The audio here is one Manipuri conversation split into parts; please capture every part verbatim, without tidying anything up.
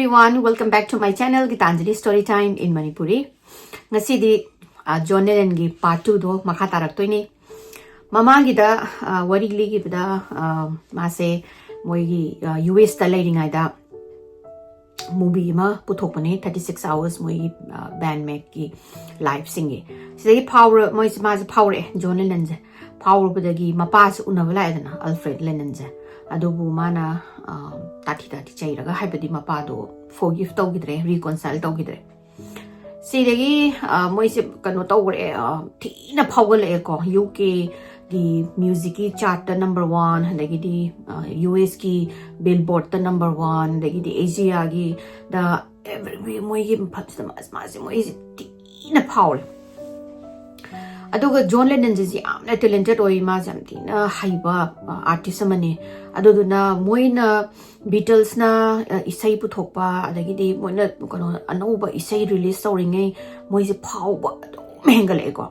Everyone, welcome back to my channel, Gitanjali Story Time in Manipuri. ꯉꯁꯤꯗꯤ ꯖꯣꯟ ꯂꯦꯅꯟꯒꯤ ꯄꯥꯔꯠ ꯇꯨꯗꯣ ꯃꯈꯥ ꯇꯥꯔꯛꯇꯣꯏꯅꯤ꯫ ꯃꯃꯥꯡꯒꯤꯗ ꯋꯥꯔꯤ ꯂꯤꯈꯤꯕꯗ, ꯃꯥꯁꯦ ꯃꯣꯏꯒꯤ ꯌꯨ ꯑꯦꯁꯇ ꯂꯩꯔꯤꯉꯩꯗ ꯃꯨꯚꯤ ꯑꯃ ꯄꯨꯊꯣꯛꯄꯅꯦ, ꯊꯥꯔꯇꯤ ꯁꯤꯛꯁ ꯑꯥꯋꯔꯁ, ꯃꯣꯏꯒꯤ ꯕꯦꯟꯃꯦꯠꯀꯤ ꯂꯥꯏꯐꯁꯤꯡꯒꯤ꯫ ꯁꯤꯗꯒꯤ ꯐꯥꯎꯔ ꯃꯣꯏꯁꯦ ꯃꯥꯁꯦ ꯐꯥꯎꯔꯛꯑꯦ, ꯖꯣꯟ ꯂꯦꯅꯟꯁꯦ꯫ ꯐꯥꯎꯔꯨꯕꯗꯒꯤ ꯃꯄꯥꯁꯦ ꯎꯅꯕ ꯂꯥꯛꯑꯦꯗꯅ, ꯑꯜꯐ꯭ꯔꯦꯗ ꯂꯦꯅꯟꯁꯦ꯫ ꯑꯗꯨꯕꯨ ꯃꯥꯅ ꯇꯥꯊꯤ ꯇꯥꯊꯤ ꯆꯩꯔꯒ, ꯍꯥꯏꯕꯗꯤ ꯃꯄꯥꯗꯣ ꯐꯣꯔꯒꯤꯐ ꯇꯧꯈꯤꯗ꯭ꯔꯦ, ꯔꯤꯀꯣꯟꯁꯥꯏꯜ ꯇꯧꯈꯤꯗ꯭ꯔꯦ꯫ ꯁꯤꯗꯒꯤ ꯃꯣꯏꯁꯦ ꯀꯩꯅꯣ ꯇꯧꯈ꯭ꯔꯦ, ꯊꯤꯅ ꯐꯥꯎꯒꯠꯂꯛꯑꯦꯀꯣ꯫ ꯌꯨ ꯀꯦꯒꯤ ꯃ꯭ꯌꯨꯖꯤꯛꯀꯤ ꯆꯥꯔꯠꯇ ꯅꯝꯕꯔ ꯋꯥꯟ, ꯑꯗꯒꯤꯗꯤ ꯌꯨ ꯑꯦꯁꯀꯤ ꯕꯤꯜꯕꯣꯔꯗꯇ ꯅꯝꯕꯔ ꯋꯥꯟ, ꯑꯗꯒꯤꯗꯤ ꯑꯦꯁꯤꯌꯥꯒꯤꯗ, ꯑꯦꯚ꯭ꯔꯤ ꯃꯣꯏꯒꯤ ꯃꯐꯝꯁꯤꯗ ꯃꯥꯁꯦ ꯃꯥꯁꯦ ꯃꯣꯏꯁꯦ ꯊꯤꯅ ꯐꯥꯎꯔꯦ꯫ ꯑꯗꯨꯒ ꯖꯣꯟ ꯂꯦꯅꯟꯁꯤꯁꯨ ꯌꯥꯝꯅ ꯇꯦꯂꯦꯟꯇꯦꯠ ꯑꯣꯏ, ꯃꯥꯁꯦ ꯌꯥꯝ ꯊꯤꯅ ꯍꯩꯕ ꯑꯥꯔꯇꯤꯁ ꯑꯃꯅꯤ꯫ ꯑꯗꯨꯗꯨꯅ ꯃꯣꯏꯅ ꯕꯤꯇꯜꯁꯅ ꯏꯁꯩ ꯄꯨꯊꯣꯛꯄ, ꯑꯗꯒꯤꯗꯤ ꯃꯣꯏꯅ ꯀꯩꯅꯣ ꯑꯅꯧꯕ ꯏꯁꯩ ꯔꯤꯂꯤꯁ ꯇꯧꯔꯤꯉꯩ ꯃꯣꯏꯁꯦ ꯐꯥꯎꯕ ꯑꯗꯨꯝ ꯍꯦꯟꯒꯠꯂꯛꯑꯦꯀꯣ꯫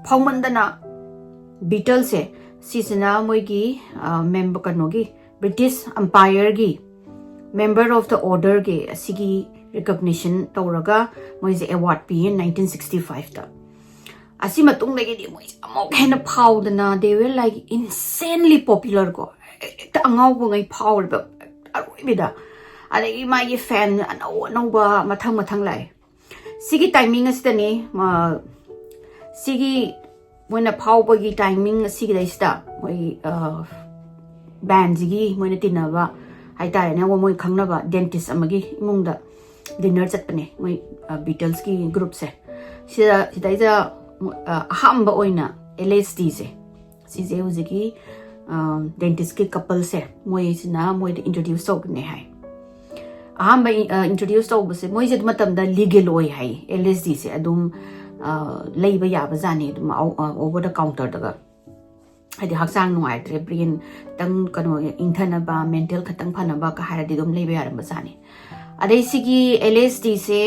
ꯐꯥꯎꯃꯟꯗꯅ ꯕꯤꯇꯜꯁꯦ, ꯁꯤꯁꯤꯅ ꯃꯣꯏꯒꯤ ꯃꯦꯝꯕꯔ, ꯀꯩꯅꯣꯒꯤ, ꯕ꯭ꯔꯤꯇꯤꯁ ꯑꯝꯄꯥꯌꯔꯒꯤ ꯃꯦꯝꯕꯔ ꯑꯣꯐ ꯗ ꯑꯣꯔꯗꯔꯒꯤ ꯑꯁꯤꯒꯤ ꯔꯤꯀꯣꯒꯅꯤꯁꯟ ꯇꯧꯔꯒ ꯃꯣꯏꯁꯦ ꯑꯦꯋꯥꯔꯗ ꯄꯤꯌꯦ ꯅꯥꯏꯟꯇꯤꯟ ꯁꯤꯛꯁꯇꯤ ꯐꯥꯏꯚꯇ꯫ ꯑꯁꯤ ꯃꯇꯨꯡꯗꯒꯤꯗꯤ ꯃꯣꯏꯁꯦ ꯑꯃꯨꯛ ꯍꯦꯟꯅ ꯐꯥꯎꯗꯅ, they were like insanely popular ꯀꯣ, ꯍꯦꯛꯇ ꯑꯉꯥꯎꯕꯉꯩ ꯐꯥꯎꯔꯤꯕ ꯑꯔꯣꯏꯕꯤꯗ꯫ ꯑꯗꯒꯤ ꯃꯥꯒꯤ ꯐꯦꯟ ꯑꯅꯧ ꯑꯅꯧꯕ ꯃꯊꯪ ꯃꯊꯪ ꯂꯥꯛꯑꯦ꯫ ꯁꯤꯒꯤ ꯇꯥꯏꯃꯤꯡ ꯑꯁꯤꯗꯅꯤ, ꯁꯤꯒꯤ ꯃꯣꯏꯅ ꯐꯥꯎꯕꯒꯤ ꯇꯥꯏꯃꯤꯡ ꯑꯁꯤꯒꯤꯗꯩꯁꯤꯗ ꯃꯣꯏ ꯕꯦꯟꯁꯤꯒꯤ ꯃꯣꯏꯅ ꯇꯤꯟꯅꯕ ꯍꯥꯏꯇꯥꯔꯦꯅꯦ, ꯃꯣꯏ ꯈꯪꯅꯕ ꯗꯦꯟꯇꯤꯁ ꯑꯃꯒꯤ ꯏꯃꯨꯡꯗ ꯗꯤꯟꯅꯔ ꯆꯠꯄꯅꯦ ꯃꯣꯏ ꯕꯤꯇꯜꯁꯀꯤ ꯒ꯭ꯔꯨꯞꯁꯦ꯫ ꯁꯤꯗ ꯁꯤꯗꯩꯗ ꯑꯍꯥꯟꯕ ꯑꯣꯏꯅ ꯑꯦꯜ ꯑꯦꯁ ꯗꯤꯁꯦ, ꯁꯤꯁꯦ ꯍꯧꯖꯤꯛꯀꯤ ꯗꯦꯟꯇꯤꯁꯀꯤ ꯀꯄꯜꯁꯦ, ꯃꯣꯏꯁꯤꯅ ꯃꯣꯏꯗ ꯏꯟꯇ꯭ꯔꯣꯗ꯭ꯌꯨꯁ ꯇꯧꯕꯅꯦ ꯍꯥꯏ꯫ ꯑꯍꯥꯟꯕ ꯏꯟꯇ꯭ꯔꯣꯗ꯭ꯌꯨꯁ ꯇꯧꯕꯁꯦ, ꯃꯣꯏꯁꯦ ꯑꯗꯨ ꯃꯇꯝꯗ ꯂꯤꯒꯦꯜ ꯑꯣꯏ ꯍꯥꯏ, ꯑꯦꯜ ꯑꯦꯁ ꯗꯤꯁꯦ ꯑꯗꯨꯝ ꯂꯩꯕ ꯌꯥꯕ ꯖꯥꯠꯅꯤ, ꯑꯗꯨꯝ ꯑꯣꯚꯔ ꯗ ꯀꯥꯎꯟꯇꯔꯗꯒ꯫ ꯍꯥꯏꯗꯤ ꯍꯛꯆꯥꯡ ꯅꯨꯡꯉꯥꯏꯇ꯭ꯔꯦ, ꯕ꯭ꯔꯦꯟ ꯈꯤꯇꯪ ꯀꯩꯅꯣ ꯏꯪꯊꯅꯕ, ꯃꯦꯟꯇꯦꯜ ꯈꯤꯇꯪ ꯐꯅꯕ ꯀ ꯍꯥꯏꯔꯗꯤ ꯑꯗꯨꯝ ꯂꯩꯕ ꯌꯥꯔꯝꯕ ꯖꯥꯠꯅꯤ꯫ ꯑꯗꯩ ꯁꯤꯒꯤ ꯑꯦꯜ ꯑꯦꯁ ꯗꯤꯁꯦ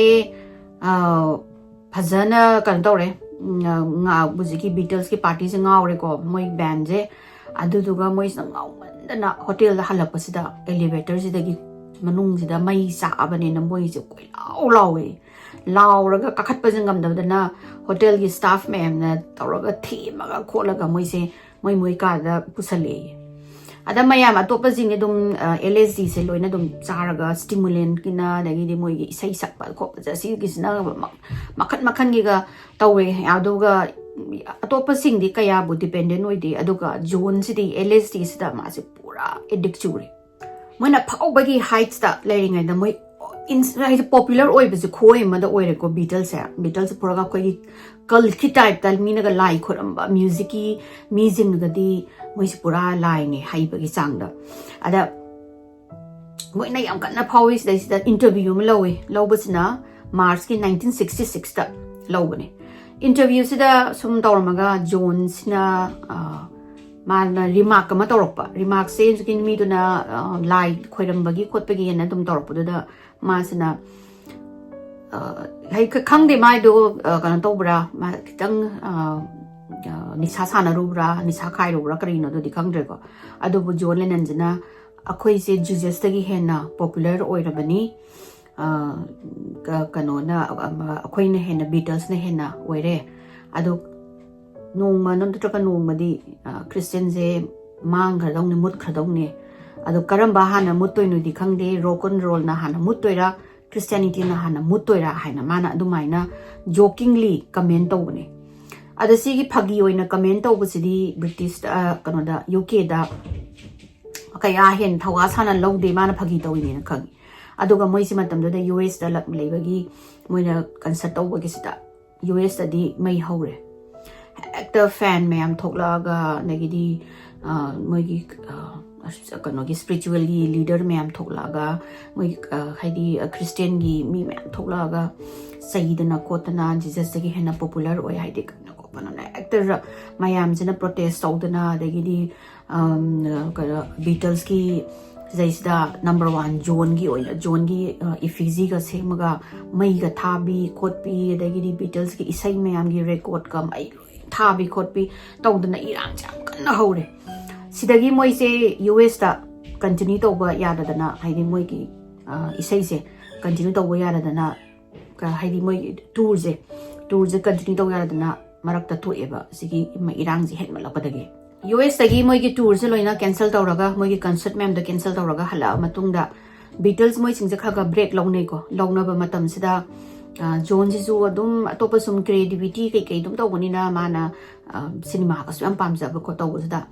ꯐꯖꯅ ꯀꯩꯅꯣ ꯇꯧꯔꯦ, ꯍꯧꯖꯤꯛꯀꯤ ꯕꯤꯇꯜꯁꯀꯤ ꯄꯥꯔꯇꯤꯁꯦ ꯉꯥꯎꯔꯦꯀꯣ, ꯃꯣꯏ ꯕꯦꯟꯁꯦ꯫ ꯑꯗꯨꯗꯨꯒ ꯃꯣꯏꯁꯤꯅ ꯉꯥꯎꯃꯟꯗꯅ ꯍꯣꯇꯦꯜꯗ ꯍꯜꯂꯛꯄꯁꯤꯗ ꯑꯦꯂꯤꯚꯦꯇꯔꯁꯤꯗꯒꯤ ꯃꯅꯨꯡꯁꯤꯗ ꯃꯩ ꯆꯥꯛꯑꯕꯅꯤꯅ ꯃꯣꯏꯁꯦ ꯀꯣꯏꯂꯥꯎ ꯂꯥꯎꯋꯦ꯫ ꯂꯥꯎꯔꯒ ꯀꯥꯈꯠꯄꯁꯦ ꯉꯝꯗꯕꯗꯅ ꯍꯣꯇꯦꯜꯒꯤ ꯁ꯭ꯇꯥꯐ ꯃꯌꯥꯝꯅ ꯇꯧꯔꯒ ꯊꯦꯝꯃꯒ ꯈꯣꯠꯂꯒ ꯃꯣꯏꯁꯦ ꯃꯣꯏ ꯃꯣꯏ ꯀꯥꯗ ꯄꯨꯁꯜꯂꯛꯑꯦ꯫ ꯑꯗ ꯃꯌꯥꯝ ꯑꯇꯣꯞꯄꯁꯤꯡ ꯑꯗꯨꯝ ꯑꯦꯜ ꯑꯦꯁ ꯗꯤꯁꯦ ꯂꯣꯏꯅ ꯑꯗꯨꯝ ꯆꯥꯔꯒ, ꯁ꯭ꯇꯤꯃꯨꯂꯦꯟꯠꯀꯤꯅ ꯑꯗꯒꯤꯗꯤ ꯃꯣꯏꯒꯤ ꯏꯁꯩ ꯁꯛꯄ ꯈꯣꯠꯄꯁꯦ ꯑꯁꯤꯒꯤꯁꯤꯅ ꯃ- ꯃꯈꯟ ꯃꯈꯟꯒꯤꯒ ꯇꯧꯋꯦ꯫ ꯑꯗꯨꯒ ꯑꯇꯣꯞꯄꯁꯤꯡꯗꯤ ꯀꯌꯥꯕꯨ ꯗꯤꯄꯦꯟꯗꯦꯟ ꯑꯣꯏꯗꯦ꯫ ꯑꯗꯨꯒ ꯖꯣꯟꯁꯤꯗꯤ ꯑꯦꯜ ꯑꯦꯁ ꯗꯤꯁꯤꯗ ꯃꯥꯁꯦ ꯄꯨꯔꯥ ꯑꯦꯗꯤꯛ ꯆꯨꯔꯦ꯫ ꯃꯣꯏꯅ ꯐꯥꯎꯕꯒꯤ ꯍꯥꯏꯠꯁꯇ ꯂꯩꯔꯤꯉꯩꯗ ꯃꯣꯏ ꯏꯟꯁ- ꯍꯥꯏꯗꯤ ꯄꯣꯄꯨꯂꯔ ꯑꯣꯏꯕꯁꯦ ꯈꯨꯑꯣꯏ ꯑꯃꯗ ꯑꯣꯏꯔꯦꯀꯣ꯫ ꯕꯤꯇꯜꯁꯦ, ꯕꯤꯇꯜꯁꯦ ꯄꯨꯔꯥ ꯑꯩꯈꯣꯏꯒꯤ ꯀꯜꯠꯀꯤ ꯇꯥꯏꯞꯇ ꯃꯤꯅꯒ ꯂꯥꯏ ꯈꯣꯏꯔꯝꯕ ꯃ꯭ꯌꯨꯖꯤꯛꯀꯤ ꯃꯤꯁꯤꯡꯒꯗꯤ ꯃꯣꯏꯁꯦ ꯄꯨꯔꯥ ꯂꯥꯏꯅꯦ ꯍꯩꯕꯒꯤ ꯆꯥꯡꯗ꯫ ꯑꯗ ꯃꯣꯏꯅ ꯌꯥꯝ ꯀꯟꯅ ꯐꯥꯎꯏ꯫ ꯁꯤꯗꯩꯁꯤꯗ ꯏꯟꯇꯔꯚ꯭ꯌꯨ ꯑꯃ ꯂꯧꯋꯤ꯫ ꯂꯧꯕꯁꯤꯅ ꯃꯥꯔꯆꯀꯤ ꯅꯥꯏꯟꯇꯤꯟ ꯁꯤꯛꯁꯇꯤ ꯁꯤꯛꯁꯇ ꯂꯧꯕꯅꯦ꯫ ꯏꯟꯇꯔꯚ꯭ꯌꯨꯁꯤꯗ ꯁꯨꯝ ꯇꯧꯔꯝꯃꯒ ꯖꯣꯟꯁꯤꯅ, ꯑ, ꯃꯥꯅ ꯔꯤꯃꯥꯔꯛ ꯑꯃ ꯇꯧꯔꯛꯄ꯫ ꯔꯤꯃꯥꯔꯛꯁꯦ ꯍꯧꯖꯤꯛꯀꯤ ꯃꯤꯗꯨꯅ, ꯑ, ꯂꯥꯏ ꯈꯣꯏꯔꯝꯕꯒꯤ ꯈꯣꯠꯄꯒꯤꯅ ꯑꯗꯨꯝ ꯇꯧꯔꯛꯄꯗꯨꯗ ꯃꯥꯁꯤꯅ, ꯑ, ꯍꯩ-, ꯈ-, ꯈꯪꯗꯦ ꯃꯥꯏꯗꯣ, ꯑ, ꯀꯩꯅꯣ ꯇꯧꯕ꯭ꯔꯥ, ꯃꯥ ꯈꯤꯇꯪ, ꯑ, ꯑ, ꯅꯤꯁꯥ ꯁꯥꯟꯅꯔꯨꯕ꯭ꯔꯥ, ꯅꯤꯁꯥ ꯈꯥꯏꯔꯨꯕ꯭ꯔꯥ ꯀꯔꯤꯅꯣ ꯑꯗꯨꯗꯤ ꯈꯪꯗ꯭ꯔꯦꯀꯣ꯫ ꯑꯗꯨꯕꯨ ꯖꯣꯟ ꯂꯦꯅꯟꯁꯤꯅ ꯑꯩꯈꯣꯏꯁꯦ ꯖꯤꯖꯁꯇꯒꯤ ꯍꯦꯟꯅ ꯄꯣꯄꯨꯂꯔ ꯑꯣꯏꯔꯕꯅꯤ꯫ ꯑ, ꯀ-, ꯀꯩꯅꯣꯅ, ꯑ, ꯑꯃ, ꯑꯩꯈꯣꯏꯅ ꯍꯦꯟꯅ, ꯕꯤꯇꯜꯁꯅ ꯍꯦꯟꯅ ꯑꯣꯏꯔꯦ꯫ ꯑꯗꯣ ꯅꯣꯡꯃ ꯅꯠꯇ꯭ꯔꯒ ꯅꯣꯡꯃꯗꯤ, ꯑ, ꯈ꯭ꯔꯤꯁꯇꯤꯌꯟꯁꯦ ꯃꯥꯡꯈ꯭ꯔꯗꯧꯅꯤ, ꯃꯨꯠꯈ꯭ꯔꯗꯧꯅꯤ꯫ ꯑꯗꯣ ꯀꯔꯝꯕ ꯍꯥꯟꯅ ꯃꯨꯠꯇꯣꯏꯅꯣꯗꯤ ꯈꯪꯗꯦ, ꯔꯣꯛ ꯑꯦꯟ ꯔꯣꯜꯅ ꯍꯥꯟꯅ ꯃꯨꯠꯇꯣꯏꯔꯥ, ꯈ꯭ꯔꯤꯁꯇꯤꯌꯥꯅꯤꯇꯤꯅ ꯍꯥꯟꯅ ꯃꯨꯠꯇꯣꯏꯔꯥ ꯍꯥꯏꯅ ꯃꯥꯅ ꯑꯗꯨꯃꯥꯏꯅ ꯖꯣꯀꯤꯡꯂꯤ ꯀꯃꯦꯟ ꯇꯧꯕꯅꯦ꯫ ꯑꯗ ꯁꯤꯒꯤ ꯐꯥꯒꯤ ꯑꯣꯏꯅ ꯀꯃꯦꯟ ꯇꯧꯕꯁꯤꯗꯤ ꯕ꯭ꯔꯤꯇꯤꯁ, ꯑ, ꯀꯩꯅꯣꯗ, ꯌꯨ ꯀꯦꯗ ꯀꯌꯥ ꯍꯦꯟꯅ ꯊꯧꯋꯥ ꯁꯥꯅ ꯂꯧꯗꯦ, ꯃꯥꯅ ꯐꯥꯒꯤ ꯇꯧꯔꯤꯅꯦꯅ ꯈꯪꯉꯤ꯫ ꯑꯗꯨꯒ ꯃꯣꯏꯁꯤ ꯃꯇꯝꯗꯨꯗ ꯌꯨ ꯑꯦꯁꯇ ꯂꯩꯕꯒꯤ ꯃꯣꯏꯅ ꯀꯟꯁꯔꯠ ꯇꯧꯕꯒꯤꯁꯤꯗ ꯌꯨ ꯑꯦꯁꯇꯗꯤ ꯃꯩ ꯍꯧꯔꯦ꯫ ꯍꯦꯛꯇ ꯐꯦꯟ ꯃꯌꯥꯝ ꯊꯣꯛꯂꯛꯑꯒ, ꯑꯗꯒꯤꯗꯤ, ꯑ, ꯃꯣꯏꯒꯤ, ꯑ, ꯑꯁ, ꯀꯩꯅꯣꯒꯤ ꯁ꯭ꯄꯤꯔꯤꯆꯨꯋꯦꯜꯒꯤ ꯂꯤꯗꯔ ꯃꯌꯥꯝ ꯊꯣꯛꯂꯛꯑꯒ, ꯃꯣꯏ, ꯑ, ꯍꯥꯏꯗꯤ, ꯑ, ꯈ꯭ꯔꯤꯁꯇꯤꯌꯟꯒꯤ ꯃꯤ ꯃꯌꯥꯝ ꯊꯣꯛꯂꯛꯑꯒ ꯆꯩꯗꯅ ꯈꯣꯠꯇꯅ, ꯖꯤꯖꯁꯇꯒꯤ ꯍꯦꯟꯅ ꯄꯣꯄꯨꯂꯔ ꯑꯣꯏ ꯍꯥꯏꯗꯤ ꯀꯩꯅꯣ ꯈꯣꯠꯄꯅꯣꯅ ꯍꯦꯛꯇ ꯔ-, ꯃꯌꯥꯝꯁꯤꯅ ꯄ꯭ꯔꯣꯇꯦꯁ ꯇꯧꯗꯅ, ꯑꯗꯒꯤꯗꯤ, ꯑꯝ, ꯀꯩꯅꯣ, ꯕꯤꯇꯜꯁꯀꯤ ꯁꯤꯗꯩꯁꯤꯗ ꯅꯝꯕꯔ ꯋꯥꯟ ꯖꯣꯟꯒꯤ ꯑꯣꯏꯅ, ꯖꯣꯟꯒꯤ, ꯑ, ꯏꯐꯤꯖꯤꯒ ꯁꯦꯝꯃꯒ ꯃꯩꯒ ꯊꯥꯕꯤ ꯈꯣꯠꯄꯤ, ꯑꯗꯒꯤꯗꯤ ꯕꯤꯇꯜꯁꯀꯤ ꯏꯁꯩ ꯃꯌꯥꯝꯒꯤ ꯔꯦꯀꯣꯔꯠꯀ ꯃꯩ ꯂꯣꯏ ꯊꯥꯕꯤ ꯈꯣꯠꯄꯤ ꯇꯧꯗꯅ ꯏꯔꯥꯡꯁꯦ ꯌꯥꯝ ꯀꯟꯅ ꯍꯧꯔꯦ꯫ ꯁꯤꯗꯒꯤ ꯃꯣꯏꯁꯦ ꯌꯨ ꯑꯦꯁꯇ ꯀꯟꯇꯤꯅ꯭ꯌꯨ ꯇꯧꯕ ꯌꯥꯗꯗꯅ, ꯍꯥꯏꯗꯤ ꯃꯣꯏꯒꯤ ꯑ, ꯏꯁꯩꯁꯦ ꯀꯟꯇꯤꯅ꯭ꯌꯨ ꯇꯧꯕ ꯌꯥꯔꯗꯅ, ꯀ-, ꯍꯥꯏꯗꯤ ꯃꯣꯏ ꯇꯨꯔꯁꯦ ꯇꯨꯔꯁꯦ ꯀꯟꯇꯤꯅ꯭ꯌꯨ ꯇꯧ ꯌꯥꯔꯗꯅ ꯃꯔꯛꯇ ꯇꯣꯛꯑꯦꯕ, ꯁꯤꯒꯤ ꯏꯔꯥꯡꯁꯦ ꯍꯦꯟꯃꯠꯂꯛꯄꯗꯒꯤ꯫ ꯌꯨ ꯑꯦꯁꯇꯒꯤ ꯃꯣꯏꯒꯤ ꯇꯨꯔꯁꯦ ꯂꯣꯏꯅ ꯀꯦꯟꯁꯦꯜ ꯇꯧꯔꯒ, ꯃꯣꯏꯒꯤ ꯀꯟꯁꯔꯠ ꯃꯌꯥꯝꯗꯣ ꯀꯦꯟꯁꯦꯜ ꯇꯧꯔꯒ ꯍꯜꯂꯛꯑ ꯃꯇꯨꯡꯗ, ꯕꯤꯇꯜꯁ ꯃꯣꯏꯁꯤꯡꯁꯦ ꯈꯔ ꯈꯔ ꯕ꯭ꯔꯦꯛ ꯂꯧꯅꯩꯀꯣ꯫ ꯂꯧꯅꯕ ꯃꯇꯝꯁꯤꯗ, ꯑ, ꯖꯣꯟꯁꯤꯁꯨ ꯑꯗꯨꯝ ꯑꯇꯣꯞꯄ ꯁꯨꯝ ꯀ꯭ꯔꯤꯌꯦꯇꯤꯚꯤꯇꯤ ꯀꯩꯀꯩ ꯑꯗꯨꯝ ꯇꯧꯕꯅꯤꯅ, ꯃꯥꯅ, ꯑ, ꯁꯤꯅꯦꯃꯥꯒꯁꯨ ꯌꯥꯝ ꯄꯥꯝꯖꯕ ꯈꯣꯠ ꯇꯧꯕꯁꯤꯗ,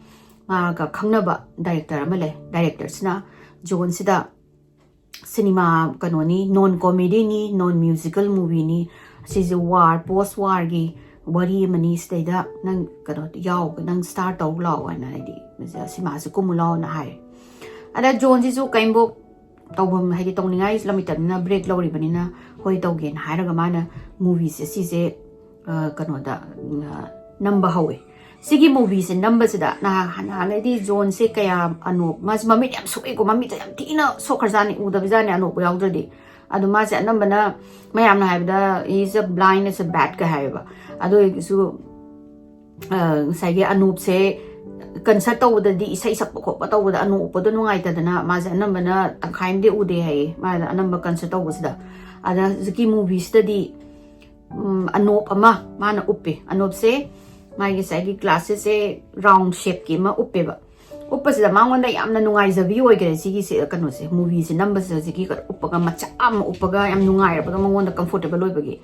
ꯃꯥꯒ ꯈꯪꯅꯕ ꯗꯥꯏꯔꯦꯛꯇꯔ ꯑꯃ ꯂꯩ꯫ ꯗꯥꯏꯔꯦꯛꯇꯔꯁꯤꯅ ꯖꯣꯟꯁꯤꯗ ꯁꯤꯅꯦꯃꯥ ꯀꯩꯅꯣꯅꯤ, ꯅꯣꯟ ꯀꯣꯃꯦꯗꯤꯅꯤ, ꯅꯣꯟ ꯃ꯭ꯌꯨꯖꯤꯀꯦꯜ ꯃꯨꯚꯤꯅꯤ, ꯁꯤꯁꯦ ꯋꯥꯔ, ꯄꯣꯁ ꯋꯥꯔꯒꯤ ꯋꯥꯔꯤ ꯑꯃꯅꯤ, ꯁꯤꯗꯩꯗ ꯅꯪ ꯀꯩꯅꯣ ꯌꯥꯎ, ꯅꯪ ꯁ꯭ꯇꯥꯔ ꯇꯧ ꯂꯥꯛꯑꯣ ꯍꯥꯏꯅ, ꯍꯥꯏꯗꯤ ꯁꯤꯅꯦꯃꯥꯁꯦ ꯀꯨꯝꯃꯨ ꯂꯥꯛꯑꯣꯅ ꯍꯥꯏꯔꯦ꯫ ꯑꯗ ꯖꯣꯟꯁꯤꯁꯨ ꯀꯩꯝꯕꯣꯛ ꯇꯧꯐꯝ, ꯍꯥꯏꯗꯤ ꯇꯧꯅꯤꯡꯉꯥꯏ ꯂꯩꯇꯕꯅꯤꯅ, ꯕ꯭ꯔꯦꯛ ꯂꯧꯔꯤꯕꯅꯤꯅ ꯍꯣꯏ ꯇꯧꯒꯦꯅ ꯍꯥꯏꯔꯒ ꯃꯥꯅ ꯃꯨꯚꯤꯁꯦ ꯁꯤꯁꯦ, ꯑ, ꯀꯩꯅꯣꯗ, ꯎꯝ, ꯑ, ꯅꯝꯕ ꯍꯧꯋꯦ꯫ ꯁꯤꯒꯤ ꯃꯨꯚꯤꯁꯦ ꯅꯝꯕꯁꯤꯗ ꯅꯍꯥꯟ, ꯍꯥꯟꯅꯗꯤ ꯖꯣꯟꯁꯦ ꯀꯌꯥ ꯑꯅꯣꯞ, ꯃꯥꯁꯦ ꯃꯃꯤꯠ ꯌꯥꯝ ꯁꯣꯛꯏꯀꯣ, ꯃꯃꯤꯠꯇ ꯌꯥꯝ ꯊꯤꯅ ꯁꯣꯛꯈ꯭ꯔꯖꯥꯠꯅꯤ, ꯎꯗꯕꯖꯥꯠꯅꯤ ꯑꯅꯣꯞ ꯌꯥꯎꯗ꯭ꯔꯗꯤ꯫ ꯑꯗꯣ ꯃꯥꯁꯦ ꯑꯅꯝꯕꯅ ꯃꯌꯥꯝꯅ ꯍꯥꯏꯕꯗ "He is a blind, is a bad" ꯀ ꯍꯥꯏꯌꯦꯕ꯫ ꯑꯗꯨ ꯑꯣꯏꯔꯁꯨ, ꯑ, ꯉꯁꯥꯏꯒꯤ ꯑꯅꯣꯞꯁꯦ ꯀꯟꯁꯔꯠ ꯇꯧꯕꯗꯗꯤ, ꯏꯁꯩ ꯁꯛꯄ ꯈꯣꯠꯄ ꯇꯧꯕꯗ ꯑꯅꯣꯞ ꯎꯞꯄꯗꯣ ꯅꯨꯡꯉꯥꯏꯇꯗꯅ ꯃꯥꯁꯦ ꯑꯅꯝꯕꯅ ꯇꯪꯈꯥꯏ ꯑꯃꯗꯤ ꯎꯗꯦ ꯍꯥꯏꯌꯦ, ꯃꯥꯅ ꯑꯅꯝꯕ ꯀꯟꯁꯔꯠ ꯇꯧꯕꯁꯤꯗ꯫ ꯑꯗ ꯍꯧꯖꯤꯛꯀꯤ ꯃꯨꯚꯤꯁꯤꯗꯗꯤ, ꯎꯝ, ꯑꯅꯣꯞ ꯑꯃ ꯃꯥꯅ ꯎꯞꯄꯦ꯫ ꯑꯅꯣꯞꯁꯦ ꯃꯥꯒꯤ ꯉꯁꯥꯏꯒꯤ ꯒ꯭ꯂꯥꯁꯦꯁꯁꯦ ꯔꯥꯎꯟ ꯁꯦꯞꯀꯤ ꯑꯃ ꯎꯞꯄꯦꯕ꯫ ꯎꯞꯄꯁꯤꯗ ꯃꯉꯣꯟꯗ ꯌꯥꯝꯅ ꯅꯨꯡꯉꯥꯏꯖꯕꯤ ꯑꯣꯏꯈ꯭ꯔꯦ ꯁꯤꯒꯤꯁꯦ, ꯀꯩꯅꯣꯁꯦ, ꯃꯨꯚꯤꯁꯦ ꯅꯝꯕꯁꯤꯗ ꯍꯧꯖꯤꯛꯀꯤ ꯎꯞꯄꯒ, ꯃꯆꯥ ꯑꯃ ꯎꯞꯄꯒ ꯌꯥꯝ ꯅꯨꯡꯉꯥꯏꯔꯕꯗꯣ, ꯃꯉꯣꯟꯗ ꯀꯝꯐꯣꯔꯇꯦꯕꯜ ꯑꯣꯏꯕꯒꯤ꯫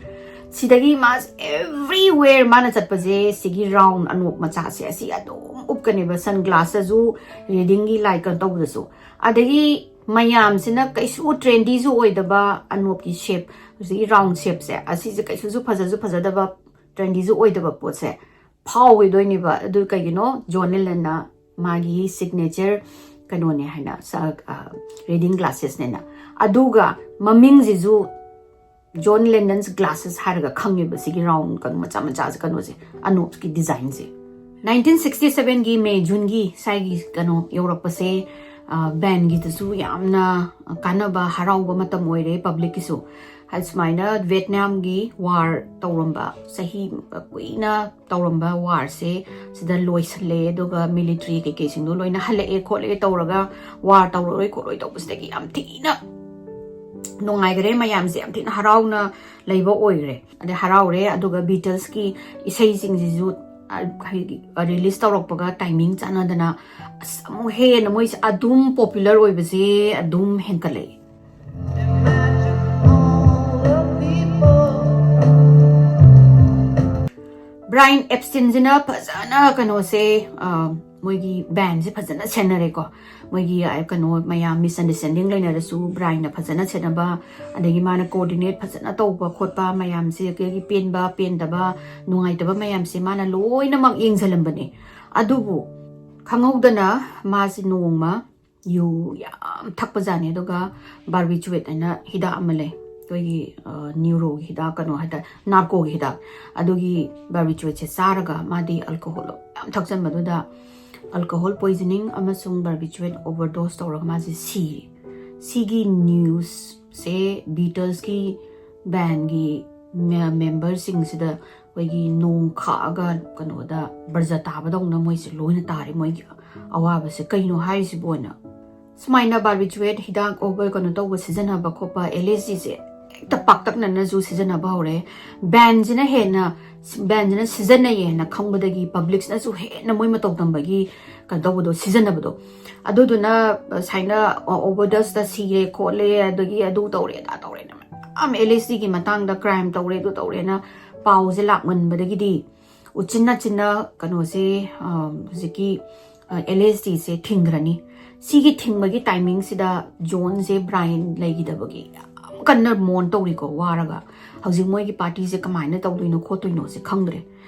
ꯁꯤꯗꯒꯤ ꯃꯥꯁꯦ everywhere ꯃꯥꯅ ꯆꯠꯄꯁꯦ ꯁꯤꯒꯤ ꯔꯥꯎꯟ ꯑꯅꯣꯞ ꯃꯆꯥꯁꯦ ꯑꯁꯤ ꯑꯗꯨꯝ ꯎꯞꯀꯅꯦꯕ, ꯁꯟ ꯒ꯭ꯂꯥꯁꯇꯁꯨ, ꯔꯤꯗꯤꯡꯒꯤ ꯂꯥꯏꯠ ꯀꯩꯅꯣ ꯇꯧꯕꯗꯁꯨ꯫ ꯑꯗꯒꯤ ꯃꯌꯥꯝꯁꯤꯅ ꯀꯩꯁꯨ ꯇ꯭ꯔꯦꯟꯗꯤꯁꯨ ꯑꯣꯏꯗꯕ ꯑꯅꯣꯞꯀꯤ ꯁꯦꯞ, ꯍꯧꯖꯤꯛꯀꯤ ꯔꯥꯎꯟ ꯁꯦꯞꯁꯦ, ꯑꯁꯤꯁꯦ ꯀꯩꯁꯨꯁꯨ ꯐꯖꯁꯨ ꯐꯖꯗꯕ, ꯇ꯭ꯔꯦꯟꯗꯤꯁꯨ ꯑꯣꯏꯗꯕ ꯄꯣꯠꯁꯦ ꯐꯥꯎꯈꯤꯗꯣꯏꯅꯦꯕ꯫ ꯑꯗꯨ ꯀꯩꯒꯤꯅꯣ? ꯖꯣꯟ ꯂꯦꯅꯟꯅ ꯃꯥꯒꯤ ꯁꯤꯒꯅꯦꯆꯔ ꯀꯩꯅꯣꯅꯦ ꯍꯥꯏꯅ, ꯁ-, ꯑ, ꯔꯤꯗꯤꯡ ꯒ꯭ꯂꯥꯁꯦꯁꯅꯦꯅ꯫ ꯑꯗꯨꯒ ꯃꯃꯤꯡꯁꯤꯁꯨ ꯖꯣꯟ ꯂꯦꯅꯟꯁ ꯒ꯭ꯂꯥꯁꯦꯁ ꯍꯥꯏꯔꯒ ꯈꯪꯉꯦꯕ, ꯁꯤꯒꯤ ꯔꯥꯎꯟ ꯀꯩꯅꯣ ꯃꯆꯥ ꯃꯆꯥꯁꯦ, ꯀꯩꯅꯣꯁꯦ, ꯑꯅꯣꯞꯀꯤ ꯗꯤꯖꯥꯏꯟꯁꯦ꯫ ꯅꯥꯏꯟꯇꯤꯟ ꯁꯤꯛꯁꯇꯤ ꯁꯚꯦꯟꯒꯤ ꯃꯦ, ꯖꯨꯟꯒꯤ ꯁ꯭ꯋꯥꯏꯒꯤ ꯀꯩꯅꯣ ꯌꯧꯔꯛꯄꯁꯦ, ꯑ, ꯕꯦꯟꯒꯤꯗꯁꯨ ꯌꯥꯝꯅ ꯀꯥꯟꯅꯕ, ꯍꯔꯥꯎꯕ ꯃꯇꯝ ꯑꯣꯏꯔꯦ ꯄꯕ꯭ꯂꯤꯛꯀꯤꯁꯨ꯫ ꯍꯥꯏꯗꯤ ꯁꯨꯃꯥꯏꯅ ꯚꯤꯌꯦꯠꯅꯥꯝꯒꯤ ꯋꯥꯔ ꯇꯧꯔꯝꯕ, ꯆꯍꯤ ꯀꯨꯏꯅ ꯇꯧꯔꯝꯕ ꯋꯥꯔꯁꯦ ꯁꯤꯗ ꯂꯣꯏꯁꯜꯂꯦ, ꯑꯗꯨꯒ ꯃꯤꯂꯤꯇ꯭ꯔꯤ ꯀꯩꯀꯩꯁꯤꯡꯗꯣ ꯂꯣꯏꯅ ꯍꯜꯂꯛꯑꯦ ꯈꯣꯠꯂꯛꯑꯦ ꯇꯧꯔꯒ, ꯋꯥꯔ ꯇꯧꯔꯔꯣꯏ ꯈꯣꯠꯂꯣꯏ ꯇꯧꯕꯁꯤꯗꯒꯤ ꯌꯥꯝ ꯊꯤꯅ ꯅꯨꯡꯉꯥꯏꯈ꯭ꯔꯦ, ꯃꯌꯥꯝꯁꯦ ꯌꯥꯝ ꯊꯤꯅ ꯍꯔꯥꯎꯅ ꯂꯩꯕ ꯑꯣꯏꯈ꯭ꯔꯦ꯫ ꯑꯗꯩ ꯍꯔꯥꯎꯔꯦ, ꯑꯗꯨꯒ ꯕꯤꯇꯜꯁꯀꯤ ꯏꯁꯩꯁꯤꯡꯁꯤꯁꯨ ꯔꯤꯂꯤꯁ ꯇꯧꯔꯛꯄꯒ ꯇꯥꯏꯃꯤꯡ ꯆꯥꯟꯅꯗꯅ ꯑꯁ ꯑꯃꯨꯛ ꯍꯦꯟꯅ ꯃꯣꯏꯁꯦ ꯑꯗꯨꯝ ꯄꯣꯄꯨꯂꯔ ꯑꯣꯏꯕꯁꯦ ꯑꯗꯨꯝ ꯍꯦꯟꯀꯠꯂꯛꯑꯦ꯫ ꯕ꯭ꯔꯥꯏꯟ ꯑꯦꯞꯁꯇꯤꯟꯁꯤꯅ ꯐꯖꯅ ꯀꯩꯅꯣꯁꯦ, ꯑ, ꯃꯣꯏꯒꯤ ꯕꯦꯟꯁꯦ ꯐꯖꯅ ꯁꯦꯟꯅꯔꯦꯀꯣ꯫ ꯃꯣꯏꯒꯤ, ꯑ, ꯀꯩꯅꯣ ꯃꯌꯥꯝ ꯃꯤꯁꯑꯟꯗꯔꯁꯇꯦꯟꯗꯤꯡ ꯂꯩꯅꯔꯁꯨ ꯕ꯭ꯔꯥꯏꯟꯅ ꯐꯖꯅ ꯁꯦꯟꯅꯕ, ꯑꯗꯒꯤ ꯃꯥꯅ ꯀꯣꯑꯣꯔꯗꯤꯅꯦꯠ ꯐꯖꯅ ꯇꯧꯕ ꯈꯣꯠꯄ ꯃꯌꯥꯝꯁꯦ, ꯑꯩꯈꯣꯏꯒꯤ ꯄꯦꯟꯕ ꯄꯦꯟꯗꯕ ꯅꯨꯡꯉꯥꯏꯇꯕ ꯃꯌꯥꯝꯁꯦ ꯃꯥꯅ ꯂꯣꯏꯅꯃꯛ ꯌꯦꯡꯁꯤꯜꯂꯝꯕꯅꯦ꯫ ꯑꯗꯨꯕꯨ ꯈꯪꯍꯧꯗꯅ ꯃꯥꯁꯦ ꯅꯣꯡꯃ ꯌꯨ ꯌꯥꯝ ꯊꯛꯄꯖꯥꯠꯅꯤ꯫ ꯑꯗꯨꯒ ꯕꯥꯔꯕꯤꯆꯨꯋꯦꯠ ꯍꯥꯏꯅ ꯍꯤꯗꯥꯛ ꯑꯃ ꯂꯩ, ꯑꯩꯈꯣꯏꯒꯤ, ꯑ, ꯅ꯭ꯌꯨꯔꯣꯒꯤ ꯍꯤꯗꯥꯛ, ꯀꯩꯅꯣ ꯍꯥꯏꯇꯥꯔꯦ, ꯅꯥꯔꯀꯣꯒꯤ ꯍꯤꯗꯥꯛ꯫ ꯑꯗꯨꯒꯤ ꯕꯥꯔꯕꯤꯆꯨꯋꯦꯠꯁꯦ ꯆꯥꯔꯒ ꯃꯥꯗꯤ ꯑꯜꯀꯣꯍꯣꯜ ꯌꯥꯝ ꯊꯛꯆꯟꯕꯗꯨꯗ ꯑꯜꯀꯣꯍꯣꯜ ꯄꯣꯏꯖꯅꯤꯡ ꯑꯃꯁꯨꯡ ꯕꯥꯔꯕꯤꯆꯨꯋꯦꯠ ꯑꯣꯚꯔꯗꯣꯁ ꯇꯧꯔꯒ ꯃꯥꯁꯦ ꯁꯤꯔꯦ꯫ ꯁꯤꯒꯤ ꯅ꯭ꯌꯨꯁꯁꯦ ꯕꯤꯇꯜꯁꯀꯤ ꯕꯦꯟꯒꯤ ꯃꯦ-, ꯃꯦꯝꯕꯔꯁꯤꯡꯁꯤꯗ ꯑꯩꯈꯣꯏꯒꯤ ꯅꯣꯡ ꯈꯥꯛꯑꯒ ꯀꯩꯅꯣꯗ ꯕꯔꯖ ꯇꯥꯕꯗꯧꯅ ꯃꯣꯏꯁꯦ ꯂꯣꯏꯅ ꯇꯥꯔꯦ꯫ ꯃꯣꯏꯒꯤ ꯑꯋꯥꯕꯁꯦ ꯀꯩꯅꯣ ꯍꯥꯏꯔꯤꯁꯤꯕꯣꯅ꯫ ꯁꯨꯃꯥꯏꯅ ꯕꯥꯔꯕꯤꯆꯨꯋꯦꯠ ꯍꯤꯗꯥꯛ ꯑꯣꯚꯔ ꯀꯩꯅꯣ ꯇꯧꯕ, ꯁꯤꯖꯤꯟꯅꯕ ꯈꯣꯠꯄ, ꯑꯦꯜ ꯑꯦꯁ ꯖꯤꯁꯦ ꯍꯦꯛꯇ ꯄꯥꯛꯇꯛꯅꯅꯁꯨ ꯁꯤꯖꯤꯟꯅꯕ ꯍꯧꯔꯦ꯫ ꯕꯦꯟꯁꯤꯅ ꯍꯦꯟꯅ, ꯕꯦꯟꯁꯤꯅ ꯁꯤꯖꯤꯟꯅꯩꯌꯦꯅ ꯈꯪꯕꯗꯒꯤ ꯄꯕ꯭ꯂꯤꯛꯁꯅꯁꯨ ꯍꯦꯟꯅ ꯃꯣꯏ ꯃꯇꯧ ꯇꯝꯕꯒꯤ ꯀꯩꯅꯣ ꯇꯧꯕꯗꯣ, ꯁꯤꯖꯤꯟꯅꯕꯗꯣ꯫ ꯑꯗꯨꯗꯨꯅ ꯁꯨꯃꯥꯏꯅ ꯑꯣꯚꯔꯗꯣꯁꯇ ꯁꯤꯔꯦ ꯈꯣꯠꯂꯦ, ꯑꯗꯒꯤ ꯑꯗꯨ ꯇꯧꯔꯦ, ꯑꯗꯥ ꯇꯧꯔꯦꯅ ꯃꯌꯥꯝ ꯑꯦꯜ ꯑꯦꯁ ꯖꯤꯒꯤ ꯃꯇꯥꯡꯗ ꯀ꯭ꯔꯥꯏꯝ ꯇꯧꯔꯦ, ꯑꯗꯨ ꯇꯧꯔꯦꯅ ꯄꯥꯎꯁꯦ ꯂꯥꯛꯃꯟꯕꯗꯒꯤꯗꯤ ꯎꯆꯤꯟ ꯅꯥꯆꯤꯟꯅ ꯀꯩꯅꯣꯁꯦ, ꯑ, ꯍꯧꯖꯤꯛꯀꯤ, ꯑ, ꯑꯦꯜ ꯑꯦꯁ ꯖꯤꯁꯦ ꯊꯤꯡꯈ꯭ꯔꯅꯤ꯫ ꯁꯤꯒꯤ ꯊꯤꯡꯕꯒꯤ ꯇꯥꯏꯃꯤꯡꯁꯤꯗ ꯖꯣꯟꯁꯦ ꯕ꯭ꯔꯥꯏꯟ ꯂꯩꯈꯤꯗꯕꯒꯤ ꯌꯥꯝ ꯀꯟꯅ ꯃꯣꯟ ꯇꯧꯔꯤꯀꯣ, ꯋꯥꯔꯒ꯫ ꯍꯧꯖꯤꯛ ꯃꯣꯏꯒꯤ ꯄꯥꯔꯇꯤꯁꯦ ꯀꯃꯥꯏꯅ ꯇꯧꯗꯣꯏꯅꯣ ꯈꯣꯠꯇꯣꯏꯅꯣꯁꯦ ꯈꯪꯗ꯭ꯔꯦ꯫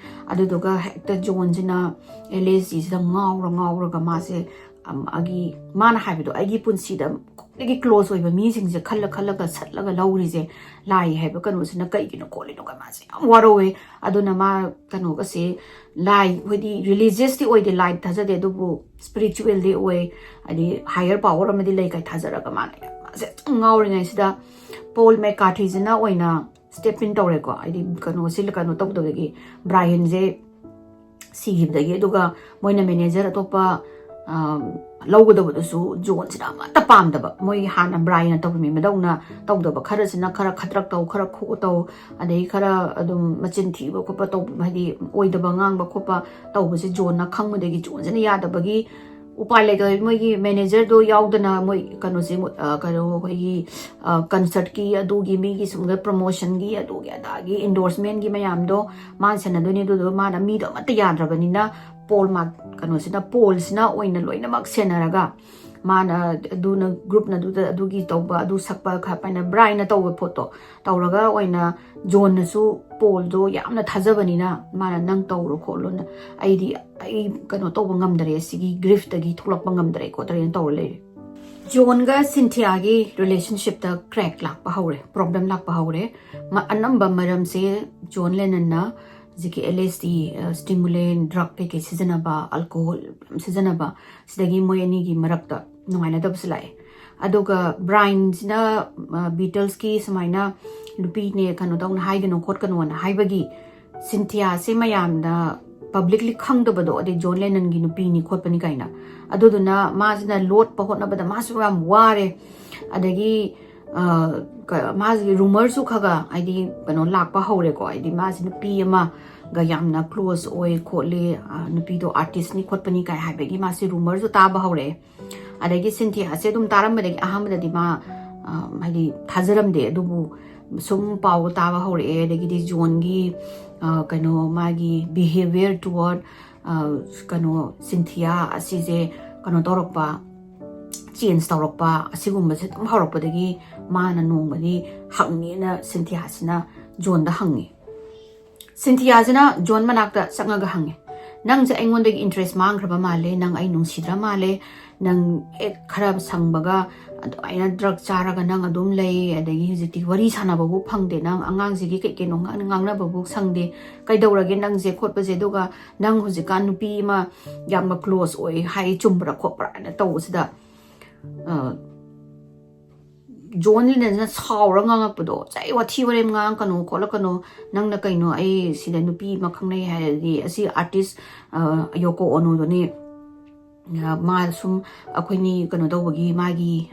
ꯑꯗꯨꯗꯨꯒ ꯍꯦꯛꯇ ꯖꯣꯟꯁꯤꯅ ꯑꯦꯜ ꯑꯦꯁ ꯖꯤꯁꯤꯗ ꯉꯥꯎꯔ ꯉꯥꯎꯔꯒ ꯃꯥꯁꯦ, ꯑꯝ, ꯑꯩꯒꯤ, ꯃꯥꯅ ꯍꯥꯏꯕꯗꯣ, ꯑꯩꯒꯤ ꯄꯨꯟꯁꯤꯗ ꯈ꯭ꯋꯥꯏꯗꯒꯤ ꯀ꯭ꯂꯣꯁ ꯑꯣꯏꯕ ꯃꯤꯁꯤꯡꯁꯦ ꯈꯜꯂ ꯈꯜꯂꯒ ꯁꯠꯂꯒ ꯂꯧꯔꯤꯁꯦ ꯂꯥꯏ ꯍꯥꯏꯕ ꯀꯩꯅꯣꯁꯤꯅ ꯀꯩꯒꯤꯅꯣ ꯈꯣꯠꯂꯤꯅꯣ ꯀ ꯃꯥꯁꯦ ꯌꯥꯝ ꯋꯥꯔꯧꯋꯦ꯫ ꯑꯗꯨꯅ ꯃꯥ ꯀꯩꯅꯣꯒꯁꯦ, ꯂꯥꯏ, ꯍꯥꯏꯗꯤ ꯔꯤꯂꯤꯖꯤꯌꯁꯇꯤ ꯑꯣꯏꯗꯦ, ꯂꯥꯏ ꯊꯥꯖꯗꯦ, ꯑꯗꯨꯕꯨ ꯁ꯭ꯄꯤꯔꯤꯆꯨꯋꯦꯜꯗꯤ ꯑꯣꯏ, ꯍꯥꯏꯗꯤ ꯍꯥꯏꯌꯔ ꯄꯥꯋꯔ ꯑꯃꯗꯤ ꯂꯩ ꯀꯥꯏ ꯊꯥꯖꯔꯒ ꯃꯥꯅ ꯌꯥꯝ, ꯃꯥꯁꯦ ꯌꯥꯝ ꯉꯥꯎꯔꯤꯉꯩꯁꯤꯗ ꯄꯣꯜ ꯃꯦꯀꯥꯔꯊꯤꯁꯤꯅ ꯑꯣꯏꯅ ꯁ꯭ꯇꯦꯞ ꯏꯟ ꯇꯧꯔꯦꯀꯣ꯫ ꯍꯥꯏꯗꯤ ꯀꯩꯅꯣꯁꯤ ꯀꯩꯅꯣ ꯇꯧꯗꯕꯒꯤ, ꯕ꯭ꯔꯥꯏꯟꯁꯦ ꯁꯤꯈꯤꯕꯗꯒꯤ꯫ ꯑꯗꯨꯒ ꯃꯣꯏꯅ ꯃꯦꯅꯦꯖꯔ ꯑꯇꯣꯞꯄ ꯂꯧꯒꯗꯕꯗꯨꯁꯨ ꯖꯣꯟꯁꯤꯅ ꯑꯃꯠꯇ ꯄꯥꯝꯗꯕ, ꯃꯣꯏ ꯍꯥꯟꯅ ꯕ꯭ꯔꯥꯏꯅ ꯇꯧꯔꯝꯃꯤ ꯃꯗꯧꯅ ꯇꯧꯗꯕ, ꯈꯔꯁꯤꯅ ꯈꯔ ꯈꯗ꯭ꯔꯛ ꯇꯧ, ꯈꯔ ꯈꯨ ꯇꯧ, ꯑꯗꯩ ꯈꯔ ꯑꯗꯨꯝ ꯃꯆꯤꯟ ꯊꯤꯕ ꯈꯣꯠꯄ ꯇꯧꯕ, ꯍꯥꯏꯗꯤ ꯑꯣꯏꯗꯕ ꯉꯥꯡꯕ ꯈꯣꯠꯄ ꯇꯧꯕꯁꯦ ꯖꯣꯟꯅ ꯈꯪꯕꯗꯒꯤ ꯖꯣꯟꯁꯤꯅ ꯌꯥꯗꯕꯒꯤ ꯎꯄꯥꯏ ꯂꯩꯇꯕ, ꯃꯣꯏꯒꯤ ꯃꯦꯅꯦꯖꯔꯗꯣ ꯌꯥꯎꯗꯅ ꯃꯣꯏ ꯀꯩꯅꯣꯁꯦ, ꯀꯩꯅꯣ ꯑꯩꯈꯣꯏꯒꯤ ꯀꯟꯁꯔꯠꯀꯤ ꯑꯗꯨꯒꯤ ꯃꯤꯒꯤ ꯁꯨꯝꯒ ꯄ꯭ꯔꯃꯣꯁꯟꯒꯤ ꯑꯗꯨꯒꯤ ꯑꯗꯥꯒꯤ ꯏꯟꯗꯣꯔꯁꯃꯦꯟꯒꯤ ꯃꯌꯥꯝꯗꯣ ꯃꯥꯅ ꯁꯦꯟꯅꯗꯣꯏꯅꯤ꯫ ꯑꯗꯨꯗꯨꯒ ꯃꯥꯅ ꯃꯤꯗꯣ ꯑꯃꯠꯇ ꯌꯥꯗ꯭ꯔꯕꯅꯤꯅ ꯄꯣꯜ ꯃꯥ ꯀꯩꯅꯣꯁꯤꯅ ꯄꯣꯜꯁꯤꯅ ꯑꯣꯏꯅ ꯂꯣꯏꯅꯃꯛ ꯁꯦꯟꯅꯔꯒ ꯃꯥꯅ ꯑꯗꯨꯅ ꯒ꯭ꯔꯨꯞꯅ ꯑꯗꯨꯗ ꯑꯗꯨꯒꯤ ꯇꯧꯕ ꯑꯗꯨ ꯁꯛꯄ ꯈꯔ ꯄꯥꯏꯅ ꯕ꯭ꯔꯥꯏꯅ ꯇꯧꯕ ꯄꯣꯠꯇꯣ ꯇꯧꯔꯒ ꯑꯣꯏꯅ ꯖꯣꯟꯅꯁꯨ ꯄꯣꯜꯗꯣ ꯌꯥꯝꯅ ꯊꯥꯖꯕꯅꯤꯅ ꯃꯥꯅ ꯅꯪ ꯇꯧꯔꯣ ꯈꯣꯠꯂꯣꯅ, ꯑꯩꯗꯤ ꯑꯩ ꯀꯩꯅꯣ ꯇꯧꯕ ꯉꯝꯗꯔꯦ, ꯁꯤꯒꯤ ꯒ꯭ꯔꯤꯐꯇꯒꯤ ꯊꯣꯛꯂꯛꯄ ꯉꯝꯗꯔꯦ ꯈꯣꯠꯇꯔꯦꯅ ꯇꯧꯔ ꯂꯩꯔꯦ꯫ ꯖꯣꯟꯒ ꯁꯤꯟꯊꯤꯌꯥꯒꯤ ꯔꯤꯂꯦꯁꯟꯁꯤꯞꯇ ꯀ꯭ꯔꯦꯛ ꯂꯥꯛꯄ ꯍꯧꯔꯦ, ꯄ꯭ꯔꯣꯕ꯭ꯂꯦꯝ ꯂꯥꯛꯄ ꯍꯧꯔꯦ꯫ ꯑꯅꯝꯕ ꯃꯔꯝꯁꯦ ꯖꯣꯟ ꯂꯦꯅꯟꯅ ꯍꯧꯖꯤꯛꯀꯤ ꯑꯦꯜ ꯑꯦꯁ ꯗꯤ, ꯁ꯭ꯇꯤꯃꯨꯂꯦꯟ, ꯗ꯭ꯔꯛ ꯀꯩꯀꯩ ꯁꯤꯖꯤꯟꯅꯕ, ꯑꯜꯀꯣꯍꯣꯜ ꯌꯥꯝ ꯁꯤꯖꯤꯟꯅꯕ, ꯁꯤꯗꯒꯤ ꯃꯣꯏ ꯑꯅꯤꯒꯤ ꯃꯔꯛꯇ ꯅꯨꯡꯉꯥꯏꯅꯗꯕꯁꯨ ꯂꯥꯛꯑꯦ꯫ ꯑꯗꯨꯒ ꯕ꯭ꯔꯥꯏꯟꯁꯤꯅ ꯕꯤꯇꯜꯁꯀꯤ ꯁꯨꯃꯥꯏꯅ ꯅꯨꯄꯤꯅꯦ ꯀꯩꯅꯣ ꯇꯧꯅ ꯍꯥꯏꯒꯅꯨ ꯈꯣꯠꯀꯅꯣꯅ ꯍꯥꯏꯕꯒꯤ ꯁꯤꯟꯊꯤꯌꯥꯁꯦ ꯃꯌꯥꯝꯅ ꯄꯕ꯭ꯂꯤꯛꯂꯤ ꯈꯪꯗꯕꯗꯣ, ꯑꯗꯩ ꯖꯣꯟ ꯂꯦꯅꯟꯒꯤ ꯅꯨꯄꯤꯅꯤ ꯈꯣꯠꯄꯅꯤ ꯀꯥꯏꯅ, ꯑꯗꯨꯗꯨꯅ ꯃꯥꯁꯤꯅ ꯂꯣꯠꯄ ꯍꯣꯠꯅꯕꯗ ꯃꯥꯁꯨ ꯌꯥꯝ ꯋꯥꯔꯦ꯫ ꯑꯗꯒꯤ ꯃꯥꯁꯤꯒꯤ ꯔꯨꯃꯔꯁꯨ ꯈꯔ ꯈꯔ ꯍꯥꯏꯗꯤ ꯀꯩꯅꯣ ꯂꯥꯛꯄ ꯍꯧꯔꯦꯀꯣ, ꯍꯥꯏꯗꯤ ꯃꯥꯁꯤ ꯅꯨꯄꯤ ꯑꯃꯒ ꯌꯥꯝꯅ ꯀ꯭ꯂꯣꯁ ꯑꯣꯏ ꯈꯣꯠꯂꯤ, ꯅꯨꯄꯤꯗꯣ ꯑꯥꯔꯇꯤꯁꯅꯤ ꯈꯣꯠꯄꯅꯤ ꯀꯥꯏ ꯍꯥꯏꯕꯒꯤ ꯃꯥꯁꯤ ꯔꯨꯃꯔꯁꯨ ꯇꯥꯕ ꯍꯧꯔꯛꯑꯦ꯫ ꯑꯗꯒꯤ ꯁꯤꯟꯊꯤꯌꯥꯁꯦ ꯑꯗꯨꯝ ꯇꯥꯔꯝꯕꯗꯒꯤ ꯑꯍꯥꯟꯕꯗꯗꯤ ꯃꯥ ꯍꯥꯏꯗꯤ ꯊꯥꯖꯔꯝꯗꯦ, ꯑꯗꯨꯕꯨ ꯁꯨꯝ ꯄꯥꯎ ꯇꯥꯕ ꯍꯧꯔꯛꯑꯦ꯫ ꯑꯗꯒꯤꯗꯤ ꯖꯣꯟꯒꯤ ꯀꯩꯅꯣ ꯃꯥꯒꯤ ꯕꯤꯍꯦꯕꯤꯌꯔ ꯇꯨꯋꯥꯔꯗ ꯀꯩꯅꯣ ꯁꯤꯟꯊꯤꯌꯥ ꯑꯁꯤꯁꯦ ꯀꯩꯅꯣ ꯇꯧꯔꯛꯄ, ꯆꯦꯟꯖ ꯇꯧꯔꯛꯄ ꯑꯁꯤꯒꯨꯝꯕꯁꯦ ꯑꯗꯨꯝ ꯍꯧꯔꯛꯄꯗꯒꯤ ꯃꯥꯅ ꯅꯣꯡꯃꯗꯤ ꯍꯪꯉꯦꯅ ꯁꯤꯟꯊꯤꯌꯥꯁꯤꯅ ꯖꯣꯟꯗ ꯍꯪꯉꯤ꯫ ꯁꯤꯟꯊꯤꯌꯥꯁꯤꯅ ꯖꯣꯟ ꯃꯅꯥꯛꯇ ꯆꯪꯉꯒ ꯍꯪꯉꯦ, "ꯅꯪꯁꯦ ꯑꯩꯉꯣꯟꯗꯒꯤ ꯏꯟꯇꯔꯦꯁ ꯃꯥꯡꯈ꯭ꯔꯕ ꯃꯥꯜꯂꯦ, ꯅꯪ ꯑꯩ ꯅꯨꯡꯁꯤꯗ꯭ꯔ ꯃꯥꯜꯂꯦ, ꯅꯪ ꯍꯦꯛ ꯈꯔ ꯁꯪꯕꯒ ꯑꯗꯨꯃꯥꯏꯅ ꯗ꯭ꯔꯛ ꯆꯥꯔꯒ ꯅꯪ ꯑꯗꯨꯝ ꯂꯩ, ꯑꯗꯒꯤ ꯍꯧꯖꯤꯛꯇꯤ ꯋꯥꯔꯤ ꯁꯥꯟꯅꯕꯕꯨ ꯐꯪꯗꯦ, ꯅꯪ ꯑꯉꯥꯡꯁꯤꯒꯤ ꯀꯩ ꯀꯩꯅꯣ ꯉꯥꯡꯅꯕꯕꯨ ꯁꯪꯗꯦ, ꯀꯩꯗꯧꯔꯒꯦ ꯅꯪꯁꯦ ꯈꯣꯠꯄꯁꯦ, ꯑꯗꯨꯒ ꯅꯪ ꯍꯧꯖꯤꯛꯀꯥꯟ ꯅꯨꯄꯤ ꯑꯃ ꯌꯥꯝꯅ ꯀ꯭ꯂꯣꯁ ꯑꯣꯏ ꯍꯥꯏ, ꯆꯨꯝꯕ꯭ꯔꯥ ꯈꯣꯠꯄ꯭ꯔꯥ?" ꯍꯥꯏꯅ ꯇꯧꯕꯁꯤꯗ ꯖꯣꯟ ꯂꯦꯅꯟꯁꯤꯅ ꯁꯥꯎꯔ ꯉꯥꯡꯉꯛꯄꯗꯣ, "ꯆꯩ ꯋꯥꯊꯤ ꯋꯥꯔꯦꯝ ꯉꯥꯡꯉꯛꯀꯅꯣ ꯈꯣꯠꯂꯛꯀꯅꯣ, ꯅꯪꯅ ꯀꯩꯅꯣ ꯑꯩ ꯁꯤꯗ ꯅꯨꯄꯤ ꯑꯃ ꯈꯪꯅꯩ ꯍꯥꯏꯔꯗꯤ ꯑꯁꯤ ꯑꯥꯔꯇꯤꯁ ꯌꯣꯀꯣ ꯑꯣꯅꯣꯗꯨꯅꯤ, ꯃꯥ ꯁꯨꯝ ꯑꯩꯈꯣꯏꯅꯤ ꯀꯩꯅꯣ ꯇꯧꯕꯒꯤ ꯃꯥꯒꯤ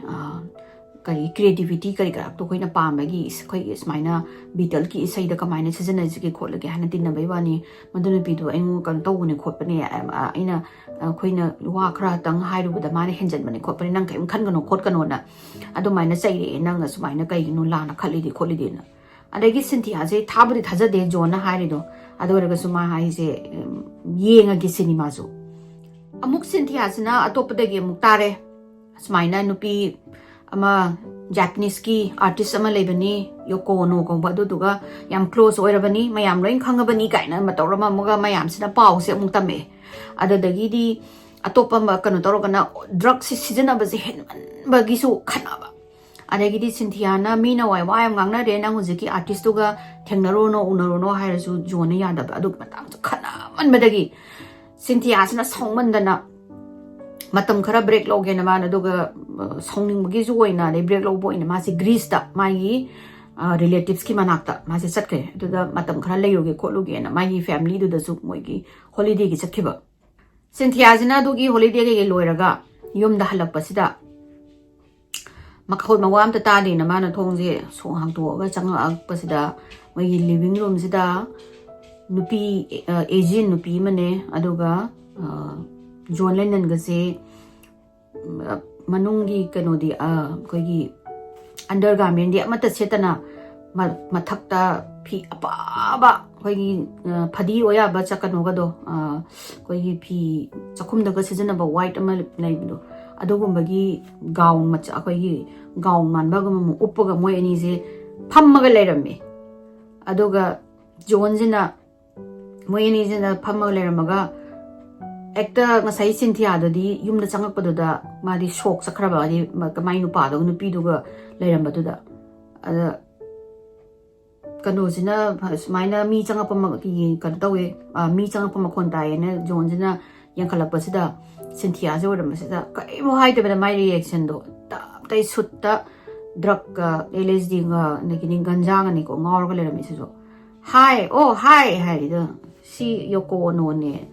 ꯀꯔꯤ ꯀ꯭ꯔꯤꯌꯦꯇꯤꯕꯤꯇꯤ ꯀꯔꯤ ꯀꯔꯥꯗꯣ ꯑꯩꯈꯣꯏꯅ ꯄꯥꯝꯕꯒꯤ ꯑꯩꯈꯣꯏꯒꯤ ꯁꯨꯃꯥꯏꯅ ꯕꯤꯇꯜꯒꯤ ꯏꯁꯩꯗ ꯀꯃꯥꯏꯅ ꯁꯤꯖꯤꯟꯅꯁꯤꯒꯦ ꯈꯣꯠꯂꯒꯦ ꯍꯥꯏꯅ ꯇꯤꯟꯅꯕꯩ ꯋꯥꯅꯤ꯫ ꯃꯗꯨ ꯅꯨꯄꯤꯗꯣ ꯑꯩꯉꯣꯟꯗ ꯀꯩꯅꯣ ꯇꯧꯕꯅꯦ ꯈꯣꯠꯄꯅꯦ, ꯑꯩꯅ ꯑꯩꯈꯣꯏꯅ ꯋꯥ ꯈꯔꯇꯪ ꯍꯥꯏꯔꯨꯕꯗ ꯃꯥꯅ ꯍꯦꯟꯖꯟꯕꯅꯦ ꯈꯣꯠꯄꯅꯦ, ꯅꯪ ꯀꯔꯤꯝ ꯈꯟꯒꯅꯣ ꯈꯣꯠꯀꯅꯣꯅ ꯑꯗꯨꯃꯥꯏꯅ ꯆꯩꯔꯛꯑꯦ꯫ ꯅꯪ ꯑꯁꯨꯃꯥꯏꯅ ꯀꯩꯒꯤꯅꯣ ꯂꯥꯟꯅ ꯈꯠꯂꯤꯗꯤ ꯈꯣꯠꯂꯤꯗꯤꯅ꯫ ꯑꯗꯒꯤ ꯁꯤꯟꯊꯤꯌꯥꯁꯦ ꯊꯥꯕꯨꯗꯤ ꯊꯥꯖꯗꯦ ꯖꯣꯟꯅ ꯍꯥꯏꯔꯤꯗꯣ꯫ ꯑꯗꯨ ꯑꯣꯏꯔꯒꯁꯨ ꯃꯥ ꯍꯥꯏꯁꯦ ꯌꯦꯡꯉꯒꯦ ꯁꯤꯅꯤ ꯃꯥꯁꯨ꯫ ꯑꯃꯨꯛ ꯁꯤꯟꯊꯤꯌꯥꯁꯤꯅ ꯑꯇꯣꯞꯄꯗꯒꯤ ꯑꯃꯨꯛ ꯇꯥꯔꯦ꯫ ꯁꯨꯃꯥꯏꯅ ꯅꯨꯄꯤ ꯑꯃ ꯖꯥꯄꯅꯤꯁꯀꯤ ꯑꯥꯔꯇꯤꯁ ꯑꯃ ꯂꯩꯕꯅꯤ, ꯌꯣꯀꯣ ꯑꯣꯅꯣ ꯀꯧꯕ, ꯑꯗꯨꯗꯨꯒ ꯌꯥꯝ ꯀ꯭ꯂꯣꯖ ꯑꯣꯏꯔꯕꯅꯤ, ꯃꯌꯥꯝ ꯂꯣꯏ ꯈꯪꯉꯕꯅꯤ ꯀꯥꯏꯅ ꯑꯃ ꯇꯧꯔꯝꯃꯒ ꯃꯌꯥꯝꯁꯤꯅ ꯄꯥꯎꯁꯦ ꯑꯃꯨꯛ ꯇꯝꯃꯛꯑꯦ꯫ ꯑꯗꯨꯗꯒꯤꯗꯤ ꯑꯇꯣꯞꯄ ꯑꯃ ꯀꯩꯅꯣ ꯇꯧꯔꯒꯅ ꯗ꯭ꯔꯛꯁꯤ ꯁꯤꯖꯤꯟꯅꯕꯁꯦ ꯍꯦꯟꯃꯟꯕꯒꯤꯁꯨ ꯈꯠꯅꯕ꯫ ꯑꯗꯒꯤꯗꯤ ꯁꯤꯟꯊꯤꯌꯥꯅ ꯃꯤꯅ ꯋꯥꯏ ꯋꯥ ꯌꯥꯝ ꯉꯥꯡꯅꯔꯦ, ꯅꯪ ꯍꯧꯖꯤꯛꯀꯤ ꯑꯥꯔꯇꯤꯁꯇꯨꯒ ꯊꯦꯡꯅꯔꯨꯔꯅꯣ, ꯎꯅꯔꯨꯔꯅꯣ ꯍꯥꯏꯔꯁꯨ ꯖꯣꯟꯅ ꯌꯥꯗꯕ꯫ ꯑꯗꯨꯒꯤ ꯃꯇꯥꯡꯁꯨ ꯈꯠꯅꯃꯟꯕꯗꯒꯤ ꯁꯤꯟꯊꯤꯌꯥꯁꯤꯅ ꯁꯥꯎꯃꯟꯗꯅ ꯃꯇꯝ ꯈꯔ ꯕ꯭ꯔꯦꯛ ꯂꯧꯒꯦꯅ ꯃꯥꯅ, ꯑꯗꯨꯒ ꯁꯥꯎꯅꯤꯡꯕꯒꯤꯁꯨ ꯑꯣꯏꯅ, ꯑꯗꯩ ꯕ꯭ꯔꯦꯛ ꯂꯧꯕ ꯑꯣꯏꯅ ꯃꯥꯁꯦ ꯒ꯭ꯔꯤꯁꯇ ꯃꯥꯒꯤ ꯔꯤꯂꯦꯇꯤꯞꯁꯀꯤ ꯃꯅꯥꯛꯇ ꯃꯥꯁꯦ ꯆꯠꯈ꯭ꯔꯦ꯫ ꯑꯗꯨꯗ ꯃꯇꯝ ꯈꯔ ꯂꯩꯔꯨꯒꯦ ꯈꯣꯠꯂꯨꯒꯦꯅ ꯃꯥꯒꯤ ꯐꯦꯃꯤꯂꯤꯗꯨꯗꯁꯨ ꯃꯣꯏꯒꯤ ꯍꯣꯂꯤꯗꯦꯒꯤ ꯆꯠꯈꯤꯕ꯫ ꯁꯤꯟꯊꯤꯌꯥꯁꯤꯅ ꯑꯗꯨꯒꯤ ꯍꯣꯂꯤꯗꯦ ꯀꯩꯀꯩ ꯂꯣꯏꯔꯒ ꯌꯨꯝꯗ ꯍꯜꯂꯛꯄꯁꯤꯗ ꯃꯈꯣꯜ ꯃꯋꯥ ꯑꯝꯇ ꯇꯥꯗꯦꯅ ꯃꯥꯅ ꯊꯣꯡꯁꯦ ꯁꯣꯛ ꯍꯥꯡꯇꯣꯛꯑꯒ ꯆꯪꯉꯛꯄꯁꯤꯗ ꯃꯣꯏꯒꯤ ꯂꯤꯚꯤꯡ ꯔꯨꯝꯁꯤꯗ ꯅꯨꯄꯤ, ꯑꯦꯖꯤꯌꯟ ꯅꯨꯄꯤ ꯑꯃꯅꯦ, ꯑꯗꯨꯒ ꯖꯣꯟ ꯂꯦꯅꯟꯒꯁꯦ ꯃꯅꯨꯡꯒꯤ ꯀꯩꯅꯣꯗꯤ, ꯑꯩꯈꯣꯏꯒꯤ ꯑꯟꯗꯔ ꯒꯥꯔꯃꯦꯟꯗꯤ ꯑꯃꯠꯇ ꯁꯦꯠꯇꯅ ꯃꯊꯛꯇ ꯐꯤ ꯑꯄꯥꯕ, ꯑꯩꯈꯣꯏꯒꯤ ꯐꯗꯤ ꯑꯣꯏ ꯌꯥꯕ ꯆꯥ ꯀꯩꯅꯣꯒꯗꯣ, ꯑꯩꯈꯣꯏꯒꯤ ꯐꯤ ꯆꯥꯛꯈꯨꯝꯗꯒ ꯁꯤꯖꯤꯟꯅꯕ ꯋꯥꯏꯠ ꯑꯃ ꯂꯩꯕꯗꯣ, ꯑꯗꯨꯒꯨꯝꯕꯒꯤ ꯒꯥꯎꯟ ꯃꯆꯥ, ꯑꯩꯈꯣꯏꯒꯤ ꯒꯥꯎꯟ ꯃꯥꯟꯕꯒꯨꯝꯕ ꯑꯃ ꯎꯞꯄꯒ ꯃꯣꯏ ꯑꯅꯤꯁꯦ ꯐꯝꯃꯒ ꯂꯩꯔꯝꯃꯦ꯫ ꯑꯗꯨꯒ ꯖꯣꯟꯁꯤꯅ, ꯃꯣꯏ ꯑꯅꯤꯁꯤꯅ ꯐꯝꯃꯒ ꯂꯩꯔꯝꯃꯒ ꯍꯦꯛꯇ ꯉꯁꯥꯏ ꯁꯤꯟꯊꯤꯌꯥꯗꯨꯗꯤ ꯌꯨꯝꯗ ꯆꯪꯉꯛꯄꯗꯨꯗ ꯃꯥꯗꯤ ꯁꯣꯛ ꯆꯠꯈ꯭ꯔꯕ, ꯍꯥꯏꯗꯤ ꯃꯥꯏ ꯅꯨꯄꯥꯗꯨꯒ ꯅꯨꯄꯤꯗꯨꯒ ꯂꯩꯔꯝꯕꯗꯨꯗ꯫ ꯑꯗ ꯀꯩꯅꯣꯁꯤꯅ ꯁꯨꯃꯥꯏꯅ ꯃꯤ ꯆꯪꯉꯛꯄ ꯀꯩꯅꯣ ꯇꯧꯋꯦ, ꯃꯤ ꯆꯪꯉꯛꯄ ꯃꯈꯣꯟ ꯇꯥꯏꯌꯦꯅ ꯖꯣꯟꯁꯤꯅ ꯌꯦꯡꯈꯠꯂꯛꯄꯁꯤꯗ ꯁꯤꯟꯊꯤꯌꯥꯁꯦ ꯑꯣꯏꯔꯝꯕꯁꯤꯗ ꯀꯔꯤꯝ ꯍꯥꯏꯗꯕꯗ ꯃꯥꯏ ꯔꯤꯌꯦꯛꯁꯟꯗꯣ ꯇꯞꯇꯩ ꯁꯨꯠꯇ ꯗ꯭ꯔꯛꯀ, ꯑꯦꯜ ꯑꯦꯁ ꯗꯤꯒ, ꯑꯗꯒꯤꯗꯤ ꯒꯟꯖꯥꯒꯅꯤꯀꯣ ꯉꯥꯎꯔꯒ ꯂꯩꯔꯝꯃꯤꯁꯤꯁꯨ꯫ "ꯍꯥꯏ, ꯑꯣ ꯍꯥꯏ" ꯍꯥꯏꯔꯤꯗꯣ꯫ "ꯁꯤ ꯌꯣꯀꯣ ꯑꯣꯅꯣꯅꯦ,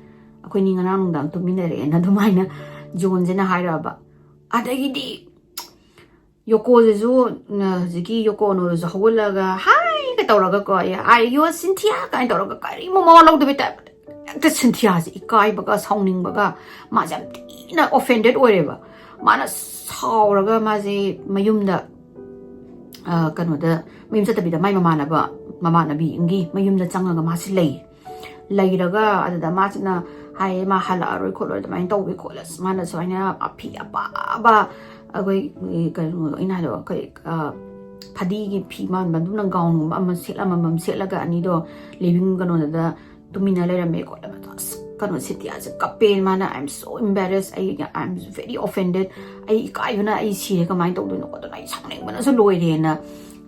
ꯑꯩꯈꯣꯏꯅꯤ ꯉꯔꯥꯡ ꯅꯨꯡꯗꯥꯡ ꯇꯨꯝꯃꯤꯟꯅꯔꯛꯑꯦꯅ ꯑꯗꯨꯃꯥꯏꯅ ꯖꯣꯟꯁꯤꯅ ꯍꯥꯏꯔꯛꯑꯕ꯫ ꯑꯗꯒꯤꯗꯤ ꯌꯣꯀꯣꯁꯤꯁꯨ, ꯍꯧꯖꯤꯛꯀꯤ ꯌꯣꯀꯣ ꯑꯣꯅꯣꯗꯨꯁꯨ ꯍꯧꯒꯠꯂꯒ ꯍꯥꯏꯒ ꯇꯧꯔꯒꯀꯣ, "ꯑꯥꯏ ꯌꯣ ꯁꯤꯟꯊꯤꯌꯥ" ꯀꯥꯏꯅ ꯇꯧꯔꯒ ꯀꯔꯤꯃ ꯃꯋꯥ ꯂꯧꯗꯕꯩ ꯇꯥꯏꯞꯇ ꯍꯦꯛꯇ ꯁꯤꯟꯊꯤꯌꯥꯁꯦ ꯏꯀꯥꯏꯕꯒ ꯁꯥꯎꯅꯤꯡꯕꯒ, ꯃꯥꯁꯦ ꯌꯥꯝ ꯊꯤꯅ offended ꯑꯣꯏꯔꯦꯕ꯫ ꯃꯥꯅ ꯁꯥꯎꯔꯒ ꯃꯥꯁꯦ ꯃꯌꯨꯝꯗ, ꯑ, ꯀꯩꯅꯣꯗ, ꯃꯌꯨꯝ ꯆꯠꯇꯕꯤꯗ ꯃꯥꯏ ꯃꯃꯥꯟꯅꯕ, ꯃꯃꯥꯟꯅꯕꯤ ꯑꯃꯒꯤ ꯃꯌꯨꯝꯗ ꯆꯪꯉꯒ ꯃꯥꯁꯦ ꯂꯩ꯫ ꯂꯩꯔꯒ ꯑꯗꯨꯗ ꯃꯥꯁꯤꯅ ꯍꯥꯏꯌꯦ, ꯃꯥ ꯍꯜꯂꯛꯑꯔꯣꯏ ꯈꯣꯠꯂꯣꯏ ꯑꯗꯨꯃꯥꯏꯅ ꯇꯧꯋꯤ ꯈꯣꯠꯂꯦ꯫ ꯑꯁ, ꯃꯥꯅ ꯁꯨꯃꯥꯏꯅ ꯐꯤ ꯑꯄꯥꯕ, ꯑꯩꯈꯣꯏ, ꯀꯩꯅꯣ, ꯑꯩꯅ ꯍꯥꯏꯗꯣ, ꯑꯩꯈꯣꯏ, ꯑ, ꯐꯗꯤꯒꯤ ꯐꯤ ꯃꯥꯟꯕ ꯑꯗꯨꯝꯅ gown-ꯒꯨꯝꯕ ꯑꯃ ꯁꯦꯠ-, ꯑꯃꯃꯝ ꯁꯦꯠꯂꯒ ꯑꯅꯤꯗꯣ living ꯀꯩꯅꯣꯗꯨꯗ ꯇꯨꯃꯤꯟꯅ ꯂꯩꯔꯝꯃꯦ ꯈꯣꯠꯂꯦ꯫ ꯑꯁ, ꯀꯩꯅꯣ, ꯁꯤꯟꯊꯤꯌꯥꯁꯦ ꯀꯞꯄꯦ꯫ ꯃꯥꯅ, "I am so embarrassed, I, I am very offended, ꯑꯩ ꯏꯀꯥꯏꯕꯅ ꯑꯩ ꯁꯤꯔꯦ, ꯀꯃꯥꯏꯅ ꯇꯧꯗꯣꯏꯅꯣ ꯈꯣꯠꯇꯣꯏꯅꯣ, ꯑꯩ ꯁꯥꯎꯅꯤꯡꯕꯅꯁꯨ ꯂꯣꯏꯔꯦꯅ"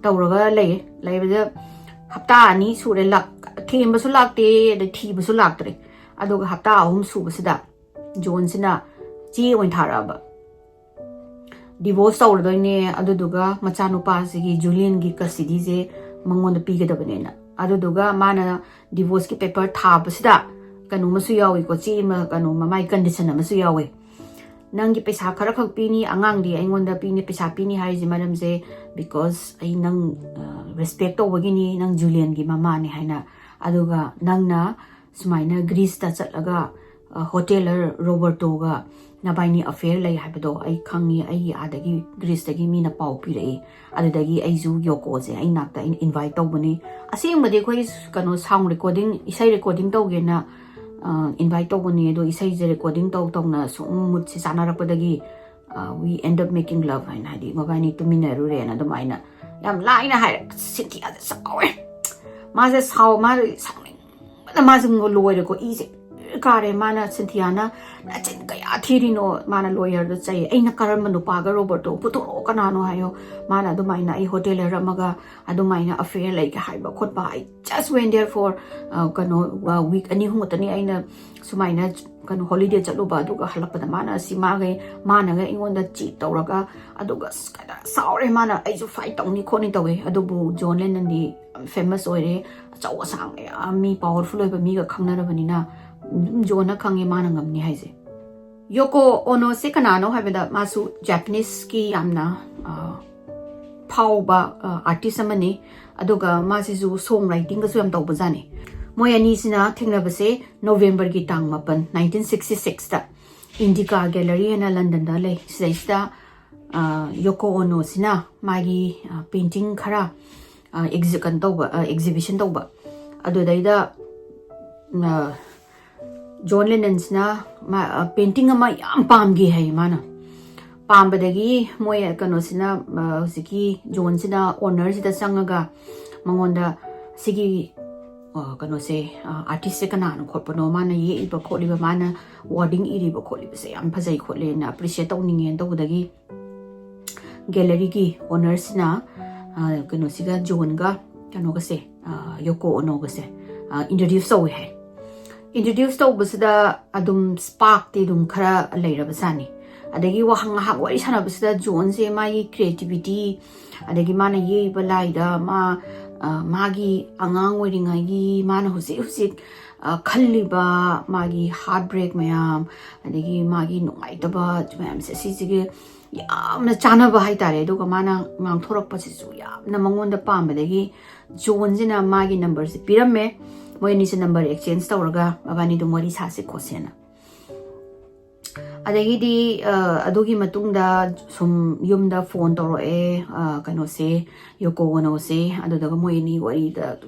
ꯇꯧꯔꯒ ꯂꯩꯌꯦ꯫ ꯂꯩꯕꯗ ꯍꯞꯇꯥ ꯑꯅꯤ ꯁꯨꯔꯦ, ꯂꯥꯛ-, ꯊꯦꯝꯕꯁꯨ ꯂꯥꯛꯇꯦ, ꯑꯗꯩ ꯊꯤꯕꯁꯨ ꯂꯥꯛꯇ꯭ꯔꯦ꯫ ꯑꯗꯨꯒ ꯍꯞꯇꯥ ꯑꯍꯨꯝ ꯁꯨꯕꯁꯤꯗ ꯖꯣꯟꯁꯤꯅ ꯆꯦ ꯑꯣꯏꯅ ꯊꯥꯔꯛꯑꯕ꯫ Divorce ꯇꯧꯔꯗꯣꯏꯅꯦ, ꯑꯗꯨꯗꯨꯒ ꯃꯆꯥꯅꯨꯄꯥꯁꯤꯒꯤ, ꯖꯨꯂꯤꯌꯟꯒꯤ custody-ꯁꯦ ꯃꯉꯣꯟꯗ ꯄꯤꯒꯗꯕꯅꯦꯅ꯫ ꯑꯗꯨꯗꯨꯒ ꯃꯥꯅ divorce-ꯀꯤ paper ꯊꯥꯕꯁꯤꯗ ꯀꯩꯅꯣꯃꯁꯨ ꯌꯥꯎꯏꯀꯣ, ꯆꯦ ꯑꯃ, ꯀꯩꯅꯣꯃ, ꯃꯥꯏ condition ꯑꯃꯁꯨ ꯌꯥꯎꯋꯦ꯫ "ꯅꯪꯒꯤ ꯄꯩꯁꯥ ꯈꯔ ꯈꯛ ꯄꯤꯅꯤ, ꯑꯉꯥꯡꯗꯤ ꯑꯩꯉꯣꯟꯗ ꯄꯤꯅꯤ, ꯄꯩꯁꯥ ꯄꯤꯅꯤ ꯍꯥꯏꯔꯤꯁꯤ ꯃꯔꯝꯁꯦ, because ꯑꯩ ꯅꯪ, ꯑ, respect ꯇꯧꯕꯒꯤꯅꯤ, ꯅꯪ ꯖꯨꯂꯤꯌꯟꯒꯤ ꯃꯃꯥꯅꯦ" ꯍꯥꯏꯅ꯫ ꯑꯗꯨꯒ ꯅꯪꯅ ꯁꯨꯃꯥꯏꯅ ꯒ꯭ꯔꯤꯁꯇ ꯆꯠꯂꯒ, ꯑ, ꯍꯣꯇꯦꯂꯔ ꯔꯣꯕꯔꯇꯣꯒ ꯅꯕꯥꯏꯅꯤ affair ꯂꯩ ꯍꯥꯏꯕꯗꯣ ꯑꯩ ꯈꯪꯉꯤ, ꯑꯩꯒꯤ ꯑꯥꯗꯒꯤ ꯒ꯭ꯔꯤꯁꯇꯒꯤ ꯃꯤꯅ ꯄꯥꯎ ꯄꯤꯔꯛꯏ꯫ ꯑꯗꯨꯗꯒꯤ ꯑꯩꯁꯨ ꯌꯣꯀꯣꯁꯦ ꯑꯩ ꯅꯥꯛꯇ ꯑꯩꯅ invite ꯇꯧꯕꯅꯤ꯫ ꯑꯁꯦꯡꯕꯗꯤ ꯑꯩꯈꯣꯏ ꯀꯩꯅꯣ sound recording, ꯏꯁꯩ recording ꯇꯧꯒꯦꯅ, ꯑ, invite ꯇꯧꯕꯅꯤ, ꯑꯗꯣ ꯏꯁꯩꯁꯦ recording ꯇꯧ ꯇꯧꯅ ꯁꯨꯝ mood-ꯁꯦ ꯆꯥꯟꯅꯔꯛꯄꯗꯒꯤ, ꯑ, we end up making love ꯍꯥꯏꯅ, ꯍꯥꯏꯗꯤ ꯃꯕꯥꯏꯅꯤ ꯇꯨꯃꯤꯟꯅꯔꯨꯔꯦꯅ ꯑꯗꯨꯃꯥꯏꯅ ꯌꯥꯝ ꯂꯥꯏꯅ ꯍꯥꯏꯔꯦ꯫ ꯑꯁ, ꯁꯤꯟꯊꯤꯌꯥꯁꯦ ꯁꯥꯎꯋꯦ꯫ ꯃꯥꯁꯦ ꯁꯥꯎ-, ꯃꯥꯁꯦ ꯁꯥꯎꯅꯤꯡꯕꯅ ꯃꯥꯁꯦ ꯂꯣꯏꯔꯦꯀꯣ, ꯏꯁꯦ ꯀꯥꯔꯦ꯫ ꯃꯥꯅ, ꯁꯤꯟꯊꯤꯌꯥꯅ "ꯅꯆꯤꯟ ꯀꯌꯥ ꯊꯤꯔꯤꯅꯣ?" ꯃꯥꯅ lawyer-ꯗ ꯆꯩ꯫ "ꯑꯩꯅ ꯀꯔꯝꯕ ꯅꯨꯄꯥꯒ ꯔꯣꯕꯔꯇꯣ ꯄꯨꯊꯣꯔꯛꯑꯣ, ꯀꯅꯥꯅꯣ ꯍꯥꯏꯌꯣ?" ꯃꯥꯅ ꯑꯗꯨꯃꯥꯏꯅ ꯑꯩ ꯍꯣꯇꯦꯂꯔ ꯑꯃꯒ ꯑꯗꯨꯃꯥꯏꯅ affair ꯂꯩꯒꯦ ꯍꯥꯏꯕ ꯈꯣꯠꯄ꯫ I just went there for, ꯑ, ꯀꯩꯅꯣ, ꯑ, week ꯑꯅꯤ ꯑꯍꯨꯝ ꯈꯛꯇꯅꯤ ꯑꯩꯅ ꯁꯨꯃꯥꯏꯅ ꯀꯩꯅꯣ holiday ꯆꯠꯂꯨꯕ, ꯑꯗꯨꯒ ꯍꯜꯂꯛꯄꯗ ꯃꯥꯅ ꯑꯁꯤ ꯃꯥꯒꯩ, ꯃꯥꯅꯒ ꯑꯩꯉꯣꯟꯗ cheat ꯇꯧꯔꯒ, ꯑꯗꯨꯒ ꯑꯁ ꯀꯩꯅꯣ ꯁꯥꯎꯔꯦ ꯃꯥꯅ, ꯑꯩꯁꯨ fight ꯇꯧꯅꯤ ꯈꯣꯠꯅꯤ ꯇꯧꯋꯦ꯫ ꯑꯗꯨꯕꯨ ꯖꯣꯟ ꯂꯦꯅꯟꯗꯤ famous ꯑꯣꯏꯔꯦ, ꯑꯆꯧ ꯑꯁꯥꯡ ꯃꯌꯥꯝ, ꯃꯤ powerful ꯑꯣꯏꯕ ꯃꯤꯒ ꯈꯪꯅꯔꯕꯅꯤꯅ, ꯖꯣꯟꯅ ꯈꯪꯉꯦ ꯃꯥꯅ ꯉꯝꯅꯤ ꯍꯥꯏꯁꯦ꯫ ꯌꯣꯀꯣ ꯑꯣꯅꯣꯁꯦ ꯀꯅꯥꯅꯣ ꯍꯥꯏꯕꯗ, ꯃꯥꯁꯨ ꯖꯄꯥꯅꯤꯁꯀꯤ ꯌꯥꯝꯅ, ꯑ, ꯐꯥꯎꯕ, ꯑ, ꯑꯥꯔꯇꯤꯁ ꯑꯃꯅꯤ꯫ ꯑꯗꯨꯒ ꯃꯥꯁꯤꯁꯨ ꯁꯣꯡ ꯔꯥꯏꯇꯤꯡꯒꯁꯨ ꯌꯥꯝ ꯇꯧꯕꯖꯥꯠꯅꯤ꯫ ꯃꯣꯏ ꯑꯅꯤꯁꯤꯅ ꯊꯦꯡꯅꯕꯁꯦ ꯅꯣꯕꯦꯝꯕꯔꯒꯤ ꯇꯥꯡ ꯃꯥꯄꯟ, ꯅꯥꯏꯟꯇꯤꯟ ꯁꯤꯛꯁꯇꯤ ꯁꯤꯛꯁꯇ ꯏꯟꯗꯤꯀꯥ ꯒꯦꯂꯔꯤ ꯍꯥꯏꯅ ꯂꯟꯗꯟꯗ ꯂꯩ꯫ ꯁꯤꯗꯩꯁꯤꯗ, ꯑ, ꯌꯣꯀꯣ ꯑꯣꯅꯣꯁꯤꯅ ꯃꯥꯒꯤ, ꯑ, ꯄꯦꯟꯇꯤꯡ ꯈꯔ, ꯑ, ꯑꯦꯛꯖꯤ-, ꯀꯩꯅꯣ ꯇꯧꯕ, ꯑ, ꯑꯦꯛꯖꯤꯕꯤꯁꯟ ꯇꯧꯕ꯫ ꯑꯗꯨꯗꯩꯗ, ꯑ, ꯖꯣꯟ ꯂꯦꯅꯟꯁꯤꯅ ꯃꯥ, ꯑ, ꯄꯦꯟꯇꯤꯡ ꯑꯃ ꯌꯥꯝ ꯄꯥꯝꯈꯤ ꯍꯥꯏ ꯃꯥꯅ꯫ ꯄꯥꯝꯕꯗꯒꯤ ꯃꯣꯏ ꯀꯩꯅꯣꯁꯤꯅ, ꯑ, ꯍꯧꯖꯤꯛꯀꯤ ꯖꯣꯟꯁꯤꯅ ꯑꯣꯅꯔꯁꯤꯗ ꯆꯪꯉꯒ ꯃꯉꯣꯟꯗ ꯁꯤꯒꯤ, ꯑ, ꯀꯩꯅꯣꯁꯦ, ꯑ, ꯑꯥꯔꯇꯤꯁꯁꯦ ꯀꯅꯥꯅꯣ ꯈꯣꯠꯄꯅꯣ, ꯃꯥꯅ ꯌꯦꯛꯏꯕ ꯈꯣꯠꯂꯤꯕ, ꯃꯥꯅ ꯋꯥꯔꯗꯤꯡ ꯏꯔꯤꯕ ꯈꯣꯠꯂꯤꯕꯁꯦ ꯌꯥꯝ ꯐꯖꯩ ꯈꯣꯠꯂꯦꯅ ꯑꯦꯄ꯭ꯔꯤꯁꯤꯌꯦꯠ ꯇꯧꯅꯤꯡꯉꯦꯅ ꯇꯧꯕꯗꯒꯤ ꯒꯦꯂꯔꯤꯒꯤ ꯑꯣꯅꯔꯁꯤꯅ, ꯑ, ꯀꯩꯅꯣꯁꯤꯒ, ꯖꯣꯟꯒ ꯀꯩꯅꯣꯒꯁꯦ, ꯑ, ꯌꯣꯀꯣ ꯑꯣꯅꯣꯒꯁꯦ, ꯑ, ꯏꯟꯇ꯭ꯔꯣꯗ꯭ꯌꯨꯁ ꯇꯧꯋꯦ ꯍꯥꯏ꯫ ꯏꯟꯇ꯭ꯔꯣꯗ꯭ꯌꯨꯁ ꯇꯧꯕꯁꯤꯗ ꯑꯗꯨꯝ ꯁ꯭ꯄꯥꯔꯛꯇꯤ ꯑꯗꯨꯝ ꯈꯔ ꯂꯩꯔꯕꯖꯥꯠꯅꯤ꯫ ꯑꯗꯒꯤ ꯋꯥꯍꯪ ꯉꯥꯏꯍꯥꯛ ꯋꯥꯔꯤ ꯁꯥꯟꯅꯕꯁꯤꯗ ꯖꯣꯟꯁꯦ ꯃꯥꯒꯤ ꯀ꯭ꯔꯤꯌꯦꯇꯤꯕꯤꯇꯤ, ꯑꯗꯒꯤ ꯃꯥꯅ ꯌꯦꯛꯏꯕ ꯂꯥꯏꯗ ꯃꯥ, ꯑ, ꯃꯥꯒꯤ ꯑꯉꯥꯡ ꯑꯣꯏꯔꯤꯉꯩꯒꯤ ꯃꯥꯅ ꯍꯧꯖꯤꯛ ꯍꯧꯖꯤꯛ, ꯑ, ꯈꯜꯂꯤꯕ ꯃꯥꯒꯤ ꯍꯥꯔꯠ ꯕ꯭ꯔꯦꯛ ꯃꯌꯥꯝ, ꯑꯗꯒꯤ ꯃꯥꯒꯤ ꯅꯨꯡꯉꯥꯏꯇꯕ ꯃꯌꯥꯝꯁꯦ, ꯁꯤꯁꯤꯒꯤ ꯌꯥꯝꯅ ꯆꯥꯟꯅꯕ ꯍꯥꯏꯇꯥꯔꯦ꯫ ꯑꯗꯨꯒ ꯃꯥꯅ ꯉꯥꯡꯊꯣꯔꯛꯄꯁꯤꯁꯨ ꯌꯥꯝꯅ ꯃꯉꯣꯟꯗ ꯄꯥꯝꯕꯗꯒꯤ ꯖꯣꯟꯁꯤꯅ ꯃꯥꯒꯤ ꯅꯝꯕꯔꯁꯦ ꯄꯤꯔꯝꯃꯦ꯫ ꯃꯣꯏ ꯑꯅꯤꯁꯦ ꯅꯝꯕꯔ ꯑꯦꯛꯁꯆꯦꯟꯖ ꯇꯧꯔꯒ ꯃꯕꯥꯅꯤ ꯑꯗꯨꯝ ꯋꯥꯔꯤ ꯁꯥꯁꯤ ꯈꯣꯠꯁꯦꯅ꯫ ꯑꯗꯒꯤꯗꯤ, ꯑ, ꯑꯗꯨꯒꯤ ꯃꯇꯨꯡꯗ ꯁꯨꯝ ꯌꯨꯝꯗ ꯐꯣꯟ ꯇꯧꯔꯛꯑꯦ, ꯑ, ꯀꯩꯅꯣꯁꯦ, ꯌꯣꯀꯣ ꯑꯣꯅꯣꯁꯦ꯫ ꯑꯗꯨꯗꯨꯒ ꯃꯣꯏ ꯑꯅꯤ ꯋꯥꯔꯤꯗ,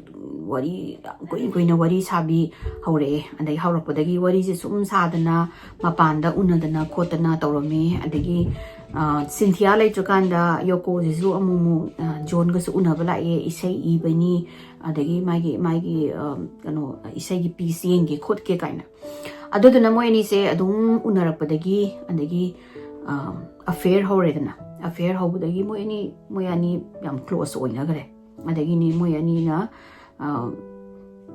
ꯋꯥꯔꯤ ꯌꯥꯝ ꯀꯨꯏ ꯀꯨꯏꯅ ꯋꯥꯔꯤ ꯁꯥꯕꯤ ꯍꯧꯔꯛꯑꯦ꯫ ꯑꯗꯩ ꯍꯧꯔꯛꯄꯗꯒꯤ ꯋꯥꯔꯤꯁꯦ ꯁꯨꯝ ꯁꯥꯗꯅ, ꯃꯄꯥꯟꯗ ꯎꯅꯗꯅ ꯈꯣꯠꯇꯅ ꯇꯧꯔꯝꯃꯤ꯫ ꯑꯗꯒꯤ, ꯑ, ꯁꯤꯟꯊꯤꯌꯥ ꯂꯩꯇ꯭ꯔꯀꯥꯟꯗ ꯌꯣꯀꯣꯁꯤꯁꯨ ꯑꯃꯨꯛ ꯑꯃꯨꯛ, ꯑ, ꯖꯣꯟꯒꯁꯨ ꯎꯅꯕ ꯂꯥꯛꯑꯦ, ꯏꯁꯩ ꯏꯕꯅꯤ, ꯑꯗꯒꯤ ꯃꯥꯒꯤ, ꯃꯥꯒꯤ, ꯑ, ꯀꯩꯅꯣ, ꯏꯁꯩꯒꯤ ꯄꯤꯁ ꯌꯦꯡꯒꯦ ꯈꯣꯠꯀꯦ ꯀꯥꯏꯅ꯫ ꯑꯗꯨꯗꯨꯅ ꯃꯣꯏ ꯑꯅꯤꯁꯦ ꯑꯗꯨꯝ ꯎꯅꯔꯛꯄꯗꯒꯤ, ꯑꯗꯒꯤ, ꯑ, ꯑꯐꯦꯌꯔ ꯍꯧꯔꯦꯗꯅ꯫ ꯑꯐꯦꯌꯔ ꯍꯧꯕꯗꯒꯤ ꯃꯣꯏ ꯑꯅꯤ, ꯃꯣꯏ ꯑꯅꯤ ꯌꯥꯝ ꯀ꯭ꯂꯣꯁ ꯑꯣꯏꯅꯈ꯭ꯔꯦ꯫ ꯑꯗꯒꯤꯅꯤ ꯃꯣꯏ ꯑꯅꯤꯅ, ꯑ,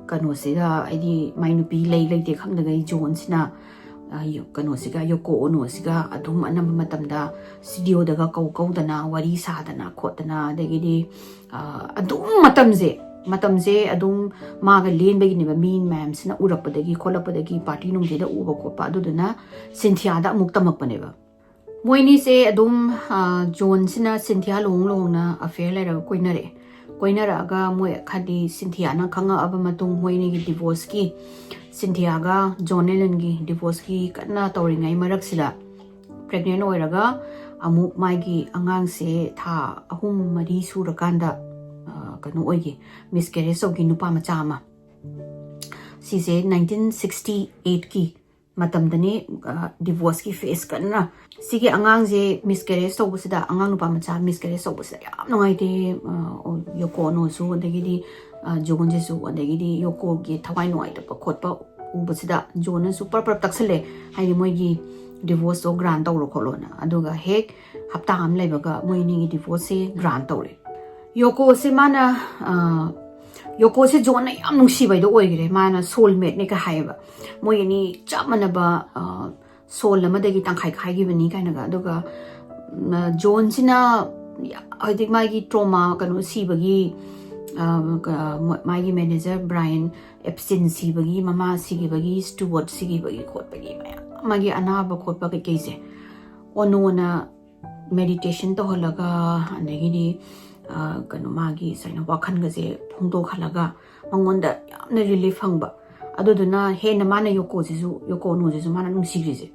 ꯀꯩꯅꯣꯁꯤꯒ, ꯍꯥꯏꯗꯤ ꯃꯥꯏ ꯅꯨꯄꯤ ꯂꯩ ꯂꯩꯇꯦ ꯈꯪꯗꯈꯩ ꯖꯣꯟꯁꯤꯅ, ꯑ, ꯌꯣ-, ꯀꯩꯅꯣꯁꯤꯒ, ꯌꯣꯀꯣ ꯑꯣꯅꯣꯁꯤꯒ ꯑꯗꯨꯝ ꯑꯅꯝꯕ ꯃꯇꯝꯗ ꯁ꯭ꯇꯨꯗꯤꯑꯣꯗꯒ ꯀꯧ ꯀꯧꯗꯅ ꯋꯥꯔꯤ ꯁꯥꯗꯅ ꯈꯣꯠꯇꯅ, ꯑꯗꯒꯤꯗꯤ, ꯑ, ꯑꯗꯨꯝ ꯃꯇꯝꯁꯦ ꯃꯇꯝꯁꯦ ꯑꯗꯨꯝ ꯃꯥꯒ ꯂꯦꯟꯕꯒꯤꯅꯦꯕ, ꯃꯤ ꯃꯌꯥꯝꯁꯤꯅ ꯎꯔꯛꯄꯗꯒꯤ ꯈꯣꯠꯂꯛꯄꯗꯒꯤ, ꯄꯥꯔꯇꯤ ꯅꯨꯡꯇꯤꯗ ꯎꯕ ꯈꯣꯠꯄ, ꯑꯗꯨꯗꯨꯅ ꯁꯤꯟꯊꯤꯌꯥꯗ ꯑꯃꯨꯛ ꯇꯝꯃꯛꯄꯅꯦꯕ꯫ ꯃꯣꯏꯅꯤꯁꯦ ꯑꯗꯨꯝ, ꯑ, ꯖꯣꯟꯁꯤꯅ ꯁꯤꯟꯊꯤꯌꯥ ꯂꯨꯍꯣꯡ ꯂꯨꯍꯣꯡꯅ ꯑꯐꯦꯌꯔ ꯂꯩꯔꯒ ꯀꯣꯏꯅꯔꯛꯑꯦ꯫ ꯀꯣꯏꯅꯔꯛꯑꯒ ꯃꯣꯏ ꯍꯥꯏꯗꯤ ꯁꯤꯟꯊꯤꯌꯥꯅ ꯈꯪꯉꯛꯑꯕ ꯃꯇꯨꯡ, ꯃꯣꯏꯅꯤꯒꯤ ꯗꯤꯚꯣꯔꯁꯀꯤ, ꯁꯤꯟꯊꯤꯌꯥꯒ ꯖꯣꯟ ꯑꯦꯂꯟꯒꯤ ꯗꯤꯚꯣꯔꯁꯀꯤ ꯀꯟꯅ ꯇꯧꯔꯤꯉꯩ ꯃꯔꯛꯁꯤꯗ, ꯄ꯭ꯔꯦꯒꯅꯦꯟ ꯑꯣꯏꯔꯒ ꯑꯃꯨꯛ ꯃꯥꯒꯤ ꯑꯉꯥꯡꯁꯦ ꯊꯥ ꯑꯍꯨꯝ ꯃꯔꯤ ꯁꯨꯔꯀꯥꯟꯗ, ꯑ, ꯀꯩꯅꯣ ꯑꯣꯏꯒꯤ, ꯃꯤꯁꯀꯦꯔꯦꯖ ꯇꯧꯒꯤ, ꯅꯨꯄꯥ ꯃꯆꯥ ꯑꯃ꯫ ꯁꯤꯁꯦ ꯅꯥꯏꯟꯇꯤꯟ ꯁꯤꯛꯁꯇꯤ ꯑꯩꯠꯀꯤ ꯃꯇꯝꯗꯅꯤ, ꯑ, ꯗꯤꯚꯣꯔꯁꯀꯤ ꯐꯦꯁ ꯀꯟꯅ꯫ ꯁꯤꯒꯤ ꯑꯉꯥꯡꯁꯦ ꯃꯤꯁꯀꯦꯔꯦꯖ ꯇꯧꯕꯁꯤꯗ, ꯑꯉꯥꯡ ꯅꯨꯄꯥ ꯃꯆꯥ ꯃꯤꯁꯀꯦꯔꯦꯖ ꯇꯧꯕꯁꯤꯗ ꯌꯥꯝ ꯅꯨꯡꯉꯥꯏꯇꯦ, ꯑ, ꯌꯣꯀꯣ ꯑꯣꯅꯣꯁꯨ, ꯑꯗꯒꯤꯗꯤ, ꯑ, ꯖꯣꯟꯁꯤꯁꯨ, ꯑꯗꯒꯤꯗꯤ ꯌꯣꯀꯣꯒꯤ ꯊꯋꯥꯏ ꯅꯨꯡꯉꯥꯏꯇꯕ ꯈꯣꯠꯄ ꯎꯕꯁꯤꯗ ꯖꯣꯟꯅꯁꯨ ꯄꯔꯞ ꯄꯔꯞ ꯇꯛꯁꯜꯂꯦ, ꯍꯥꯏꯗꯤ ꯃꯣꯏꯒꯤ ꯗꯤꯚꯣꯔꯁꯇꯣ ꯒ꯭ꯔꯥꯟ ꯇꯧꯔꯣ ꯈꯣꯠꯂꯣꯅ꯫ ꯑꯗꯨꯒ ꯍꯦꯛ ꯍꯞꯇꯥ ꯑꯃ ꯂꯩꯕꯒ ꯃꯣꯏ ꯑꯅꯤꯒꯤ ꯗꯤꯚꯣꯔꯁꯁꯦ ꯒ꯭ꯔꯥꯟ ꯇꯧꯔꯦ꯫ ꯌꯣꯀꯣꯁꯦ ꯃꯥꯅ, ꯑ, ꯌꯣꯀꯣꯁꯦ ꯖꯣꯟꯅ ꯌꯥꯝ ꯅꯨꯡꯁꯤꯕ ꯍꯥꯏꯗꯣ ꯑꯣꯏꯈ꯭ꯔꯦ, ꯃꯥꯅ ꯁꯣꯜꯃꯦꯠꯅꯦꯒ ꯍꯥꯏꯌꯦꯕ, ꯃꯣꯏ ꯑꯅꯤ ꯆꯞ ꯃꯥꯟꯅꯕ, ꯑ, ꯁꯣꯜ ꯑꯃꯗꯒꯤ ꯇꯪꯈꯥꯏ ꯈꯥꯏꯈꯤꯕꯅꯤ ꯀꯥꯏꯅꯒ꯫ ꯑꯗꯨꯒ, ꯎꯝ, ꯖꯣꯟꯁꯤꯅ ꯌꯥ-, ꯍꯥꯏꯗꯤ ꯃꯥꯒꯤ ꯇ꯭ꯔꯣꯃꯥ ꯀꯩꯅꯣ ꯁꯤꯕꯒꯤ, ꯑ, ꯀ-, ꯃ-, ꯃꯥꯒꯤ ꯃꯦꯅꯦꯖꯔ ꯕ꯭ꯔꯥꯏꯟ ꯑꯦꯞꯁꯇꯤꯟ ꯁꯤꯕꯒꯤ, ꯃꯃꯥ ꯁꯤꯈꯤꯕꯒꯤ, ꯁ꯭ꯇꯨꯋꯥꯔꯠ ꯁꯤꯈꯤꯕꯒꯤ ꯈꯣꯠꯄꯒꯤ ꯃꯌꯥꯝ ꯑꯃꯒꯤ ꯑꯅꯥꯕ ꯈꯣꯠꯄ ꯀꯩꯀꯩꯁꯦ ꯑꯣꯅꯣꯅ ꯃꯦꯗꯤꯇꯦꯁꯟ ꯇꯧꯍꯜꯂꯒ, ꯑꯗꯒꯤꯗꯤ, ꯑ, ꯀꯩꯅꯣ, ꯃꯥꯒꯤ ꯁꯨꯃꯥꯏꯅ ꯋꯥꯈꯜꯒꯁꯦ ꯐꯣꯡꯗꯣꯛꯍꯜꯂꯒ ꯃꯉꯣꯟꯗ ꯌꯥꯝꯅ ꯔꯤꯂꯤꯐ ꯐꯪꯕ꯫ ꯑꯗꯨꯗꯨꯅ ꯍꯦꯟꯅ ꯃꯥꯅ ꯌꯣꯀꯣꯁꯤꯁꯨ, ꯌꯣꯀꯣ ꯑꯣꯅꯣꯁꯤꯁꯨ ꯃꯥꯅ ꯅꯨꯡꯁꯤꯈ꯭ꯔꯤꯁꯦ꯫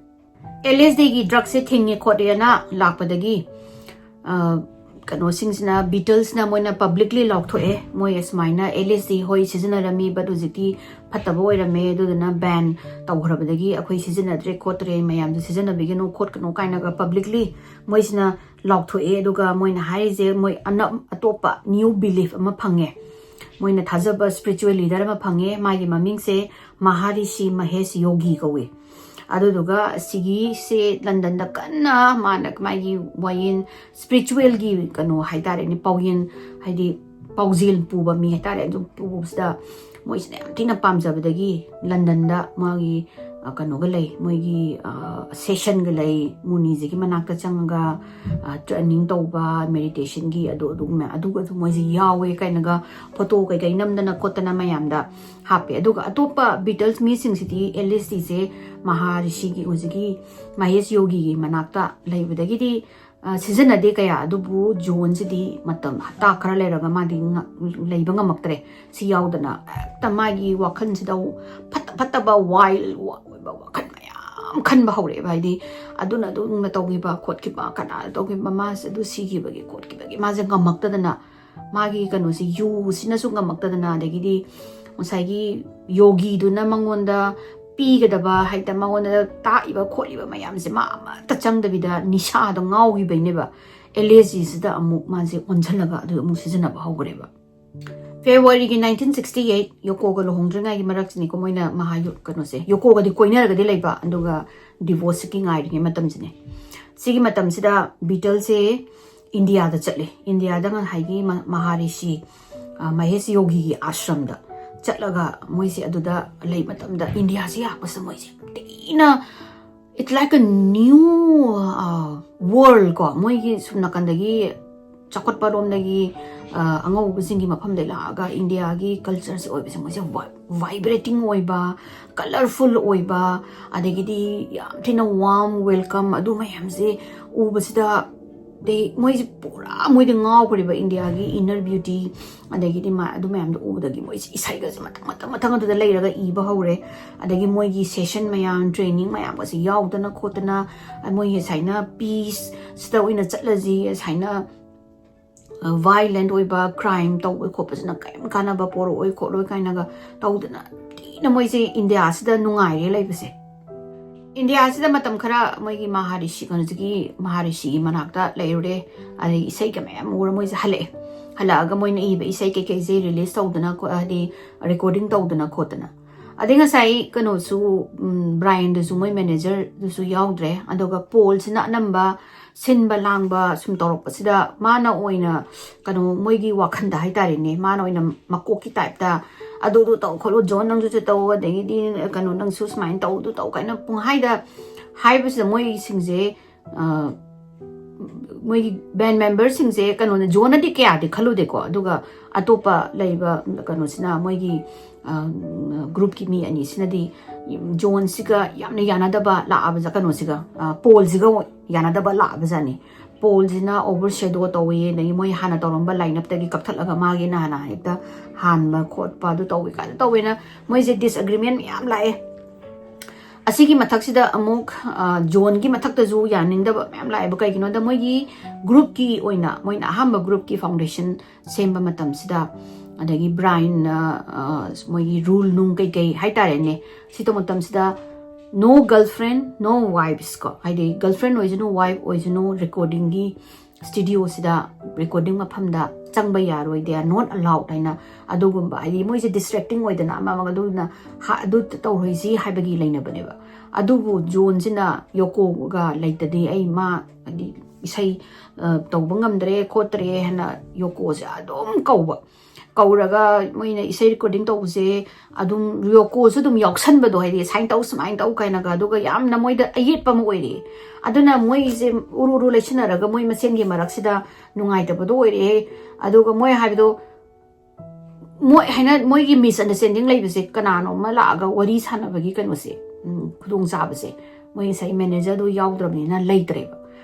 ꯑꯦꯜ ꯑꯦꯁ ꯗꯤꯒꯤ ꯗ꯭ꯔꯛꯁꯦ ꯊꯤꯡꯉꯦ ꯈꯣꯠꯂꯦꯅ ꯂꯥꯛꯄꯗꯒꯤ, ꯑ, ꯀꯩꯅꯣꯁꯤꯡꯁꯤꯅ, ꯕꯤꯇꯜꯁꯅ ꯃꯣꯏꯅ ꯄꯕ꯭ꯂꯤꯛꯂꯤ ꯂꯥꯎꯊꯣꯛꯑꯦ, ꯃꯣꯏ ꯑꯁꯨꯃꯥꯏꯅ ꯑꯦꯜ ꯑꯦꯁ ꯗꯤ ꯍꯣꯏ ꯁꯤꯖꯤꯟꯅꯔꯝꯃꯤ, but ꯍꯧꯖꯤꯛꯇꯤ ꯐꯠꯇꯕ ꯑꯣꯏꯔꯝꯃꯦ, ꯑꯗꯨꯗꯨꯅ ꯕꯦꯟ ꯇꯧꯈ꯭ꯔꯕꯗꯒꯤ ꯑꯩꯈꯣꯏ ꯁꯤꯖꯤꯟꯅꯗ꯭ꯔꯦ ꯈꯣꯠꯇ꯭ꯔꯦ, ꯃꯌꯥꯝꯁꯨ ꯁꯤꯖꯤꯟꯅꯕꯤꯒꯅꯨ ꯈꯣꯠꯀꯅꯨ ꯀꯥꯏꯅꯒ ꯄꯕ꯭ꯂꯤꯛꯂꯤ ꯃꯣꯏꯁꯤꯅ ꯂꯥꯎꯊꯣꯛꯑꯦ꯫ ꯑꯗꯨꯒ ꯃꯣꯏꯅ ꯍꯥꯏꯔꯤꯁꯦ, ꯃꯣꯏ ꯑꯅ-, ꯑꯇꯣꯞꯄ ꯅ꯭ꯌꯨ ꯕꯤꯂꯤꯐ ꯑꯃ ꯐꯪꯉꯦ꯫ ꯃꯣꯏꯅ ꯊꯥꯖꯕ ꯁ꯭ꯄꯤꯔꯤꯆꯨꯋꯦꯜ ꯂꯤꯗꯔ ꯑꯃ ꯐꯪꯉꯦ, ꯃꯥꯒꯤ ꯃꯃꯤꯡꯁꯦ ꯃꯍꯥꯔꯤꯁꯤ ꯃꯍꯦꯁ ꯌꯣꯒꯤ ꯀꯧꯏ꯫ ꯑꯗꯨꯗꯨꯒ ꯁꯤꯒꯤꯁꯦ ꯂꯟꯗꯟꯗ ꯀꯟꯅ ꯃꯥꯅ ꯃꯥꯒꯤ ꯋꯥꯌꯦꯜ, ꯁ꯭ꯄꯤꯔꯤꯆꯨꯋꯦꯜꯒꯤ ꯀꯩꯅꯣ ꯍꯥꯏꯇꯥꯔꯦꯅꯦ, ꯄꯥꯎꯌꯦꯜ, ꯍꯥꯏꯗꯤ ꯄꯥꯎꯖꯦꯜ ꯄꯨꯕ ꯃꯤ ꯍꯥꯏꯇꯥꯔꯦ, ꯑꯗꯨꯝ ꯄꯨꯕꯁꯤꯗ ꯃꯣꯏꯁꯤꯅ ꯌꯥꯝ ꯊꯤꯅ ꯄꯥꯝꯖꯕꯗꯒꯤ ꯂꯟꯗꯟꯗ ꯃꯥꯒꯤ, ꯑ, ꯀꯩꯅꯣꯒ ꯂꯩ, ꯃꯣꯏꯒꯤ, ꯑ, ꯁꯦꯁꯟꯒ ꯂꯩ, ꯃꯨꯅꯤꯁꯤꯒꯤ ꯃꯅꯥꯛꯇ ꯆꯪꯉꯒ, ꯑ, ꯇ꯭ꯔꯦꯅꯤꯡ ꯇꯧꯕ, ꯃꯦꯗꯤꯇꯦꯁꯟꯒꯤ, ꯑꯗꯨ, ꯑꯗꯨꯒꯨꯝꯕ, ꯑꯗꯨꯒ ꯑꯗꯨꯝ ꯃꯣꯏꯁꯦ ꯌꯥꯎꯋꯦ ꯀꯥꯏꯅꯒ ꯐꯣꯇꯣ ꯀꯩꯀꯩ ꯅꯝꯗꯅ ꯈꯣꯠꯇꯅ ꯃꯌꯥꯝꯗ ꯍꯥꯞꯄꯦ꯫ ꯑꯗꯨꯒ ꯑꯇꯣꯞꯄ ꯕꯤꯇꯜꯁ ꯃꯤꯁꯤꯡꯁꯤꯗꯤ ꯑꯦꯜ ꯑꯦꯁ ꯗꯤꯁꯦ ꯃꯍꯥꯔꯤꯁꯤꯒꯤ, ꯍꯧꯖꯤꯛꯀꯤ ꯃꯍꯦꯁ ꯌꯣꯒꯤꯒꯤ ꯃꯅꯥꯛꯇ ꯂꯩꯕꯗꯒꯤꯗꯤ, ꯑ, ꯁꯤꯖꯤꯟꯅꯗꯦ ꯀꯌꯥ, ꯑꯗꯨꯕꯨ ꯖꯣꯟꯁꯤꯗꯤ ꯃꯇꯝ ꯍꯞꯇꯥ ꯈꯔ ꯂꯩꯔꯒ ꯃꯥꯗꯤ ꯉ-, ꯂꯩꯕ ꯉꯝꯃꯛꯇ꯭ꯔꯦ꯫ ꯁꯤ ꯌꯥꯎꯗꯅ ꯍꯦꯛꯇ ꯃꯥꯒꯤ ꯋꯥꯈꯜꯁꯤꯗ ꯐꯠꯇ ꯐꯠꯇꯕ, ꯋꯥꯏꯜ ꯑꯣꯏꯕ ꯋꯥꯈꯜ ꯃꯌꯥꯝ ꯈꯟꯕ ꯍꯧꯔꯛꯑꯦꯕ꯫ ꯍꯥꯏꯗꯤ ꯑꯗꯨꯅ ꯑꯗꯨꯝꯅ ꯇꯧꯈꯤꯕ ꯈꯣꯠꯈꯤꯕ, ꯀꯅꯥꯗ ꯇꯧꯈꯤꯕ, ꯃꯥꯁꯦ ꯑꯗꯨ ꯁꯤꯈꯤꯕꯒꯤ ꯈꯣꯠꯈꯤꯕꯒꯤ ꯃꯥꯁꯦ ꯉꯝꯃꯛꯇꯗꯅ, ꯃꯥꯒꯤ ꯀꯩꯅꯣꯁꯦ, ꯌꯨꯁꯤꯅꯁꯨ ꯉꯝꯃꯛꯇꯗꯅ, ꯑꯗꯒꯤꯗꯤ ꯉꯁꯥꯏꯒꯤ ꯌꯣꯒꯤꯗꯨꯅ ꯃꯉꯣꯟꯗ ꯄꯤꯒꯗꯕ, ꯍꯥꯏꯗꯤ ꯃꯉꯣꯟꯗ ꯇꯥꯛꯏꯕ ꯈꯣꯠꯂꯤꯕ ꯃꯌꯥꯝꯁꯦ ꯃꯥ ꯑꯃꯠꯇ ꯆꯪꯗꯕꯤꯗ ꯅꯤꯁꯥꯗ ꯉꯥꯎꯈꯤꯕꯩꯅꯦꯕ꯫ ꯑꯦꯜ ꯑꯦꯁ ꯖꯤꯁꯤꯗ ꯑꯃꯨꯛ ꯃꯥꯁꯦ ꯑꯣꯟꯁꯤꯜꯂꯒ ꯑꯗꯨ ꯑꯃꯨꯛ ꯁꯤꯖꯤꯟꯅꯕ ꯍꯧꯈ꯭ꯔꯦꯕ꯫ ꯐꯦꯕ꯭ꯔꯨꯋꯥꯔꯤꯒꯤ ꯅꯥꯏꯟꯇꯤꯟ ꯁꯤꯛꯁꯇꯤ ꯑꯩꯠ, ꯌꯣꯀꯣꯒ ꯂꯨꯍꯣꯡꯗ꯭ꯔꯤꯉꯩꯒꯤ ꯃꯔꯛꯁꯤꯅꯤꯀꯣ, ꯃꯣꯏꯅ ꯃꯍꯥ-, ꯀꯩꯅꯣꯁꯦ, ꯌꯣꯀꯣꯒꯗꯤ ꯀꯣꯏꯅꯔꯒꯗꯤ ꯂꯩꯕ, ꯑꯗꯨꯒ ꯗꯤꯚꯣꯔꯁꯀꯤ ꯉꯥꯏꯔꯤꯉꯩ ꯃꯇꯝꯁꯤꯅꯦ꯫ ꯁꯤꯒꯤ ꯃꯇꯝꯁꯤꯗ ꯕꯤꯇꯜꯁꯦ ꯏꯟꯗꯤꯌꯥꯗ ꯆꯠꯂꯦ꯫ ꯏꯟꯗꯤꯌꯥꯗ ꯉꯁꯥꯏꯒꯤ ꯃ-, ꯃꯍꯥꯔꯤꯁꯤ, ꯑ, ꯃꯍꯦꯁ ꯌꯣꯒꯤꯒꯤ ꯑꯥꯁ꯭ꯔꯝꯗ ꯆꯠꯂꯒ ꯃꯣꯏꯁꯦ ꯑꯗꯨꯗ ꯂꯩ ꯃꯇꯝꯗ, ꯏꯟꯗꯤꯌꯥꯁꯤ ꯂꯥꯛꯄꯁꯤꯗ ꯃꯣꯏꯁꯦ ꯌꯥꯝ ꯊꯤꯅ, it's like a new, ꯑ, world ꯀꯣ, ꯃꯣꯏꯒꯤ ꯁꯨꯝ ꯅꯥꯀꯟꯗꯒꯤ ꯆꯥꯎꯈꯠꯄ ꯔꯣꯝꯗꯒꯤ, ꯑ, ꯑꯉꯧꯕꯁꯤꯡꯒꯤ ꯃꯐꯝꯗ ꯂꯥꯛꯑꯒ ꯏꯟꯗꯤꯌꯥꯒꯤ ꯀꯜꯆꯔꯁꯦ ꯑꯣꯏꯕꯁꯦ ꯃꯣꯏꯁꯦ ꯚꯥꯏ-, ꯚꯥꯏꯕ꯭ꯔꯦꯇꯤꯡ ꯑꯣꯏꯕ, ꯀꯂꯔꯐꯨꯜ ꯑꯣꯏꯕ, ꯑꯗꯒꯤꯗꯤ ꯌꯥꯝ ꯊꯤꯅ ꯋꯥꯔꯝ ꯋꯦꯜꯀꯝ, ꯑꯗꯨ ꯃꯌꯥꯝꯁꯦ ꯎꯕꯁꯤꯗ, ꯑꯗꯩ ꯃꯣꯏꯁꯦ ꯄꯨꯔꯥ ꯃꯣꯏꯗꯤ ꯉꯥꯎꯈ꯭ꯔꯦꯕ ꯏꯟꯗꯤꯌꯥꯒꯤ ꯏꯟꯅꯔ ꯕ꯭ꯌꯨꯇꯤ, ꯑꯗꯒꯤꯗꯤ ꯃꯥ-, ꯑꯗꯨ ꯃꯌꯥꯝꯗꯣ ꯎꯕꯗꯒꯤ ꯃꯣꯏꯁꯦ ꯏꯁꯩꯒꯁꯦ ꯃꯊꯪ ꯃꯊꯪ ꯃꯊꯪ ꯑꯗꯨꯗ ꯂꯩꯔꯒ ꯏꯕ ꯍꯧꯔꯦ꯫ ꯑꯗꯒꯤ ꯃꯣꯏꯒꯤ ꯁꯦꯁꯟ ꯃꯌꯥꯝ, ꯇ꯭ꯔꯦꯅꯤꯡ ꯃꯌꯥꯝꯒꯁꯦ ꯌꯥꯎꯗꯅ ꯈꯣꯠꯇꯅ, ꯃꯣꯏꯒꯤ ꯁꯨꯃꯥꯏꯅ ꯄꯤꯁꯇ ꯑꯣꯏꯅ ꯆꯠꯂꯁꯤ, ꯁꯨꯃꯥꯏꯅ, ꯑ, ꯚꯥꯏꯂꯦꯟ ꯑꯣꯏꯕ ꯀ꯭ꯔꯥꯏꯝ ꯇꯧꯕ ꯈꯣꯠꯄꯁꯤꯅ ꯀꯔꯤꯝ ꯀꯥꯟꯅꯕ ꯄꯣꯔꯛꯑꯣꯏ ꯈꯣꯠꯂꯣꯏ ꯀꯥꯏꯅꯒ ꯇꯧꯗꯅ ꯊꯤꯅ ꯃꯣꯏꯁꯦ ꯏꯟꯗꯤꯌꯥꯁꯤꯗ ꯅꯨꯡꯉꯥꯏꯔꯦ ꯂꯩꯕꯁꯦ꯫ ꯏꯟꯗꯤꯌꯥꯁꯤꯗ ꯃꯇꯝ ꯈꯔ ꯃꯣꯏꯒꯤ ꯃꯍꯥꯔꯤꯁꯤ, ꯀꯩꯅꯣꯁꯤꯒꯤ ꯃꯍꯥꯔꯤꯁꯤꯒꯤ ꯃꯅꯥꯛꯇ ꯂꯩꯔꯨꯔꯦ꯫ ꯑꯗꯒꯤ ꯏꯁꯩ ꯀꯌꯥ ꯃꯌꯥꯝ ꯎꯔ ꯃꯣꯏꯁꯦ ꯍꯜꯂꯛꯑꯦ꯫ ꯍꯜꯂꯛꯑꯒ ꯃꯣꯏꯅ ꯏꯕ ꯏꯁꯩ ꯀꯩꯀꯩꯁꯦ ꯔꯤꯂꯤꯁ ꯇꯧꯗꯅ ꯈꯣ-, ꯍꯥꯏꯗꯤ ꯔꯦꯀꯣꯔꯗꯤꯡ ꯇꯧꯗꯅ ꯈꯣꯠꯇꯅ꯫ ꯑꯗꯩ ꯉꯁꯥꯏ ꯀꯩꯅꯣꯁꯨ, ꯎꯝ, ꯕ꯭ꯔꯥꯏꯟꯗꯨꯁꯨ, ꯃꯣꯏ ꯃꯦꯅꯦꯖꯔꯗꯨꯁꯨ ꯌꯥꯎꯗ꯭ꯔꯦ꯫ ꯑꯗꯨꯒ ꯄꯣꯜꯁꯤꯅ ꯑꯅꯝꯕ ꯁꯤꯟꯕ ꯂꯥꯡꯕ ꯁꯨꯝ ꯇꯧꯔꯛꯄꯁꯤꯗ ꯃꯥꯅ ꯑꯣꯏꯅ ꯀꯩꯅꯣ, ꯃꯣꯏꯒꯤ ꯋꯥꯈꯟꯗ ꯍꯥꯏꯇꯥꯔꯦꯅꯦ, ꯃꯥꯅ ꯑꯣꯏꯅ ꯃꯀꯣꯛꯀꯤ ꯇꯥꯏꯞꯇ "ꯑꯗꯨꯗꯨ ꯇꯧ ꯈꯣꯠꯂꯨ, ꯖꯣꯟ ꯅꯪꯁꯨ ꯁꯤ ꯇꯧ, ꯑꯗꯒꯤꯗꯤ ꯀꯩꯅꯣ ꯅꯪꯁꯨ ꯁꯨꯃꯥꯏꯅ ꯇꯧ, ꯑꯗꯨ ꯇꯧ" ꯀꯥꯏꯅ ꯄꯨꯡꯍꯥꯏꯗ ꯍꯥꯏꯕꯁꯤꯗ ꯃꯣꯏꯁꯤꯡꯁꯦ, ꯑ, ꯃꯣꯏꯒꯤ ꯕꯦꯟ ꯃꯦꯝꯕꯔꯁꯤꯡꯁꯦ ꯀꯩꯅꯣꯅ, ꯖꯣꯟꯅꯗꯤ ꯀꯌꯥꯗꯤ ꯈꯜꯂꯨꯗꯦꯀꯣ, ꯑꯗꯨꯒ ꯑꯇꯣꯞꯄ ꯂꯩꯕ ꯀꯩꯅꯣꯁꯤꯅ, ꯃꯣꯏꯒꯤ, ꯑ, ꯒ꯭ꯔꯨꯞꯀꯤ ꯃꯤ ꯑꯅꯤꯁꯤꯅꯗꯤ ꯖꯣꯟꯁꯤꯒ ꯌꯥꯝꯅ ꯌꯥꯅꯗꯕ ꯂꯥꯛꯑꯕ ꯀꯩꯅꯣꯁꯤꯒ, ꯑ, ꯄꯣꯜꯁꯤꯒ ꯌꯥꯅꯗꯕ ꯂꯥꯛꯑꯕꯖꯥꯠꯅꯤ꯫ ꯄꯣꯜꯁꯤꯅ ꯑꯣꯚꯔ ꯁꯦꯗꯣ ꯇꯧꯋꯦ, ꯑꯗꯒꯤ ꯃꯣꯏ ꯍꯥꯟꯅ ꯇꯧꯔꯝꯕ ꯂꯥꯏꯅꯞꯇꯒꯤ ꯀꯛꯊꯠꯂꯒ ꯃꯥꯒꯤꯅ ꯍꯥꯟꯅ ꯍꯦꯛꯇ ꯍꯥꯟꯕ ꯈꯣꯠꯄ ꯑꯗꯨ ꯇꯧꯋꯦ ꯀꯥꯏꯅ ꯇꯧꯋꯦꯅ ꯃꯣꯏꯁꯦ ꯗꯤꯁꯑꯦꯒ꯭ꯔꯤꯃꯦꯟ ꯃꯌꯥꯝ ꯂꯥꯛꯑꯦ꯫ ꯑꯁꯤꯒꯤ ꯃꯊꯛꯁꯤꯗ ꯑꯃꯨꯛ, ꯑ, ꯖꯣꯟꯒꯤ ꯃꯊꯛꯇꯁꯨ ꯌꯥꯅꯤꯡꯗꯕ ꯃꯌꯥꯝ ꯂꯥꯛꯑꯦꯕ꯫ ꯀꯩꯒꯤꯅꯣꯗ ꯃꯣꯏꯒꯤ ꯒ꯭ꯔꯨꯞꯀꯤ ꯑꯣꯏꯅ, ꯃꯣꯏꯅ ꯑꯍꯥꯟꯕ ꯒ꯭ꯔꯨꯞꯀꯤ ꯐꯥꯎꯟꯗꯦꯁꯟ ꯁꯦꯝꯕ ꯃꯇꯝꯁꯤꯗ, ꯑꯗꯒꯤ ꯕ꯭ꯔꯥꯏꯟꯅ, ꯑ, ꯃꯣꯏꯒꯤ ꯔꯨꯜ ꯅꯨꯡ ꯀꯩꯀꯩ ꯍꯥꯏꯇꯥꯔꯦꯅꯦ, ꯁꯤ ꯇꯧꯕ ꯃꯇꯝꯁꯤꯗ "No girlfriend, no wives" ꯀꯣ, ꯍꯥꯏꯗꯤ ꯒꯔꯜꯐ꯭ꯔꯦꯟ ꯑꯣꯏꯁꯅꯨ, ꯋꯥꯏꯐ ꯑꯣꯏꯁꯅꯨ, ꯔꯦꯀꯣꯔꯗꯤꯡꯒꯤ ꯁ꯭ꯇꯨꯗꯤꯑꯣꯁꯤꯗ, ꯔꯦꯀꯣꯔꯗꯤꯡ ꯃꯐꯝꯗ ꯆꯪꯕ ꯌꯥꯔꯣꯏ, "They are not allowed" ꯍꯥꯏꯅ ꯑꯗꯨꯒꯨꯝꯕ, ꯍꯥꯏꯗꯤ ꯃꯣꯏꯁꯦ ꯗꯤꯁꯇ꯭ꯔꯦꯛꯇꯤꯡ ꯑꯣꯏꯗꯅ ꯑꯃ ꯑꯃꯒ, ꯑꯗꯨꯅ ꯍꯥ-, ꯑꯗꯨ ꯇꯧꯔꯣꯏꯁꯤ ꯍꯥꯏꯕꯒꯤ ꯂꯩꯅꯕꯅꯦꯕ꯫ ꯑꯗꯨꯕꯨ ꯖꯣꯟꯁꯤꯅ ꯌꯣꯀꯣꯒ ꯂꯩꯇꯗꯤ ꯑꯩ ꯃꯥ, ꯍꯥꯏꯗꯤ ꯏꯁꯩ, ꯑ, ꯇꯧꯕ ꯉꯝꯗ꯭ꯔꯦ ꯈꯣꯠꯇ꯭ꯔꯦ ꯍꯥꯏꯅ ꯌꯣꯀꯣꯁꯦ ꯑꯗꯨꯝ ꯀꯧꯕ꯫ ꯀꯧꯔꯒ ꯃꯣꯏꯅ ꯏꯁꯩ ꯔꯦꯀꯣꯔꯗꯤꯡ ꯇꯧꯕꯁꯦ ꯑꯗꯨꯝ ꯌꯣꯀꯣꯁꯨ ꯑꯗꯨꯝ ꯌꯥꯎꯁꯟꯕꯗꯣ, ꯍꯥꯏꯗꯤ ꯁꯨꯃꯥꯏꯅ ꯇꯧ, ꯁꯨꯃꯥꯏꯅ ꯇꯧ ꯀꯥꯏꯅꯒ, ꯑꯗꯨꯒ ꯌꯥꯝꯅ ꯃꯣꯏꯗ ꯑꯌꯦꯠꯄ ꯑꯃ ꯑꯣꯏꯔꯛꯑꯦ꯫ ꯑꯗꯨꯅ ꯃꯣꯏꯁꯦ ꯎꯔꯨ ꯎꯔꯨ ꯂꯩꯁꯤꯟꯅꯔꯒ ꯃꯣꯏ ꯃꯁꯦꯟꯒꯤ ꯃꯔꯛꯁꯤꯗ ꯅꯨꯡꯉꯥꯏꯇꯕꯗꯣ ꯑꯣꯏꯔꯛꯑꯦ꯫ ꯑꯗꯨꯒ ꯃꯣꯏ ꯍꯥꯏꯕꯗꯣ, ꯃꯣꯏ ꯍꯥꯏꯅ, ꯃꯣꯏꯒꯤ ꯃꯤꯁꯑꯟꯗꯔꯁ꯭ꯇꯦꯟꯗꯤꯡ ꯂꯩꯕꯁꯦ, ꯀꯅꯥꯅꯣ ꯑꯃ ꯂꯥꯛꯑꯒ ꯋꯥꯔꯤ ꯁꯥꯟꯅꯕꯒꯤ ꯀꯩꯅꯣꯁꯦ, ꯎꯝ, ꯈꯨꯗꯣꯡꯆꯥꯕꯁꯦ, ꯃꯣꯏ ꯉꯁꯥꯏ ꯃꯦꯅꯦꯖꯔꯗꯣ ꯌꯥꯎꯗ꯭ꯔꯕꯅꯤꯅ ꯂꯩꯇ꯭ꯔꯦꯕ꯫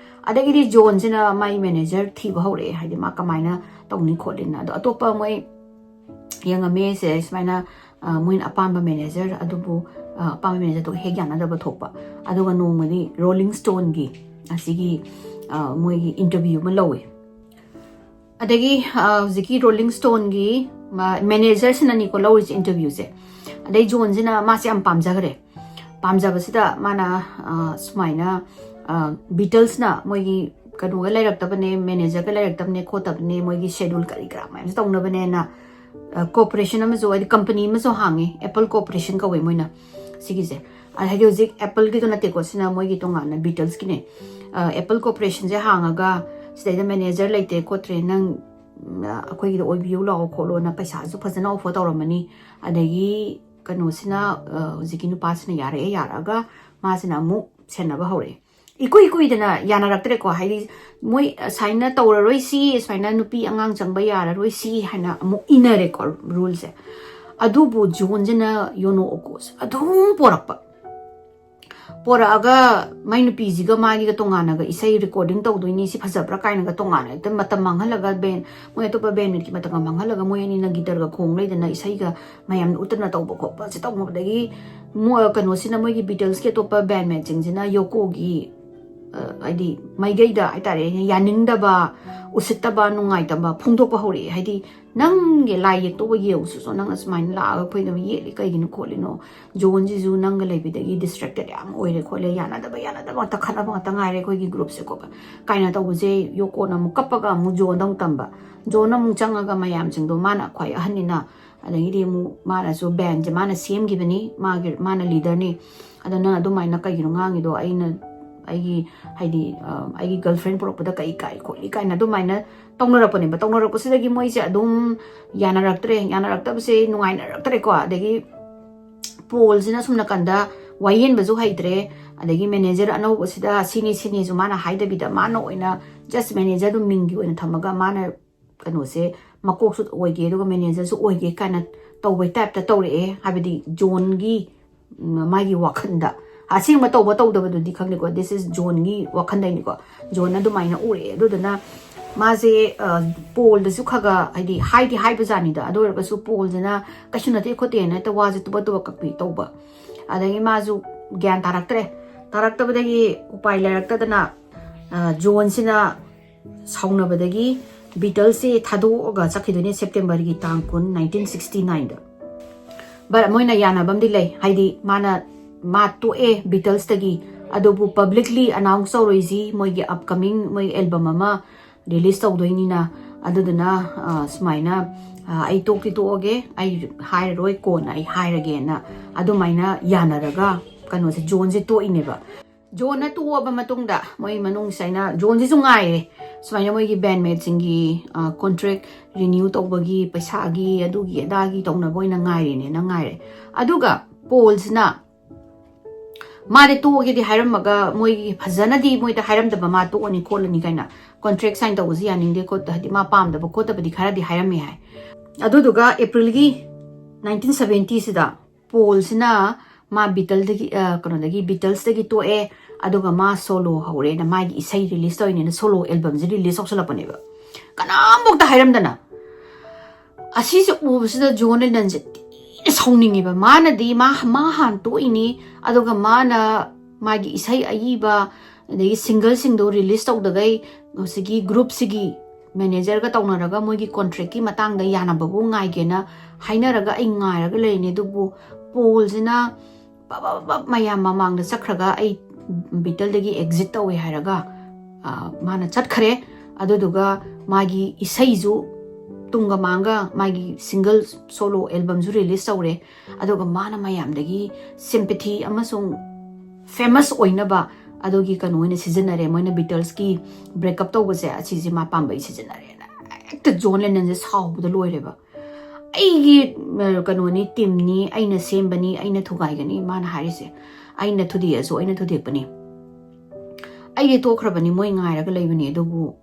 ꯑꯗꯒꯤꯗꯤ ꯖꯣꯟꯁꯤꯅ ꯃꯥꯏ ꯃꯦꯅꯦꯖꯔ ꯊꯤꯕ ꯍꯧꯔꯛꯑꯦ, ꯍꯥꯏꯗꯤ ꯃꯥ ꯀꯃꯥꯏꯅ ꯇꯧꯅꯤ ꯈꯣꯠꯂꯤꯅ꯫ ꯑꯗꯣ ꯑꯇꯣꯞꯄ ꯃꯣꯏ ꯌꯦꯡꯉꯝꯃꯦ ꯁꯦ, ꯁꯨꯃꯥꯏꯅ, ꯑ, ꯃꯣꯏꯅ ꯑꯄꯥꯝꯕ ꯃꯦꯅꯦꯖꯔ ꯑꯗꯨꯕꯨ, ꯑ, ꯑꯄꯥꯝꯕ ꯃꯦꯅꯦꯖꯔꯗꯨꯒ ꯍꯦꯛ ꯌꯥꯅꯗꯕ ꯊꯣꯛꯄ꯫ ꯑꯗꯨꯒ ꯅꯣꯡꯃꯗꯤ ꯔꯣꯂꯤꯡ ꯁ꯭ꯇꯣꯟꯒꯤ ꯑꯁꯤꯒꯤ, ꯑ, ꯃꯣꯏꯒꯤ ꯏꯟꯇꯔꯚ꯭ꯌꯨ ꯑꯃ ꯂꯧꯋꯦ꯫ ꯑꯗꯒꯤ, ꯑ, ꯍꯧꯖꯤꯛꯀꯤ ꯔꯣꯂꯤꯡ ꯁ꯭ꯇꯣꯟꯒꯤ ꯃ-, ꯃꯦꯅꯦꯖꯔꯁꯤꯅꯅꯤꯀꯣ ꯂꯧꯔꯤꯁꯦ ꯏꯟꯇꯔꯚ꯭ꯌꯨꯁꯦ꯫ ꯑꯗꯩ ꯖꯣꯟꯁꯤꯅ ꯃꯥꯁꯦ ꯌꯥꯝ ꯄꯥꯝꯖꯈ꯭ꯔꯦ꯫ ꯄꯥꯝꯖꯕꯁꯤꯗ ꯃꯥꯅ, ꯑ, ꯁꯨꯃꯥꯏꯅ, ꯑ, ꯕꯤꯇꯜꯁꯅ ꯃꯣꯏꯒꯤ ꯀꯩꯅꯣꯒ ꯂꯩꯔꯛꯇꯕꯅꯦ, ꯃꯦꯅꯦꯖꯔꯒ ꯂꯩꯔꯛꯇꯕꯅꯦ ꯈꯣꯠꯇꯕꯅꯦ, ꯃꯣꯏꯒꯤ ꯁꯦꯗ꯭ꯌꯨꯜ ꯀꯔꯤ ꯀꯔꯥ ꯃꯌꯥꯝꯁꯦ ꯇꯧꯅꯕꯅꯦꯅ, ꯑ, ꯀꯣꯔꯄꯣꯔꯦꯁꯟ ꯑꯃꯁꯨ, ꯍꯥꯏꯗꯤ ꯀꯝꯄꯅꯤ ꯑꯃꯁꯨ ꯍꯥꯡꯉꯦ, ꯑꯦꯄꯜ ꯀꯣꯔꯄꯣꯔꯦꯁꯟ ꯀꯧꯋꯦ ꯃꯣꯏꯅ ꯁꯤꯒꯤꯁꯦ꯫ ꯑ, ꯍꯥꯏꯗꯤ ꯍꯧꯖꯤꯛ ꯑꯦꯄꯜꯒꯤꯗꯣ ꯅꯠꯇꯦꯀꯣ, ꯁꯤꯅ ꯃꯣꯏꯒꯤ ꯇꯣꯉꯥꯟꯅ ꯕꯤꯇꯜꯁꯀꯤꯅꯦ꯫ ꯑ, ꯑꯦꯄꯜ ꯀꯣꯔꯄꯣꯔꯦꯁꯟꯁꯦ ꯍꯥꯡꯉꯒ ꯁꯤꯗꯩꯗ ꯃꯦꯅꯦꯖꯔ ꯂꯩꯇ꯭ꯔꯦ ꯈꯣꯠꯇ꯭ꯔꯦ, ꯅꯪ ꯑꯩꯈꯣꯏꯒꯤꯗ ꯑꯣꯏꯕꯤꯌꯨ ꯂꯥꯛꯑꯣ ꯈꯣꯠꯂꯣꯅ ꯄꯩꯁꯥꯁꯨ ꯐꯖꯅ offer ꯇꯧꯔꯝꯃꯅꯤ꯫ ꯑꯗꯒꯤ ꯀꯩꯅꯣꯁꯤꯅ, ꯑ, ꯍꯧꯖꯤꯛꯀꯤ ꯅꯨꯄꯥꯁꯤꯅ ꯌꯥꯔꯛꯑꯦ, ꯌꯥꯔꯛꯑꯒ ꯃꯥꯁꯤꯅ ꯑꯃꯨꯛ ꯁꯦꯟꯅꯕ ꯍꯧꯔꯛꯑꯦ꯫ ꯏꯀꯨꯏ ꯀꯨꯏꯗꯅ ꯌꯥꯅꯔꯛꯇ꯭ꯔꯦꯀꯣ, ꯍꯥꯏꯗꯤ ꯃꯣꯏ ꯁꯨꯃꯥꯏꯅ ꯇꯧꯔꯔꯣꯏꯁꯤ, ꯁꯨꯃꯥꯏꯅ ꯅꯨꯄꯤ ꯑꯉꯥꯡ ꯆꯪꯕ ꯌꯥꯔꯔꯣꯏꯁꯤ ꯍꯥꯏꯅ ꯑꯃꯨꯛ ꯏꯅꯔꯦꯀꯣ ruleꯁꯦ꯫ ꯑꯗꯨꯕꯨ ꯖꯣꯟꯁꯤꯅ ꯌꯣꯅꯣ ꯑꯣꯀꯣꯁꯦ ꯑꯗꯨꯝ ꯄꯣꯔꯛꯄ꯫ ꯄꯣꯔꯛꯑꯒ ꯃꯥꯏ ꯅꯨꯄꯤꯁꯤꯒ ꯃꯥꯒꯤꯒ ꯇꯣꯉꯥꯟꯅꯒ ꯏꯁꯩ recording ꯇꯧꯗꯣꯏꯅꯤ, ꯁꯤ ꯐꯖꯕ꯭ꯔꯥ ꯀꯥꯏꯅꯒ ꯇꯣꯉꯥꯟꯅ ꯍꯦꯛꯇ ꯃꯇꯝ ꯃꯥꯡꯍꯜꯂꯒ band, ꯃꯣꯏ ꯑꯇꯣꯞꯄ bandmateꯀꯤ ꯃꯇꯝꯒ ꯃꯥꯡꯍꯜꯂꯒ ꯃꯣꯏ ꯑꯅꯤꯅ guitarꯒ ꯈꯣꯡ ꯂꯩꯗꯅ ꯏꯁꯩꯒ ꯃꯌꯥꯝꯅ ꯎꯠꯇꯅ ꯇꯧꯕ ꯈꯣꯠꯄꯁꯦ ꯇꯧꯅꯕꯗꯒꯤ ꯃꯣ-, ꯀꯩꯅꯣꯁꯤꯅ, ꯃꯣꯏꯒꯤ Beatlesꯀꯤ ꯑꯇꯣꯞꯄ bandmateꯁꯤꯡꯁꯤꯅ ꯌꯣꯀꯣꯒꯤ, ꯑ, ꯍꯥꯏꯗꯤ ꯃꯥꯏꯀꯩꯗ ꯍꯥꯏꯇꯥꯔꯦ, ꯌꯥꯅꯤꯡꯗꯕ, ꯎꯁꯤꯠꯇꯕ, ꯅꯨꯡꯉꯥꯏꯇꯕ ꯐꯣꯡꯗꯣꯛꯄ ꯍꯧꯔꯛꯑꯦ꯫ ꯍꯥꯏꯗꯤ ꯅꯪꯒꯤ ꯂꯥꯏ ꯌꯦꯛꯇꯧꯕ ꯌꯦꯛꯎꯁꯨ, ꯅꯪ ꯑꯁꯨꯃꯥꯏꯅ ꯂꯥꯛꯑꯒ ꯑꯩꯈꯣꯏꯅ ꯌꯦꯛꯂꯤ ꯀꯩꯒꯤꯅꯣ ꯈꯣꯠꯂꯤꯅꯣ, ꯖꯣꯟꯁꯤꯁꯨ ꯅꯪꯒ ꯂꯩꯕꯗꯒꯤ distracted ꯌꯥꯝ ꯑꯣꯏꯔꯦ ꯈꯣꯠꯂꯦ, ꯌꯥꯅꯗꯕ ꯌꯥꯅꯗꯕ ꯉꯥꯛꯇ, ꯈꯠꯅꯕ ꯉꯥꯛꯇ ꯉꯥꯏꯔꯦ ꯑꯩꯈꯣꯏꯒꯤ groupꯁꯦ ꯈꯣꯠꯄ ꯀꯥꯏꯅ ꯇꯧꯕꯁꯦ꯫ ꯌꯣꯀꯣꯅ ꯑꯃꯨꯛ ꯀꯞꯄꯒ ꯑꯃꯨꯛ ꯖꯣꯟꯗ ꯑꯃꯨꯛ ꯇꯝꯕ, ꯖꯣꯟꯅ ꯑꯃꯨꯛ ꯆꯪꯉꯒ ꯃꯌꯥꯝꯁꯤꯡꯗꯣ, ꯃꯥꯅ ꯈ꯭ꯋꯥꯏ ꯑꯍꯟꯅꯤꯅ, ꯑꯗꯒꯤꯗꯤ ꯑꯃꯨꯛ ꯃꯥꯅꯁꯨ bandꯁꯦ ꯃꯥꯅ ꯁꯦꯝꯈꯤꯕꯅꯤ, ꯃꯥꯒꯤ, ꯃꯥꯅ leaderꯅꯤ, ꯑꯗꯣ ꯅꯪ ꯑꯗꯨꯃꯥꯏꯅ ꯀꯩꯒꯤꯅꯣ ꯉꯥꯡꯉꯤꯗꯣ? ꯑꯩꯅ, ꯑꯩꯒꯤ, ꯍꯥꯏꯗꯤ, ꯑ, ꯑꯩꯒꯤ girlfriend ꯄꯨꯔꯛꯄꯗ ꯀꯩ ꯀꯥꯏ ꯈꯣꯠꯂꯤ ꯀꯥꯏꯅ ꯑꯗꯨꯃꯥꯏꯅ ꯇꯧꯅꯔꯛꯄꯅꯦꯕ꯫ ꯇꯧꯅꯔꯛꯄꯁꯤꯗꯒꯤ ꯃꯣꯏꯁꯦ ꯑꯗꯨꯝ ꯌꯥꯅꯔꯛꯇ꯭ꯔꯦ, ꯌꯥꯅꯔꯛꯇꯕꯁꯦ ꯅꯨꯡꯉꯥꯏꯅꯔꯛꯇ꯭ꯔꯦꯀꯣ꯫ ꯑꯗꯒꯤ ꯄꯣꯜꯁꯤꯅ ꯁꯨꯝ ꯅꯥꯀꯟꯗ ꯋꯥꯌꯦꯟꯕꯁꯨ ꯍꯩꯇ꯭ꯔꯦ, ꯑꯗꯒꯤ manager ꯑꯅꯧꯕꯁꯤꯗ ꯁꯤꯅꯤ ꯁꯤꯅꯤꯁꯨ ꯃꯥꯅ ꯍꯥꯏꯗꯕꯤꯗ ꯃꯥꯅ ꯑꯣꯏꯅ just managerꯗꯨ ꯃꯤꯡꯒꯤ ꯑꯣꯏꯅ ꯊꯝꯃꯒ ꯃꯥꯅ ꯀꯩꯅꯣꯁꯦ ꯃꯀꯣꯛꯁꯨ ꯑꯣꯏꯒꯦ ꯑꯗꯨꯒ managerꯁꯨ ꯑꯣꯏꯒꯦ ꯀꯥꯏꯅ ꯇꯧꯕꯩ typeꯇ ꯇꯧꯔꯛꯑꯦ꯫ ꯍꯥꯏꯕꯗꯤ ꯖꯣꯟꯒꯤ, ꯎꯝ, ꯃꯥꯒꯤ ꯋꯥꯈꯜꯗ, ꯑꯁꯦꯡꯕ ꯇꯧꯕ ꯇꯧꯗꯕꯗꯨꯗꯤ ꯈꯪꯗꯦꯀꯣ, this is ꯖꯣꯟꯒꯤ ꯋꯥꯈꯜꯗꯩꯅꯤꯀꯣ꯫ ꯖꯣꯟꯅ ꯑꯗꯨꯃꯥꯏꯅ ꯎꯔꯛꯑꯦ꯫ ꯑꯗꯨꯗꯨꯅ ꯃꯥꯁꯦ, ꯑ, ꯄꯣꯜꯗꯁꯨ ꯈꯒ, ꯍꯥꯏꯗꯤ ꯍꯥꯏꯗꯤ ꯍꯥꯏꯕꯖꯥꯠꯅꯤꯗ, ꯑꯗꯨ ꯑꯣꯏꯔꯒꯁꯨ ꯄꯣꯜꯁꯤꯅ ꯀꯩꯁꯨ ꯅꯠꯇꯦ ꯈꯣꯠꯇꯦꯅ ꯍꯦꯛꯇ ꯋꯥꯁꯦ ꯇꯨꯕ ꯇꯨꯕ ꯀꯛꯄꯤ ꯇꯧꯕ꯫ ꯑꯗꯒꯤ ꯃꯥꯁꯨ ꯒ꯭ꯌꯥꯟ ꯇꯥꯔꯛꯇ꯭ꯔꯦ꯫ ꯇꯥꯔꯛꯇꯕꯗꯒꯤ ꯎꯄꯥꯏ ꯂꯩꯔꯛꯇꯗꯅ, ꯑ, ꯖꯣꯟꯁꯤꯅ ꯁꯥꯎꯅꯕꯗꯒꯤ Beatlesꯁꯦ ꯊꯥꯗꯣꯛꯑꯒ ꯆꯠꯈꯤꯗꯣꯏꯅꯦ Septemberꯒꯤ ꯇꯥꯡ ꯀꯨꯟ, nineteen sixty nineꯗ꯫ But ꯃꯣꯏꯅ ꯌꯥꯅꯕ ꯑꯃꯗꯤ ꯂꯩ, ꯍꯥꯏꯗꯤ ꯃꯥꯅ, ꯃꯥ ꯇꯣꯛꯑꯦ Beatlesꯇꯒꯤ, ꯑꯗꯨꯕꯨ publicly announce ꯇꯧꯔꯣꯏꯁꯤ, ꯃꯣꯏꯒꯤ upcoming ꯃꯣꯏ album ꯑꯃ release ꯇꯧꯗꯣꯏꯅꯤꯅ꯫ ꯑꯗꯨꯗꯨꯅ, ꯑ, ꯁꯨꯃꯥꯏꯅ, ꯑ, "ꯑꯩ ꯇꯣꯛꯇꯤ ꯇꯣꯛꯑꯒꯦ, ꯑꯩ ꯍꯥꯏꯔꯔꯣꯏ, ꯀꯣꯟꯅ ꯑꯩ ꯍꯥꯏꯔꯒꯦꯅ" ꯑꯗꯨꯃꯥꯏꯅ ꯌꯥꯅꯔꯒ ꯀꯩꯅꯣꯁꯦ, ꯖꯣꯟꯁꯦ ꯇꯣꯛꯏꯅꯦꯕ꯫ ꯖꯣꯟꯅ ꯇꯣꯛꯑꯕ ꯃꯇꯨꯡꯗ ꯃꯣꯏ ꯃꯅꯨꯡꯁꯦ ꯑꯩꯅ, ꯖꯣꯟꯁꯤꯁꯨ ꯉꯥꯏꯔꯦ, ꯁꯨꯃꯥꯏꯅ ꯃꯣꯏꯒꯤ ꯕꯦꯟꯃꯦꯠꯁꯤꯡꯒꯤ ꯀꯣꯟꯇ꯭ꯔꯦꯛ ꯔꯤꯅ꯭ꯌꯨ ꯇꯧꯕꯒꯤ ꯄꯩꯁꯥꯒꯤ ꯑꯗꯨꯒꯤ ꯑꯗꯥꯒꯤ ꯇꯧꯅꯕ ꯑꯣꯏꯅ ꯉꯥꯏꯔꯦꯅꯦꯅ ꯉꯥꯏꯔꯦ꯫ ꯑꯗꯨꯒ ꯄꯣꯜꯁꯤꯅ ꯃꯥꯗꯤ ꯇꯣꯛꯑꯒꯦꯗꯤ ꯍꯥꯏꯔꯝꯃꯒ, ꯃꯣꯏꯒꯤ ꯐꯖꯅꯗꯤ ꯃꯣꯏꯗ ꯍꯥꯏꯔꯝꯗꯕ, ꯃꯥ ꯇꯣꯛꯑꯅꯤ ꯈꯣꯠꯂꯅꯤ ꯀꯥꯏꯅ, ꯀꯣꯟꯇ꯭ꯔꯦꯛ ꯁꯥꯏꯟ ꯇꯧꯕꯁꯤ ꯌꯥꯅꯤꯡꯗꯦ ꯈꯣꯠꯇꯦ, ꯍꯥꯏꯗꯤ ꯃꯥ ꯄꯥꯝꯗꯕ ꯈꯣꯠꯇꯕꯗꯤ ꯈꯔꯗꯤ ꯍꯥꯏꯔꯝꯃꯦ ꯍꯥꯏ꯫ ꯑꯗꯨꯗꯨꯒ ꯑꯦꯄ꯭ꯔꯤꯜꯒꯤ ꯅꯥꯏꯟꯇꯤꯟ ꯁꯕꯦꯟꯇꯤꯁꯤꯗ ꯄꯣꯜꯁꯤꯅ ꯃꯥ ꯕꯤꯇꯜꯗꯒꯤ, ꯑ, ꯀꯩꯅꯣꯗꯒꯤ, ꯕꯤꯇꯜꯁꯇꯒꯤ ꯇꯣꯛꯑꯦ, ꯑꯗꯨꯒ ꯃꯥ ꯁꯣꯂꯣ ꯍꯧꯔꯦꯅ, ꯃꯥꯒꯤ ꯏꯁꯩ ꯔꯤꯂꯤꯁ ꯇꯧꯔꯤꯅꯦꯅ ꯁꯣꯂꯣ ꯑꯦꯜꯕꯝꯁꯦ ꯔꯤꯂꯤꯁ ꯇꯧꯁꯜꯂꯛꯄꯅꯦꯕ, ꯀꯅꯥꯝꯐꯧꯇ ꯍꯥꯏꯔꯝꯗꯅ꯫ ꯑꯁꯤꯁꯦ ꯎꯕꯁꯤꯗ ꯖꯣꯟ ꯂꯦꯅꯟꯁꯦ ꯊꯤꯅ ꯁꯥꯎꯅꯤꯡꯉꯦꯕ꯫ ꯃꯥꯅꯗꯤ ꯃꯥ, ꯃꯥ ꯍꯥꯟꯅ ꯇꯣꯛꯏꯅꯤ, ꯑꯗꯨꯒ ꯃꯥꯅ ꯃꯥꯒꯤ ꯏꯁꯩ ꯑꯏꯕ ꯑꯗꯒꯤ ꯁꯤꯡꯒꯜꯁꯤꯡꯗꯣ ꯔꯤꯂꯤꯁ ꯇꯧꯗꯈꯩ ꯍꯧꯖꯤꯛꯀꯤ ꯒ꯭ꯔꯨꯞꯁꯤꯒꯤ ꯃꯦꯅꯦꯖꯔꯒ ꯇꯧꯅꯔꯒ ꯃꯣꯏꯒꯤ ꯀꯣꯟꯇ꯭ꯔꯦꯛꯀꯤ ꯃꯇꯥꯡꯗ ꯌꯥꯅꯕꯕꯨ ꯉꯥꯏꯒꯦꯅ ꯍꯥꯏꯅꯔꯒ ꯑꯩ ꯉꯥꯏꯔꯒ ꯂꯩꯔꯤꯅꯦ꯫ ꯑꯗꯨꯕꯨ ꯄꯣꯜꯁꯤꯅ ꯄꯞ ꯄꯞ ꯄꯞ ꯃꯌꯥꯝ ꯃꯃꯥꯡꯗ ꯆꯠꯈ꯭ꯔꯒ ꯑꯩ ꯕꯤꯇꯜꯗꯒꯤ ꯑꯦꯛꯖꯤꯠ ꯇꯧꯋꯦ ꯍꯥꯏꯔꯒ, ꯑ, ꯃꯥꯅ ꯆꯠꯈ꯭ꯔꯦ꯫ ꯑꯗꯨꯗꯨꯒ ꯃꯥꯒꯤ ꯏꯁꯩꯁꯨ ꯇꯨꯡꯒ ꯃꯥꯡꯒ ꯃꯥꯒꯤ ꯁꯤꯡꯒꯜ ꯁꯣꯂꯣ ꯑꯦꯜꯕꯝꯁꯨ ꯔꯤꯂꯤꯁ ꯇꯧꯔꯦ꯫ ꯑꯗꯨꯒ ꯃꯥꯅ ꯃꯌꯥꯝꯗꯒꯤ ꯁꯤꯝꯄꯦꯊꯤ ꯑꯃꯁꯨꯡ ꯐꯦꯃꯁ ꯑꯣꯏꯅꯕ ꯑꯗꯨꯒꯤ ꯀꯩꯅꯣ ꯑꯣꯏꯅ ꯁꯤꯖꯤꯟꯅꯔꯦ꯫ ꯃꯣꯏꯅ ꯕꯤꯇꯜꯁꯀꯤ ꯕ꯭ꯔꯦꯛꯑꯞ ꯇꯧꯕꯁꯦ ꯑꯁꯤꯁꯦ ꯃꯥ ꯄꯥꯝꯕꯩ ꯁꯤꯖꯤꯟꯅꯔꯦꯅ ꯍꯦꯛꯇ ꯖꯣꯟ ꯂꯦꯅꯟꯁꯦ ꯁꯥꯎꯕꯗ ꯂꯣꯏꯔꯦꯕ꯫ "ꯑꯩꯒꯤ, ꯑ, ꯀꯩꯅꯣꯅꯤ, ꯇꯤꯝꯅꯤ, ꯑꯩꯅ ꯁꯦꯝꯕꯅꯤ, ꯑꯩꯅ ꯊꯨꯒꯥꯏꯒꯅꯤ", ꯃꯥꯅ ꯍꯥꯏꯔꯤꯁꯦ꯫ "ꯑꯩꯅ ꯊꯨꯗꯦꯛꯑꯁꯨ ꯑꯩꯅ ꯊꯨꯗꯦꯛꯄꯅꯤ, ꯑꯩꯗꯤ ꯇꯣꯛꯈ꯭ꯔꯕꯅꯤ, ꯃꯣꯏ ꯉꯥꯏꯔꯒ ꯂꯩꯕꯅꯤ", ꯑꯗꯨꯕꯨ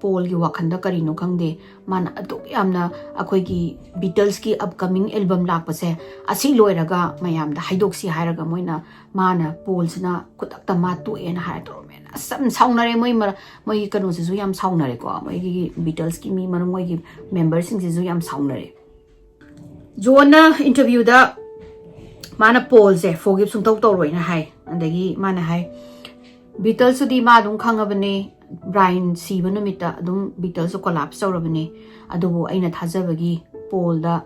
ꯄꯣꯜꯒꯤ ꯋꯥꯈꯜꯗ ꯀꯔꯤꯅꯣ ꯈꯪꯗꯦ, ꯃꯥꯅ ꯑꯗꯨꯛ ꯌꯥꯝꯅ ꯑꯩꯈꯣꯏꯒꯤ ꯕꯤꯇꯜꯁꯀꯤ ꯑꯞꯀꯃꯤꯡ ꯑꯦꯜꯕꯝ ꯂꯥꯛꯄꯁꯦ ꯑꯁꯤ ꯂꯣꯏꯔꯒ ꯃꯌꯥꯝꯗ ꯍꯥꯏꯗꯣꯛꯁꯤ ꯍꯥꯏꯔꯒ ꯃꯣꯏꯅ, ꯃꯥꯅ, ꯄꯣꯜꯁꯤꯅ ꯈꯨꯗꯛꯇ ꯃꯥ ꯇꯣꯛꯑꯦꯅ ꯍꯥꯏꯔ ꯇꯧꯔꯝꯃꯦꯅ꯫ ꯑꯁ, ꯌꯥꯝ ꯁꯥꯎꯅꯔꯦ ꯃꯣꯏ ꯃꯔ-, ꯃꯣꯏꯒꯤ ꯀꯩꯅꯣꯁꯤꯁꯨ ꯌꯥꯝ ꯁꯥꯎꯅꯔꯦꯀꯣ, ꯃꯣꯏꯒꯤ ꯕꯤꯇꯜꯁꯀꯤ ꯃꯤ ꯃꯔꯨ, ꯃꯣꯏꯒꯤ ꯃꯦꯝꯕꯔꯁꯤꯡꯁꯤꯁꯨ ꯌꯥꯝ ꯁꯥꯎꯅꯔꯦ꯫ ꯖꯣꯟꯅ ꯏꯟꯇꯔꯚ꯭ꯌꯨꯗ ꯃꯥꯅ ꯄꯣꯜꯁꯦ ꯐꯣꯔꯒꯤꯞ ꯁꯨꯡꯇꯧ ꯇꯧꯔꯣꯏꯅ ꯍꯥꯏ꯫ ꯑꯗꯒꯤ ꯃꯥꯅ ꯍꯥꯏ, ꯕꯤꯇꯜꯁꯇꯨꯗꯤ ꯃꯥ ꯑꯗꯨꯝ ꯈꯪꯉꯕꯅꯦ, ꯕ꯭ꯔꯥꯏꯟ ꯁꯤꯕ ꯅꯨꯃꯤꯠꯇ ꯑꯗꯨꯝ ꯕꯤꯇꯜꯁꯇꯨ ꯀꯣꯂꯥꯞꯁ ꯇꯧꯔꯕꯅꯦ, ꯑꯗꯨꯕꯨ ꯑꯩꯅ ꯊꯥꯖꯕꯒꯤ ꯄꯣꯜꯗ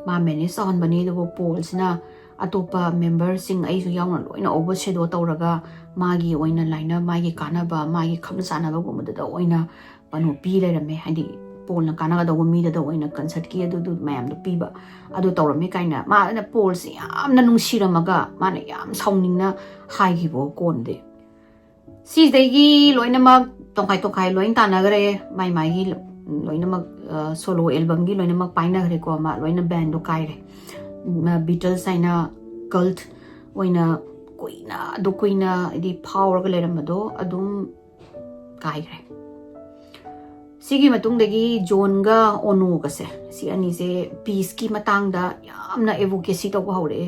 ꯃꯥ ꯃꯦꯅꯦꯖ ꯇꯧꯍꯟꯕꯅꯦ꯫ ꯑꯗꯨꯕꯨ ꯄꯣꯜꯁꯤꯅ ꯑꯇꯣꯞꯄ ꯃꯦꯝꯕꯔꯁꯤꯡ ꯑꯩꯁꯨ ꯌꯥꯎꯅ ꯂꯣꯏꯅ ꯑꯣꯚꯔ ꯁꯦꯗꯣ ꯇꯧꯔꯒ ꯃꯥꯒꯤ ꯑꯣꯏꯅ ꯂꯥꯏꯅ, ꯃꯥꯒꯤ ꯀꯥꯟꯅꯕ, ꯃꯥꯒꯤ ꯈꯪꯅ ꯆꯥꯟꯅꯕꯒꯨꯝꯕꯗꯨꯗ ꯑꯣꯏꯅ ꯀꯩꯅꯣ ꯄꯤ ꯂꯩꯔꯝꯃꯦ, ꯍꯥꯏꯗꯤ ꯄꯣꯜꯅ ꯀꯥꯟꯅꯒꯗꯧꯕ ꯃꯤꯗꯨꯗ ꯑꯣꯏꯅ ꯀꯟꯁꯔꯠꯀꯤ ꯑꯗꯨꯗꯨ ꯃꯌꯥꯝꯗꯣ ꯄꯤꯕ ꯑꯗꯨ ꯇꯧꯔꯝꯃꯦ ꯀꯥꯏꯅ ꯃꯥꯅ ꯄꯣꯜꯁꯦ ꯌꯥꯝꯅ ꯅꯨꯡꯁꯤꯔꯝꯃꯒ ꯃꯥꯅ ꯌꯥꯝ ꯁꯥꯎꯅꯤꯡꯅ ꯍꯥꯏꯈꯤꯕ ꯀꯣꯟꯗꯤ꯫ ꯁꯤꯗꯒꯤ ꯂꯣꯏꯅꯃꯛ ꯇꯣꯈꯥꯏ ꯇꯣꯈꯥꯏ ꯂꯣꯏ ꯇꯥꯟꯅꯈ꯭ꯔꯦ꯫ ꯃꯥꯏ ꯃꯥꯏꯒꯤ ꯂꯣꯏꯅꯃꯛ ꯁꯣꯂꯣ ꯑꯦꯜꯕꯝꯒꯤ ꯂꯣꯏꯅꯃꯛ ꯄꯥꯏꯅꯈ꯭ꯔꯦꯀꯣ꯫ ꯃꯥ ꯂꯣꯏꯅ ꯕꯦꯟꯗꯣ ꯀꯥꯏꯔꯦ꯫ ꯕꯤꯇꯜꯁ ꯍꯥꯏꯅ ꯀꯜꯠ ꯑꯣꯏꯅ ꯀꯨꯏꯅ ꯑꯗꯨ ꯀꯨꯏꯅ ꯍꯥꯏꯗꯤ ꯐꯥꯎꯔꯒ ꯂꯩꯔꯝꯕꯗꯣ ꯑꯗꯨꯝ ꯀꯥꯏꯈ꯭ꯔꯦ꯫ ꯁꯤꯒꯤ ꯃꯇꯨꯡꯗꯒꯤ ꯖꯣꯟꯒ ꯑꯣꯅꯣꯒꯁꯦ, ꯁꯤ ꯑꯅꯤꯁꯦ ꯄꯤꯁꯀꯤ ꯃꯇꯥꯡꯗ ꯌꯥꯝꯅ ꯑꯦꯗꯚꯣꯀꯦꯁꯤ ꯇꯧꯕ ꯍꯧꯔꯛꯑꯦ꯫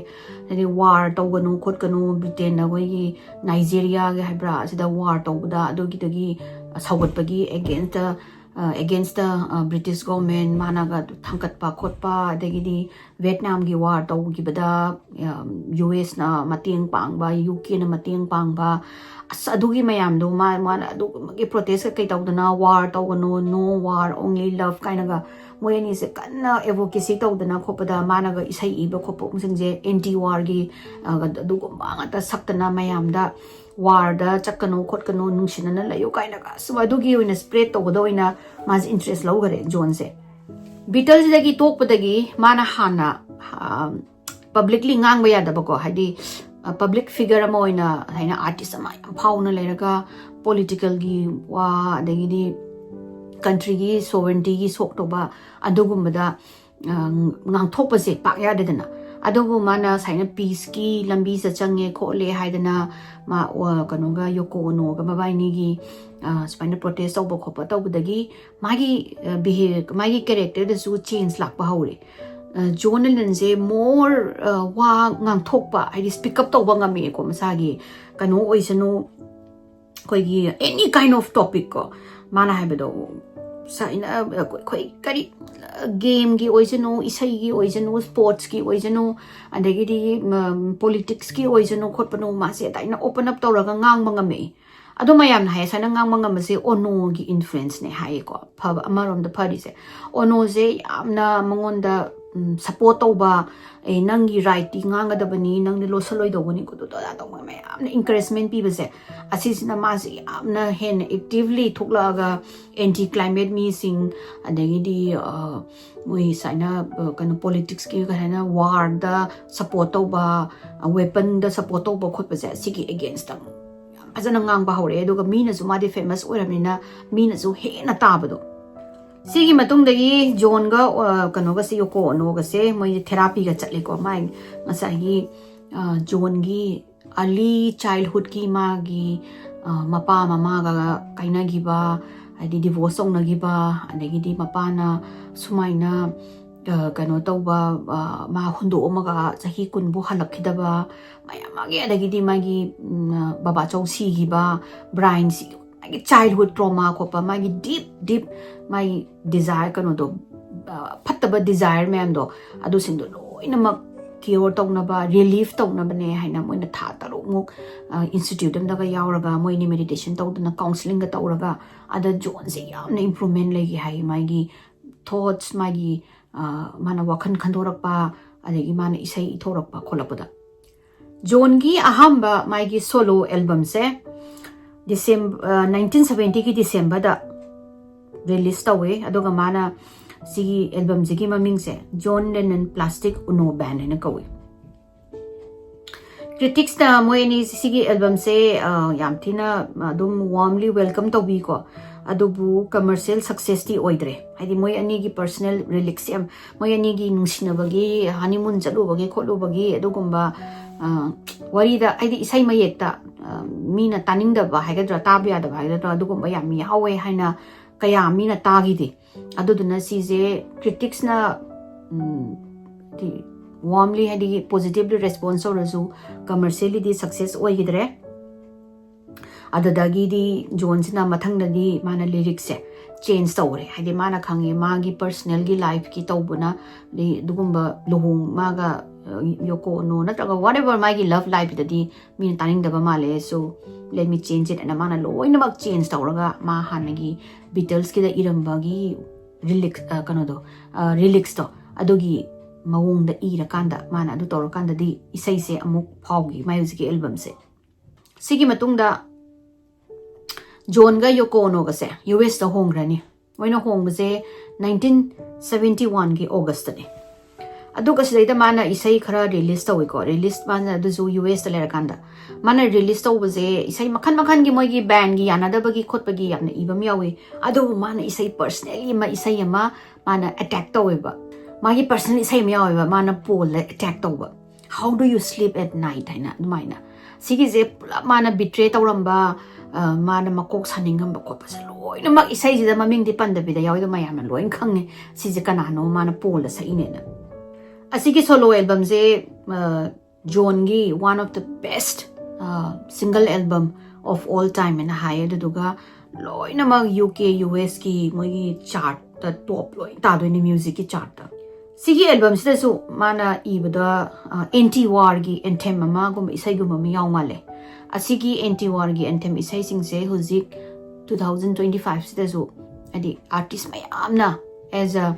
ꯍꯥꯏꯗꯤ ꯋꯥꯔ ꯇꯧꯒꯅꯨ ꯈꯣꯠꯀꯅꯨ, ꯕ꯭ꯔꯤꯇꯦꯟꯅ ꯑꯩꯈꯣꯏꯒꯤ ꯅꯥꯏꯖꯦꯔꯤꯌꯥꯒꯤ ꯍꯥꯏꯕ꯭ꯔꯥ, ꯑꯁꯤꯗ ꯋꯥꯔ ꯇꯧꯕꯗ ꯑꯗꯨꯒꯤꯗꯒꯤ ꯁꯧꯒꯠꯄꯒꯤ ꯑꯦꯒꯦꯟꯁꯇ ꯑꯦꯒꯦꯟꯁꯇ ꯕ꯭ꯔꯤꯇꯤꯁ ꯒꯣꯔꯃꯦꯟ ꯃꯥꯅꯒ ꯊꯥꯡꯒꯠꯄ ꯈꯣꯠꯄ, ꯑꯗꯒꯤꯗꯤ ꯚꯦꯠꯅꯥꯝꯒꯤ ꯋꯥꯔ ꯇꯧꯈꯤꯕꯗ ꯌꯨ ꯑꯦꯁꯅ ꯃꯇꯦꯡ ꯄꯥꯡꯕ, ꯌꯨ ꯀꯦꯅ ꯃꯇꯦꯡ ꯄꯥꯡꯕ, ꯑꯁ ꯑꯗꯨꯒꯤ ꯃꯌꯥꯝꯗꯣ ꯃꯥ ꯃꯥꯅ ꯑꯗꯨꯒꯨꯝꯕꯒꯤ ꯄ꯭ꯔꯣꯇꯦꯁ ꯀꯩ ꯇꯧꯗꯅ, ꯋꯥꯔ ꯇꯧꯒꯅꯨ, ꯅꯣ ꯋꯥꯔ ꯑꯣꯡꯂꯤ ꯂꯚ ꯀꯥꯏꯅꯒ ꯃꯣꯏ ꯑꯅꯤꯁꯦ ꯀꯟꯅ ꯑꯦꯗꯚꯣꯀꯦꯁꯤ ꯇꯧꯗꯅ ꯈꯣꯠꯄꯗ ꯃꯥꯅꯒ ꯏꯁꯩ ꯏꯕ ꯈꯣꯠꯄꯁꯤꯡꯁꯦ ꯑꯦꯟꯇꯤ ꯋꯥꯔꯒꯤ ꯑꯗꯨꯒꯨꯝꯕ ꯉꯥꯛꯇ ꯁꯛꯇꯅ ꯃꯌꯥꯝꯗ ꯋꯥꯔꯗ ꯆꯠꯀꯅꯨ ꯈꯣꯠꯀꯅꯨ, ꯅꯨꯡꯁꯤꯅꯅ ꯂꯩꯌꯨ ꯀꯥꯏꯅꯒ ꯑꯁ ꯑꯗꯨꯒꯤ ꯑꯣꯏꯅ ꯁ꯭ꯄ꯭ꯔꯦꯗ ꯇꯧꯕꯗ ꯑꯣꯏꯅ ꯃꯥꯁꯦ ꯏꯟꯇꯔꯦꯁ ꯂꯧꯈꯔꯦ ꯖꯣꯟꯁꯦ꯫ ꯕꯤꯇꯜꯁꯤꯗꯒꯤ ꯇꯣꯛꯄꯗꯒꯤ ꯃꯥꯅ ꯍꯥꯟꯅ ꯄꯕ꯭ꯂꯤꯛꯂꯤ ꯉꯥꯡꯕ ꯌꯥꯗꯕꯀꯣ, ꯍꯥꯏꯗꯤ ꯄꯕ꯭ꯂꯤꯛ ꯐꯤꯒꯔ ꯑꯃ ꯑꯣꯏꯅ ꯍꯥꯏꯅ ꯑꯥꯔꯇꯤꯁ ꯑꯃ ꯌꯥꯝ ꯐꯥꯎꯅ ꯂꯩꯔꯒ ꯄꯣꯂꯤꯇꯤꯀꯦꯜꯒꯤ ꯋꯥ, ꯑꯗꯒꯤꯗꯤ ꯀꯟꯇ꯭ꯔꯤꯒꯤ ꯁꯣꯚꯔꯦꯟꯇꯤꯒꯤ ꯁꯣꯛꯇꯧꯕ ꯑꯗꯨꯒꯨꯝꯕꯗ ꯉꯥꯡꯊꯣꯛꯄꯁꯦ ꯄꯥꯛ ꯌꯥꯗꯦꯗꯅ꯫ ꯑꯗꯨꯕꯨ ꯃꯥꯅ ꯁꯨꯃꯥꯏꯅ ꯄꯤꯁꯀꯤ ꯂꯝꯕꯤꯁꯤꯗ ꯆꯪꯉꯦ ꯈꯣꯠꯂꯦ ꯍꯥꯏꯗꯅ ꯃꯥ ꯀꯩꯅꯣꯒ ꯌꯣꯀꯣ ꯑꯣꯅꯣꯒ ꯃꯕꯥꯏꯅꯤꯒꯤ ꯁꯨꯃꯥꯏꯅ ꯄ꯭ꯔꯣꯇꯦꯁ ꯇꯧꯕ ꯈꯣꯠꯄ ꯇꯧꯕꯗꯒꯤ ꯃꯥꯒꯤ ꯕꯤꯍꯦ ꯃꯥꯒꯤ ꯀꯦꯔꯦꯛꯇꯔꯗꯁꯨ ꯆꯦꯟꯖ ꯂꯥꯛꯄ ꯍꯧꯔꯦ꯫ ꯖꯣꯟ ꯂꯦꯅꯟꯁꯦ ꯃꯣꯔ ꯋꯥ ꯉꯥꯡꯊꯣꯛꯄ, ꯍꯥꯏꯗꯤ ꯁ꯭ꯄꯤꯛ ꯑꯞ ꯇꯧꯕ ꯉꯝꯃꯛꯑꯦꯀꯣ꯫ ꯃꯁꯥꯒꯤ ꯀꯩꯅꯣ ꯑꯣꯏꯁꯅꯨ, ꯑꯩꯈꯣꯏꯒꯤ ꯑꯦꯅꯤ ꯀꯥꯏꯟ ꯑꯣꯐ ꯇꯣꯄꯤꯛ ꯀꯣ, ꯃꯥꯅ ꯍꯥꯏꯕꯗꯣ ꯁꯥꯏꯅ ꯑꯩꯈꯣꯏ ꯀꯔꯤ ꯒꯦꯝꯒꯤ ꯑꯣꯏꯁꯅꯨ, ꯏꯁꯩꯒꯤ ꯑꯣꯏꯁꯅꯨ, ꯁ꯭ꯄꯣꯔꯠꯁꯀꯤ ꯑꯣꯏꯁꯅꯨ, ꯑꯗꯒꯤꯗꯤ ꯄꯣꯂꯤꯇꯤꯛꯁꯀꯤ ꯑꯣꯏꯁꯅꯨ ꯈꯣꯠꯄꯅꯨ, ꯃꯥꯁꯦ ꯑꯗꯨꯃꯥꯏꯅ ꯑꯣꯄꯟ ꯑꯞ ꯇꯧꯔꯒ ꯉꯥꯡꯕ ꯉꯝꯃꯛꯏ꯫ ꯑꯗꯣ ꯃꯌꯥꯝꯅ ꯍꯥꯏꯌꯦ, ꯁꯨꯃꯥꯏꯅ ꯉꯥꯡꯕ ꯉꯝꯕꯁꯦ ꯑꯣꯅꯣꯒꯤ ꯏꯟꯐ꯭ꯂꯨꯌꯦꯟꯁꯅꯦ ꯍꯥꯏꯌꯦꯀꯣ꯫ ꯐꯕ ꯑꯃꯔꯣꯝꯗ ꯐꯔꯤꯁꯦ, ꯑꯣꯅꯣꯁꯦ ꯌꯥꯝꯅ ꯃꯉꯣꯟꯗ ꯁꯄꯣꯔꯠ ꯇꯧꯕ, ꯑꯦ ꯅꯪꯒꯤ ꯔꯥꯏꯠꯇꯤ ꯉꯥꯡꯒꯗꯕꯅꯤ, ꯅꯪꯗꯤ ꯂꯣꯠꯁꯜꯂꯣꯏꯗꯧꯕꯅꯤ, ꯈꯣꯠꯇꯣ ꯑꯗꯥ ꯇꯧꯕ ꯃꯌꯥꯝꯅ ꯏꯟꯀꯔꯦꯖꯃꯦꯟ ꯄꯤꯕꯁꯦ, ꯑꯁꯤꯁꯤꯅ ꯃꯥꯁꯦ ꯌꯥꯝꯅ ꯍꯦꯟꯅ ꯑꯦꯛꯇꯤꯚꯂꯤ ꯊꯣꯛꯂꯛꯑꯒ ꯑꯦꯟꯇꯤ ꯀ꯭ꯂꯥꯏꯃꯦꯠ ꯃꯤꯁꯤꯡ, ꯑꯗꯒꯤꯗꯤ ꯃꯣꯏ ꯁꯨꯃꯥꯏꯅ ꯀꯩꯅꯣ ꯄꯣꯂꯤꯇꯤꯛꯁꯀꯤ ꯀꯩ ꯍꯥꯏꯅ ꯋꯥꯔꯗ ꯁꯄꯣꯔꯠ ꯇꯧꯕ, ꯋꯦꯄꯟꯗ ꯁꯄꯣꯔꯠ ꯇꯧꯕ ꯈꯣꯠꯄꯁꯦ, ꯁꯤꯒꯤ ꯑꯦꯒꯦꯟꯁꯇ ꯐꯖꯅ ꯉꯥꯡꯕ ꯍꯧꯔꯛꯑꯦ꯫ ꯑꯗꯨꯒ ꯃꯤꯅꯁꯨ, ꯃꯥꯗꯤ ꯐꯦꯃꯁ ꯑꯣꯏꯔꯕꯅꯤꯅ ꯃꯤꯅꯁꯨ ꯍꯦꯟꯅ ꯇꯥꯕꯗꯣ꯫ ꯁꯤꯒꯤ ꯃꯇꯨꯡꯗꯒꯤ ꯖꯣꯟꯒ ꯑ, ꯀꯩꯅꯣꯒꯁꯦ, ꯌꯣꯀꯣ ꯑꯣꯅꯣꯒꯁꯦ ꯃꯣꯏꯁꯦ ꯊꯦꯔꯥꯄꯤꯒ ꯆꯠꯂꯦꯀꯣ꯫ ꯃꯥꯏ ꯉꯁꯥꯏꯒꯤ ꯑ, ꯖꯣꯟꯒꯤ ꯑꯥꯔꯂꯤ ꯆꯥꯏꯜꯍꯨꯗꯀꯤ ꯃꯥꯒꯤ ꯑ, ꯃꯄꯥ ꯃꯃꯥꯒ ꯀꯥꯏꯅꯈꯤꯕ, ꯍꯥꯏꯗꯤ ꯗꯤꯚꯣꯔꯁ ꯇꯧꯅꯈꯤꯕ, ꯑꯗꯒꯤꯗꯤ ꯃꯄꯥꯅ ꯁꯨꯃꯥꯏꯅ ꯑ, ꯀꯩꯅꯣ ꯇꯧꯕ, ꯑ, ꯃꯥ ꯍꯨꯟꯗꯣꯛꯑꯝꯃꯒ ꯆꯍꯤ ꯀꯨꯟꯕꯨ ꯍꯜꯂꯛꯈꯤꯗꯕ ꯃꯌꯥꯝ ꯑꯃꯒꯤ, ꯑꯗꯒꯤꯗꯤ ꯃꯥꯒꯤ ꯎꯝ, ꯕꯕꯥꯆꯧ ꯁꯤꯈꯤꯕ, ꯕ꯭ꯔꯥꯏꯟ ꯁꯤꯈꯤꯕ, ꯃꯥꯒꯤ ꯆꯥꯏꯜꯍꯨꯗ ꯇ꯭ꯔꯣꯃꯥ ꯈꯣꯠꯄ, ꯃꯥꯒꯤ ꯗꯤꯞ ꯗꯤꯞ ꯃꯥꯒꯤ ꯗꯤꯖꯥꯌꯔ, ꯀꯩꯅꯣꯗꯣ, ꯑ, ꯐꯠꯇꯕ ꯗꯤꯖꯥꯌꯔ ꯃꯌꯥꯝꯗꯣ, ꯑꯗꯨꯁꯤꯡꯗꯣ ꯂꯣꯏꯅꯃꯛ ꯀ꯭ꯌꯣꯔ ꯇꯧꯅꯕ, ꯔꯤꯂꯤꯐ ꯇꯧꯅꯕꯅꯦ ꯍꯥꯏꯅ ꯃꯣꯏꯅ ꯊꯥ ꯇꯔꯨꯛꯃꯨꯛ ꯏꯟꯁꯇꯤꯇ꯭ꯌꯨꯠ ꯑꯃꯗꯒ ꯌꯥꯎꯔꯒ, ꯃꯣꯏꯅꯤ ꯃꯦꯗꯤꯇꯦꯁꯟ ꯇꯧꯗꯅ, ꯀꯥꯎꯟꯁꯤꯂꯤꯡꯒ ꯇꯧꯔꯒ, ꯑꯗ ꯖꯣꯟꯁꯦ ꯌꯥꯝꯅ ꯏꯝꯄ꯭ꯔꯨꯚꯃꯦꯟ ꯂꯩꯈꯤ ꯍꯥꯏ꯫ ꯃꯥꯒꯤ ꯊꯣꯠꯁ, ꯃꯥꯒꯤ ꯑ, ꯃꯥꯅ ꯋꯥꯈꯜ ꯈꯟꯗꯣꯔꯛꯄ, ꯑꯗꯒꯤ ꯃꯥꯅ ꯏꯁꯩ ꯏꯊꯣꯔꯛꯄ ꯈꯣꯠꯂꯛꯄꯗ꯫ ꯖꯣꯟꯒꯤ ꯑꯍꯥꯟꯕ ꯃꯥꯒꯤ ꯁꯣꯂꯣ ꯑꯦꯜꯕꯝꯁꯦ ꯗꯤꯁꯦꯝ ꯅꯥꯏꯟꯇꯤꯟ ꯁꯕꯦꯟꯇꯤꯒꯤ ꯗꯤꯁꯦꯝꯕꯔꯗ ꯔꯤꯂꯤꯁ ꯇꯧꯋꯦ꯫ ꯑꯗꯨꯒ ꯃꯥꯅ ꯁꯤꯒꯤ ꯑꯦꯜꯕꯝꯁꯤꯒꯤ ꯃꯃꯤꯡꯁꯦ ꯖꯣꯟ ꯂꯦꯅꯟ ꯄ꯭ꯂꯥꯁꯇꯤꯛ ꯎꯅꯣ ꯕꯦꯟ ꯍꯥꯏꯅ ꯀꯧꯏ꯫ ꯀ꯭ꯔꯤꯇꯤꯛꯁꯅ ꯃꯣꯏ ꯑꯅꯤ ꯁꯤꯒꯤ ꯑꯦꯜꯕꯝꯁꯦ ꯑ, ꯌꯥꯝ ꯊꯤꯅ ꯑꯗꯨꯝ ꯋꯥꯔꯝꯂꯤ ꯋꯦꯜꯀꯝ ꯇꯧꯕꯤꯀꯣ꯫ ꯑꯗꯨꯕꯨ ꯀꯃꯔꯁꯤꯌꯦꯜ ꯁꯛꯁꯦꯁꯇꯤ ꯑꯣꯏꯗ꯭ꯔꯦ꯫ ꯍꯥꯏꯗꯤ ꯃꯣꯏ ꯑꯅꯤꯒꯤ ꯄꯔꯁꯅꯦꯜ ꯔꯤꯂꯤꯛꯁ ꯌꯥꯝ, ꯃꯣꯏ ꯑꯅꯤꯒꯤ ꯅꯨꯡꯁꯤꯅꯕꯒꯤ, ꯍꯅꯤꯃꯨꯟ ꯆꯠꯂꯨꯕꯒꯤ ꯈꯣꯠꯂꯨꯕꯒꯤ ꯑꯗꯨꯒꯨꯝꯕ ꯑ, ꯋꯥꯔꯤꯗ, ꯍꯥꯏꯗꯤ ꯏꯁꯩ ꯃꯌꯦꯛꯇ ꯑ, ꯃꯤꯅ ꯇꯥꯅꯤꯡꯗꯕ ꯍꯥꯏꯒꯗ꯭ꯔꯥ, ꯇꯥꯕ ꯌꯥꯗꯕ ꯍꯥꯏꯒꯗ꯭ꯔꯥ, ꯑꯗꯨꯒꯨꯝꯕ ꯌꯥꯝ ꯌꯥꯎꯋꯦ ꯍꯥꯏꯅ ꯀꯌꯥ ꯃꯤꯅ ꯇꯥꯈꯤꯗꯦ꯫ ꯑꯗꯨꯗꯨꯅ ꯁꯤꯁꯦ ꯀ꯭ꯔꯤꯇꯤꯛꯁꯅ ꯋꯥꯔꯝꯂꯤ, ꯍꯥꯏꯗꯤ ꯄꯣꯖꯤꯇꯤꯚꯂꯤ ꯔꯦꯁꯄꯣꯟꯁ ꯇꯧꯔꯁꯨ ꯀꯃꯔꯁꯤꯌꯦꯜꯂꯤꯗꯤ ꯁꯛꯁꯦꯁ ꯑꯣꯏꯈꯤꯗ꯭ꯔꯦ꯫ ꯑꯗꯨꯗꯒꯤꯗꯤ ꯖꯣꯟꯁꯤꯅ ꯃꯊꯪꯗꯗꯤ ꯃꯥꯅ ꯂꯤꯔꯤꯛꯁꯦ ꯆꯦꯟꯖ ꯇꯧꯔꯦ꯫ ꯍꯥꯏꯗꯤ ꯃꯥꯅ ꯈꯪꯉꯦ ꯃꯥꯒꯤ ꯄꯔꯁꯅꯦꯜꯒꯤ ꯂꯥꯏꯐꯀꯤ ꯇꯧꯕꯅ, ꯑꯗꯩ ꯑꯗꯨꯒꯨꯝꯕ ꯂꯨꯍꯣꯡ-, ꯃꯥꯒ ꯑ, ꯌꯣꯀꯣ ꯑꯣꯅꯣ ꯅꯠꯇ꯭ꯔꯒ whatever ꯃꯥꯒꯤ ꯂꯚ ꯂꯥꯏꯐꯇꯗꯤ ꯃꯤꯅ ꯇꯥꯅꯤꯡꯗꯕ ꯃꯥꯜꯂꯦ꯫ So let me change it ꯍꯥꯏꯅ ꯃꯥꯅ ꯂꯣꯏꯅꯃꯛ ꯆꯦꯟꯖ ꯇꯧꯔꯒ ꯃꯥ ꯍꯥꯟꯅꯒꯤ ꯕꯤꯇꯜꯁꯀꯤꯗ ꯏꯔꯝꯕꯒꯤ ꯔꯤꯂꯤꯛꯁ, ꯑ, ꯀꯩꯅꯣꯗꯣ, ꯑ, ꯔꯤꯂꯤꯛꯁꯇꯣ, ꯑꯗꯨꯒꯤ ꯃꯑꯣꯡꯗ ꯏꯔꯀꯥꯟꯗ, ꯃꯥꯅ ꯑꯗꯨ ꯇꯧꯔꯀꯥꯟꯗꯗꯤ ꯏꯁꯩꯁꯦ ꯑꯃꯨꯛ ꯐꯥꯎꯈꯤ ꯃꯥꯏ ꯍꯧꯖꯤꯛꯀꯤ ꯑꯦꯜꯕꯝꯁꯦ꯫ ꯁꯤꯒꯤ ꯃꯇꯨꯡꯗ ꯖꯣꯟꯒ ꯌꯣꯀꯣ ꯑꯣꯅꯣꯒꯁꯦ ꯌꯨ ꯑꯦꯁꯇ ꯍꯣꯡꯈ꯭ꯔꯅꯤ꯫ ꯃꯣꯏꯅ ꯍꯣꯡꯕꯁꯦ ꯅꯥꯏꯟꯇꯤꯟ ꯁꯕꯦꯟꯇꯤ ꯋꯥꯟꯒꯤ ꯑꯣꯒꯁꯇꯅꯦ꯫ ꯑꯗꯨꯒ ꯁꯤꯗꯩꯗ ꯃꯥꯅ ꯏꯁꯩ ꯈꯔ ꯔꯤꯂꯤꯁ ꯇꯧꯋꯤꯀꯣ꯫ ꯔꯤꯂꯤꯁ ꯃꯥꯅ ꯑꯗꯨꯁꯨ ꯌꯨ ꯑꯦꯁꯇ ꯂꯩꯔꯀꯥꯟꯗ꯫ ꯃꯥꯅ ꯔꯤꯂꯤꯁ ꯇꯧꯕꯁꯦ ꯏꯁꯩ ꯃꯈꯜ ꯃꯈꯜꯒꯤ, ꯃꯣꯏꯒꯤ ꯕꯦꯟꯒꯤ ꯌꯥꯅꯗꯕꯒꯤ ꯈꯣꯠꯄꯒꯤ ꯌꯥꯝꯅ ꯏꯕ ꯑꯃ ꯌꯥꯎꯏ꯫ ꯑꯗꯨꯕꯨ ꯃꯥꯅ ꯏꯁꯩ personally ꯑꯃ, ꯏꯁꯩ ꯑꯃ ꯃꯥꯅ ꯑꯦꯇꯦꯛ ꯇꯧꯋꯦꯕ꯫ ꯃꯥꯒꯤ ꯄꯔꯁꯅꯦꯜ ꯏꯁꯩ ꯑꯃ ꯌꯥꯎꯋꯦꯕ, ꯃꯥꯅ ꯄꯣꯜꯗ ꯑꯦꯇꯦꯛ ꯇꯧꯕ, "How do you sleep at night?" ꯍꯥꯏꯅ ꯑꯗꯨꯃꯥꯏꯅ꯫ ꯁꯤꯒꯤꯁꯦ ꯄꯨꯂꯞ ꯃꯥꯅ ꯕꯤꯇ꯭ꯔꯦ ꯇꯧꯔꯝꯕ, ꯑ, ꯃꯥꯅ ꯃꯀꯣꯛ ꯁꯥꯅꯤꯡꯉꯝꯕ ꯈꯣꯠꯄꯁꯦ ꯂꯣꯏꯅꯃꯛ ꯏꯁꯩꯁꯤꯗ, ꯃꯃꯤꯡꯗꯤ ꯄꯟꯗꯕꯤꯗ ꯌꯥꯎꯋꯤꯗꯣ ꯃꯌꯥꯝꯅ ꯂꯣꯏꯅ ꯈꯪꯉꯦ ꯁꯤꯁꯦ ꯀꯅꯥꯅꯣ ꯃꯥꯅ ꯄꯣꯜꯗ ꯁꯛꯏꯅꯦꯅ꯫ ꯑꯁꯤꯒꯤ ꯁꯣꯂꯣ ꯑꯦꯜꯕꯝꯁꯦ, ꯑ, ꯖꯣꯟꯒꯤ one of the best, ꯑ, single album of all time ꯍꯥꯏꯅ ꯍꯥꯏꯌꯦ꯫ ꯑꯗꯨꯗꯨꯒ ꯂꯣꯏꯅꯃꯛ ꯌꯨ ꯀꯦ, ꯌꯨ ꯑꯦꯁꯀꯤ ꯃꯣꯏꯒꯤ ꯆꯥꯔꯠꯇ ꯇꯣꯞ ꯂꯣꯏ ꯇꯥꯗꯣꯏꯅꯦ, ꯃ꯭ꯌꯨꯖꯤꯛꯀꯤ ꯆꯥꯔꯠꯇ꯫ ꯁꯤꯒꯤ ꯑꯦꯜꯕꯝꯁꯤꯗꯁꯨ ꯃꯥꯅ ꯏꯕꯗ, ꯑ, ꯑꯦꯟꯇꯤ ꯋꯥꯔꯒꯤ ꯑꯦꯟꯊꯦꯝ ꯑꯃꯒꯨꯝꯕ, ꯏꯁꯩꯒꯨꯝꯕ ꯑꯃ ꯌꯥꯎ ꯃꯥꯜꯂꯦ꯫ ꯑꯁꯤꯒꯤ ꯑꯦꯟꯇꯤ ꯋꯥꯔꯒꯤ ꯑꯦꯟꯊꯦꯝ ꯏꯁꯩꯁꯤꯡꯁꯦ ꯍꯧꯖꯤꯛ two thousand twenty five ꯁꯤꯗꯁꯨ, ꯍꯥꯏꯗꯤ, ꯑꯥꯔꯇꯤꯁ ꯃꯌꯥꯝꯅ as a,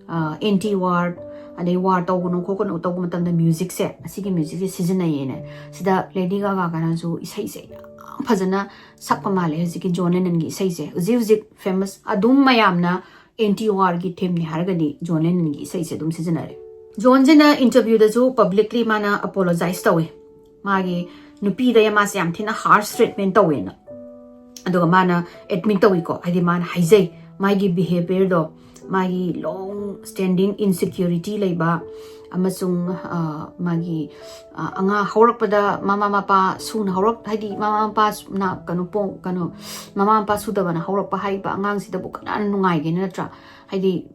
ꯑ, ꯑꯦꯟꯇꯤ ꯋꯥꯔ, ꯑꯗꯩ ꯋꯥꯔ ꯇꯧꯒꯅꯨ ꯈꯣꯠꯀꯅꯨ ꯇꯧꯕ ꯃꯇꯝꯗ ꯃ꯭ꯌꯨꯖꯤꯛꯁꯦ, ꯑꯁꯤꯒꯤ ꯃ꯭ꯌꯨꯖꯤꯛꯁꯦ ꯁꯤꯖꯤꯟꯅꯩꯌꯦꯅ꯫ ꯁꯤꯗ ꯂꯦꯗꯤ ꯒꯥꯒꯥꯅꯁꯨ ꯏꯁꯩꯁꯦ ꯌꯥꯝ ꯐꯖꯅ ꯁꯛꯄ ꯃꯥꯜꯂꯦ ꯍꯧꯖꯤꯛꯀꯤ ꯖꯣꯟ ꯂꯦꯅꯟꯒꯤ ꯏꯁꯩꯁꯦ꯫ ꯍꯧꯖꯤꯛ ꯍꯧꯖꯤꯛ ꯐꯦꯃꯁ ꯑꯗꯨꯝ ꯃꯌꯥꯝꯅ ꯑꯦꯟꯇꯤ ꯋꯥꯔꯒꯤ ꯊꯤꯝꯅꯤ ꯍꯥꯏꯔꯒꯗꯤ ꯖꯣꯟ ꯂꯦꯅꯟꯒꯤ ꯏꯁꯩꯁꯦ ꯑꯗꯨꯝ ꯁꯤꯖꯤꯟꯅꯔꯦ꯫ ꯖꯣꯟꯁꯤꯅ ꯏꯟꯇꯔꯚ꯭ꯌꯨꯗꯁꯨ ꯄꯕ꯭ꯂꯤꯛꯂꯤ ꯃꯥꯅ ꯑꯄꯣꯂꯣꯖꯥꯏꯁ ꯇꯧꯋꯦ, ꯃꯥꯒꯤ ꯅꯨꯄꯤꯗ ꯃꯥꯁꯦ ꯌꯥꯝ ꯊꯤꯅ ꯍꯥꯔꯁ ꯇ꯭ꯔꯤꯠꯃꯦꯟ ꯇꯧꯋꯦꯅ꯫ ꯑꯗꯨꯒ ꯃꯥꯅ ꯑꯦꯗꯃꯤꯠ ꯇꯧꯏꯀꯣ, ꯍꯥꯏꯗꯤ ꯃꯥꯅ ꯍꯥꯏꯖꯩ ꯃꯥꯒꯤ ꯕꯤꯍꯦꯕꯤꯌꯔꯗꯣ, ꯃꯥꯒꯤ ꯂꯣꯡ ꯁ꯭ꯇꯦꯟꯗꯤꯡ ꯏꯟꯁꯤꯀ꯭ꯌꯨꯔꯤꯇꯤ ꯂꯩꯕ, ꯑꯃꯁꯨꯡ, ꯑ, ꯃꯥꯒꯤ, ꯑ, ꯑꯉꯥꯡ ꯍꯧꯔꯛꯄꯗ ꯃꯃꯥ ꯃꯄꯥ ꯁꯨꯅ ꯍꯧꯔꯛ-, ꯍꯥꯏꯗꯤ ꯃꯃꯥ ꯃꯄꯥ ꯁꯨ-, ꯅ-, ꯀꯩꯅꯣ ꯄꯣ-, ꯀꯩꯅꯣ, ꯃꯃꯥ ꯃꯄꯥ ꯁꯨꯗꯕꯅ ꯍꯧꯔꯛꯄ ꯍꯥꯏꯕ ꯑꯉꯥꯡꯁꯤꯗꯕꯨ ꯀꯅꯥꯅ ꯅꯨꯡꯉꯥꯏꯒꯦꯅ, ꯅꯠꯇ꯭ꯔꯥ? ꯍꯥꯏꯗꯤ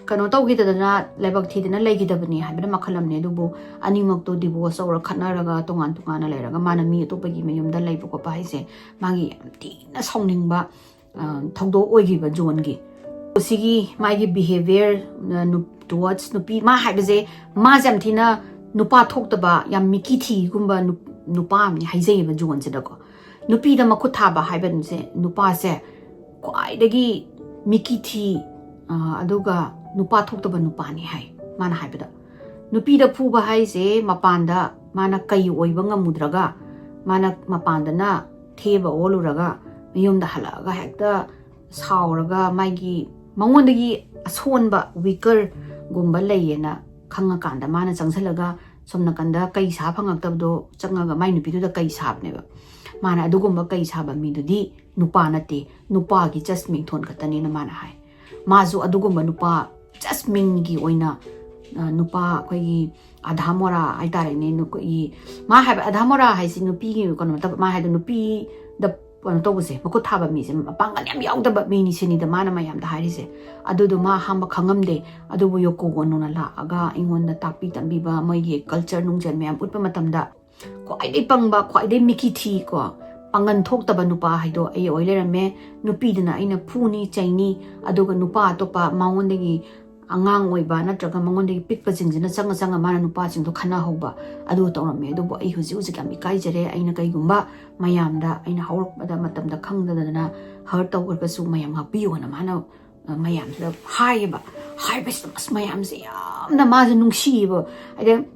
ꯀꯩꯅꯣ ꯇꯧꯈꯤꯗꯗꯅ, ꯂꯥꯏꯕꯛ ꯊꯤꯗꯅ ꯂꯩꯈꯤꯗꯕꯅꯤ ꯍꯥꯏꯕꯅ ꯃꯈꯜ ꯑꯃꯅꯤ꯫ ꯑꯗꯨꯕꯨ ꯑꯅꯤꯃꯛꯇꯣ ꯗꯤꯚꯣꯔꯁ ꯇꯧꯔ ꯈꯠꯅꯔꯒ ꯇꯣꯉꯥꯟ ꯇꯣꯉꯥꯟꯅ ꯂꯩꯔꯒ ꯃꯥꯅ ꯃꯤ ꯑꯇꯣꯞꯄꯒꯤ ꯃꯌꯨꯝꯗ ꯂꯩꯕ ꯈꯣꯠꯄ ꯍꯥꯏꯁꯦ ꯃꯥꯒꯤ ꯌꯥꯝ ꯊꯤꯅ ꯁꯥꯎꯅꯤꯡꯕ, ꯑ, ꯊꯧꯗꯣꯛ ꯑꯣꯏꯈꯤꯕ ꯖꯣꯟꯒꯤ꯫ ꯁꯤꯒꯤ ꯃꯥꯒꯤ ꯕꯤꯍꯦꯕꯤꯌꯔ, ꯑ, ꯅꯨ-, towards ꯅꯨꯄꯤ, ꯃꯥ ꯍꯥꯏꯕꯁꯦ, ꯃꯥꯁꯦ ꯌꯥꯝ ꯊꯤꯅ ꯅꯨꯄꯥ ꯊꯣꯛꯇꯕ, ꯌꯥꯝ ꯃꯤꯀꯤ ꯊꯤꯒꯨꯝꯕ ꯅꯨ-, ꯅꯨꯄꯥ ꯑꯃꯅꯤ ꯍꯥꯏꯖꯩꯌꯦꯕ ꯖꯣꯟꯁꯤꯗꯀꯣ꯫ ꯅꯨꯄꯤꯗ ꯃꯈꯨꯠ ꯊꯥꯕ ꯍꯥꯏꯕꯁꯦ ꯅꯨꯄꯥꯁꯦ ꯈ꯭ꯋꯥꯏꯗꯒꯤ ꯃꯤꯀꯤ ꯊꯤ, ꯑ, ꯑꯗꯨꯒ ꯅꯨꯄꯥ ꯊꯣꯛꯇꯕ ꯅꯨꯄꯥꯅꯤ ꯍꯥꯏ ꯃꯥꯅ ꯍꯥꯏꯕꯗ꯫ ꯅꯨꯄꯤꯗ ꯐꯨꯕ ꯍꯥꯏꯁꯦ ꯃꯄꯥꯟꯗ ꯃꯥꯅ ꯀꯩ ꯑꯣꯏꯕ ꯉꯝꯃꯨꯗ꯭ꯔꯒ, ꯃꯥꯅ ꯃꯄꯥꯟꯗꯅ ꯊꯦꯕ ꯑꯣꯜꯂꯨꯔꯒ ꯃꯌꯨꯝꯗ ꯍꯜꯂꯛꯑꯒ ꯍꯦꯛꯇ ꯁꯥꯎꯔꯒ ꯃꯥꯒꯤ ꯃꯉꯣꯟꯗꯒꯤ ꯑꯁꯣꯟꯕ, ꯋꯤꯀꯔꯒꯨꯝꯕ ꯂꯩꯌꯦꯅ ꯈꯪꯉꯀꯥꯟꯗ ꯃꯥꯅ ꯆꯪꯁꯤꯜꯂꯒ ꯁꯣꯝ ꯅꯥꯀꯟꯗ ꯀꯩ ꯁꯥ ꯐꯪꯉꯛꯇꯕꯗꯣ ꯆꯪꯉꯒ ꯃꯥꯏ ꯅꯨꯄꯤꯗꯨꯗ ꯀꯩ ꯁꯥꯕꯅꯦꯕ꯫ ꯃꯥꯅ ꯑꯗꯨꯒꯨꯝꯕ ꯀꯩ ꯁꯥꯕ ꯃꯤꯗꯨꯗꯤ ꯅꯨꯄꯥ ꯅꯠꯇꯦ, ꯅꯨꯄꯥꯒꯤ just ꯃꯤꯡꯊꯣꯟ ꯈꯛꯇꯅꯦꯅ ꯃꯥꯅ ꯍꯥꯏ꯫ ꯃꯥꯁꯨ ꯑꯗꯨꯒꯨꯝꯕ ꯅꯨꯄꯥ just ꯃꯤꯡꯒꯤ ꯑꯣꯏꯅ, ꯑ, ꯅꯨꯄꯥ ꯑꯩꯈꯣꯏꯒꯤ ꯑꯙꯥ ꯃꯣꯔꯥ ꯍꯥꯏꯇꯥꯔꯦꯅꯦ, ꯅꯨꯄꯤ, ꯃꯥ ꯍꯥꯏꯕ ꯑꯙꯥ ꯃꯣꯔꯥ ꯍꯥꯏꯁꯤ ꯅꯨꯄꯤꯒꯤ ꯀꯩꯅꯣ ꯅꯠꯇꯕ, ꯃꯥ ꯍꯥꯏꯗꯣ ꯅꯨꯄꯤꯗ ꯀꯩꯅꯣ ꯇꯧꯕꯁꯦ, ꯃꯈꯨꯠ ꯊꯥꯕ ꯃꯤꯁꯦ, ꯃꯄꯥꯡꯒꯜ ꯌꯥꯝ ꯌꯥꯎꯗꯕ ꯃꯤꯅꯤ ꯁꯤꯅꯤꯗ ꯃꯥꯅ ꯃꯌꯥꯝꯗ ꯍꯥꯏꯔꯤꯁꯦ꯫ ꯑꯗꯨꯗꯣ ꯃꯥ ꯑꯍꯥꯟꯕ ꯈꯪꯉꯝꯗꯦ꯫ ꯑꯗꯨꯕꯨ ꯌꯣꯀꯣ ꯑꯣꯅꯣꯅ ꯂꯥꯛꯑꯒ ꯑꯩꯉꯣꯟꯗ ꯇꯥꯛꯄꯤ ꯇꯝꯕꯤꯕ, ꯃꯣꯏꯒꯤ culture ꯅꯨꯡꯖꯟ ꯃꯌꯥꯝ ꯎꯠꯄ ꯃꯇꯝꯗ, ꯈ꯭ꯋꯥꯏꯗꯩ ꯄꯪꯕ, ꯈ꯭ꯋꯥꯏꯗꯩ ꯃꯤꯀꯤ ꯊꯤ ꯀꯣ, ꯄꯥꯡꯒꯟ ꯊꯣꯛꯇꯕ ꯅꯨꯄꯥ ꯍꯥꯏꯗꯣ ꯑꯩ ꯑꯣꯏ ꯂꯩꯔꯝꯃꯦ꯫ ꯅꯨꯄꯤꯗꯨꯅ ꯑꯩꯅ ꯐꯨꯅꯤ ꯆꯩꯅꯤ, ꯑꯗꯨꯒ ꯅꯨꯄꯥ ꯑꯇꯣꯞꯄ ꯃꯉꯣꯟꯗꯒꯤ ꯑꯉꯥꯡ ꯑꯣꯏꯕ ꯅꯠꯇ꯭ꯔꯒ ꯃꯉꯣꯟꯗꯒꯤ ꯄꯤꯛꯄꯁꯤꯡꯁꯤꯅ ꯆꯪꯉ ꯆꯪꯉ ꯃꯥꯅ ꯅꯨꯄꯥꯁꯤꯡꯗꯣ ꯈꯠꯅꯍꯧꯕ, ꯑꯗꯨ ꯇꯧꯔꯝꯃꯦ꯫ ꯑꯗꯨꯕꯨ ꯑꯩ ꯍꯧꯖꯤꯛ ꯍꯧꯖꯤꯛ ꯌꯥꯝ ꯏꯀꯥꯏꯖꯔꯦ꯫ ꯑꯩꯅ ꯀꯩꯒꯨꯝꯕ ꯃꯌꯥꯝꯗ, ꯑꯩꯅ ꯍꯧꯔꯛꯄꯗ ꯃꯇꯝꯗ ꯈꯪꯗꯗꯅ hurt ꯇꯧꯈ꯭ꯔꯒꯁꯨ ꯃꯌꯥꯝ ꯉꯥꯛꯄꯤꯌꯣꯅ ꯃꯥꯅ, ꯑ, ꯃꯌꯥꯝꯁꯤꯗ ꯍꯥꯏꯌꯦꯕ꯫ ꯍꯥꯏꯕꯁꯤꯗ ꯑꯁ ꯃꯌꯥꯝꯁꯦ ꯌꯥꯝꯅ ꯃꯥꯁꯦ ꯅꯨꯡꯁꯤꯌꯦꯕ꯫ ꯍꯥꯏꯗꯤ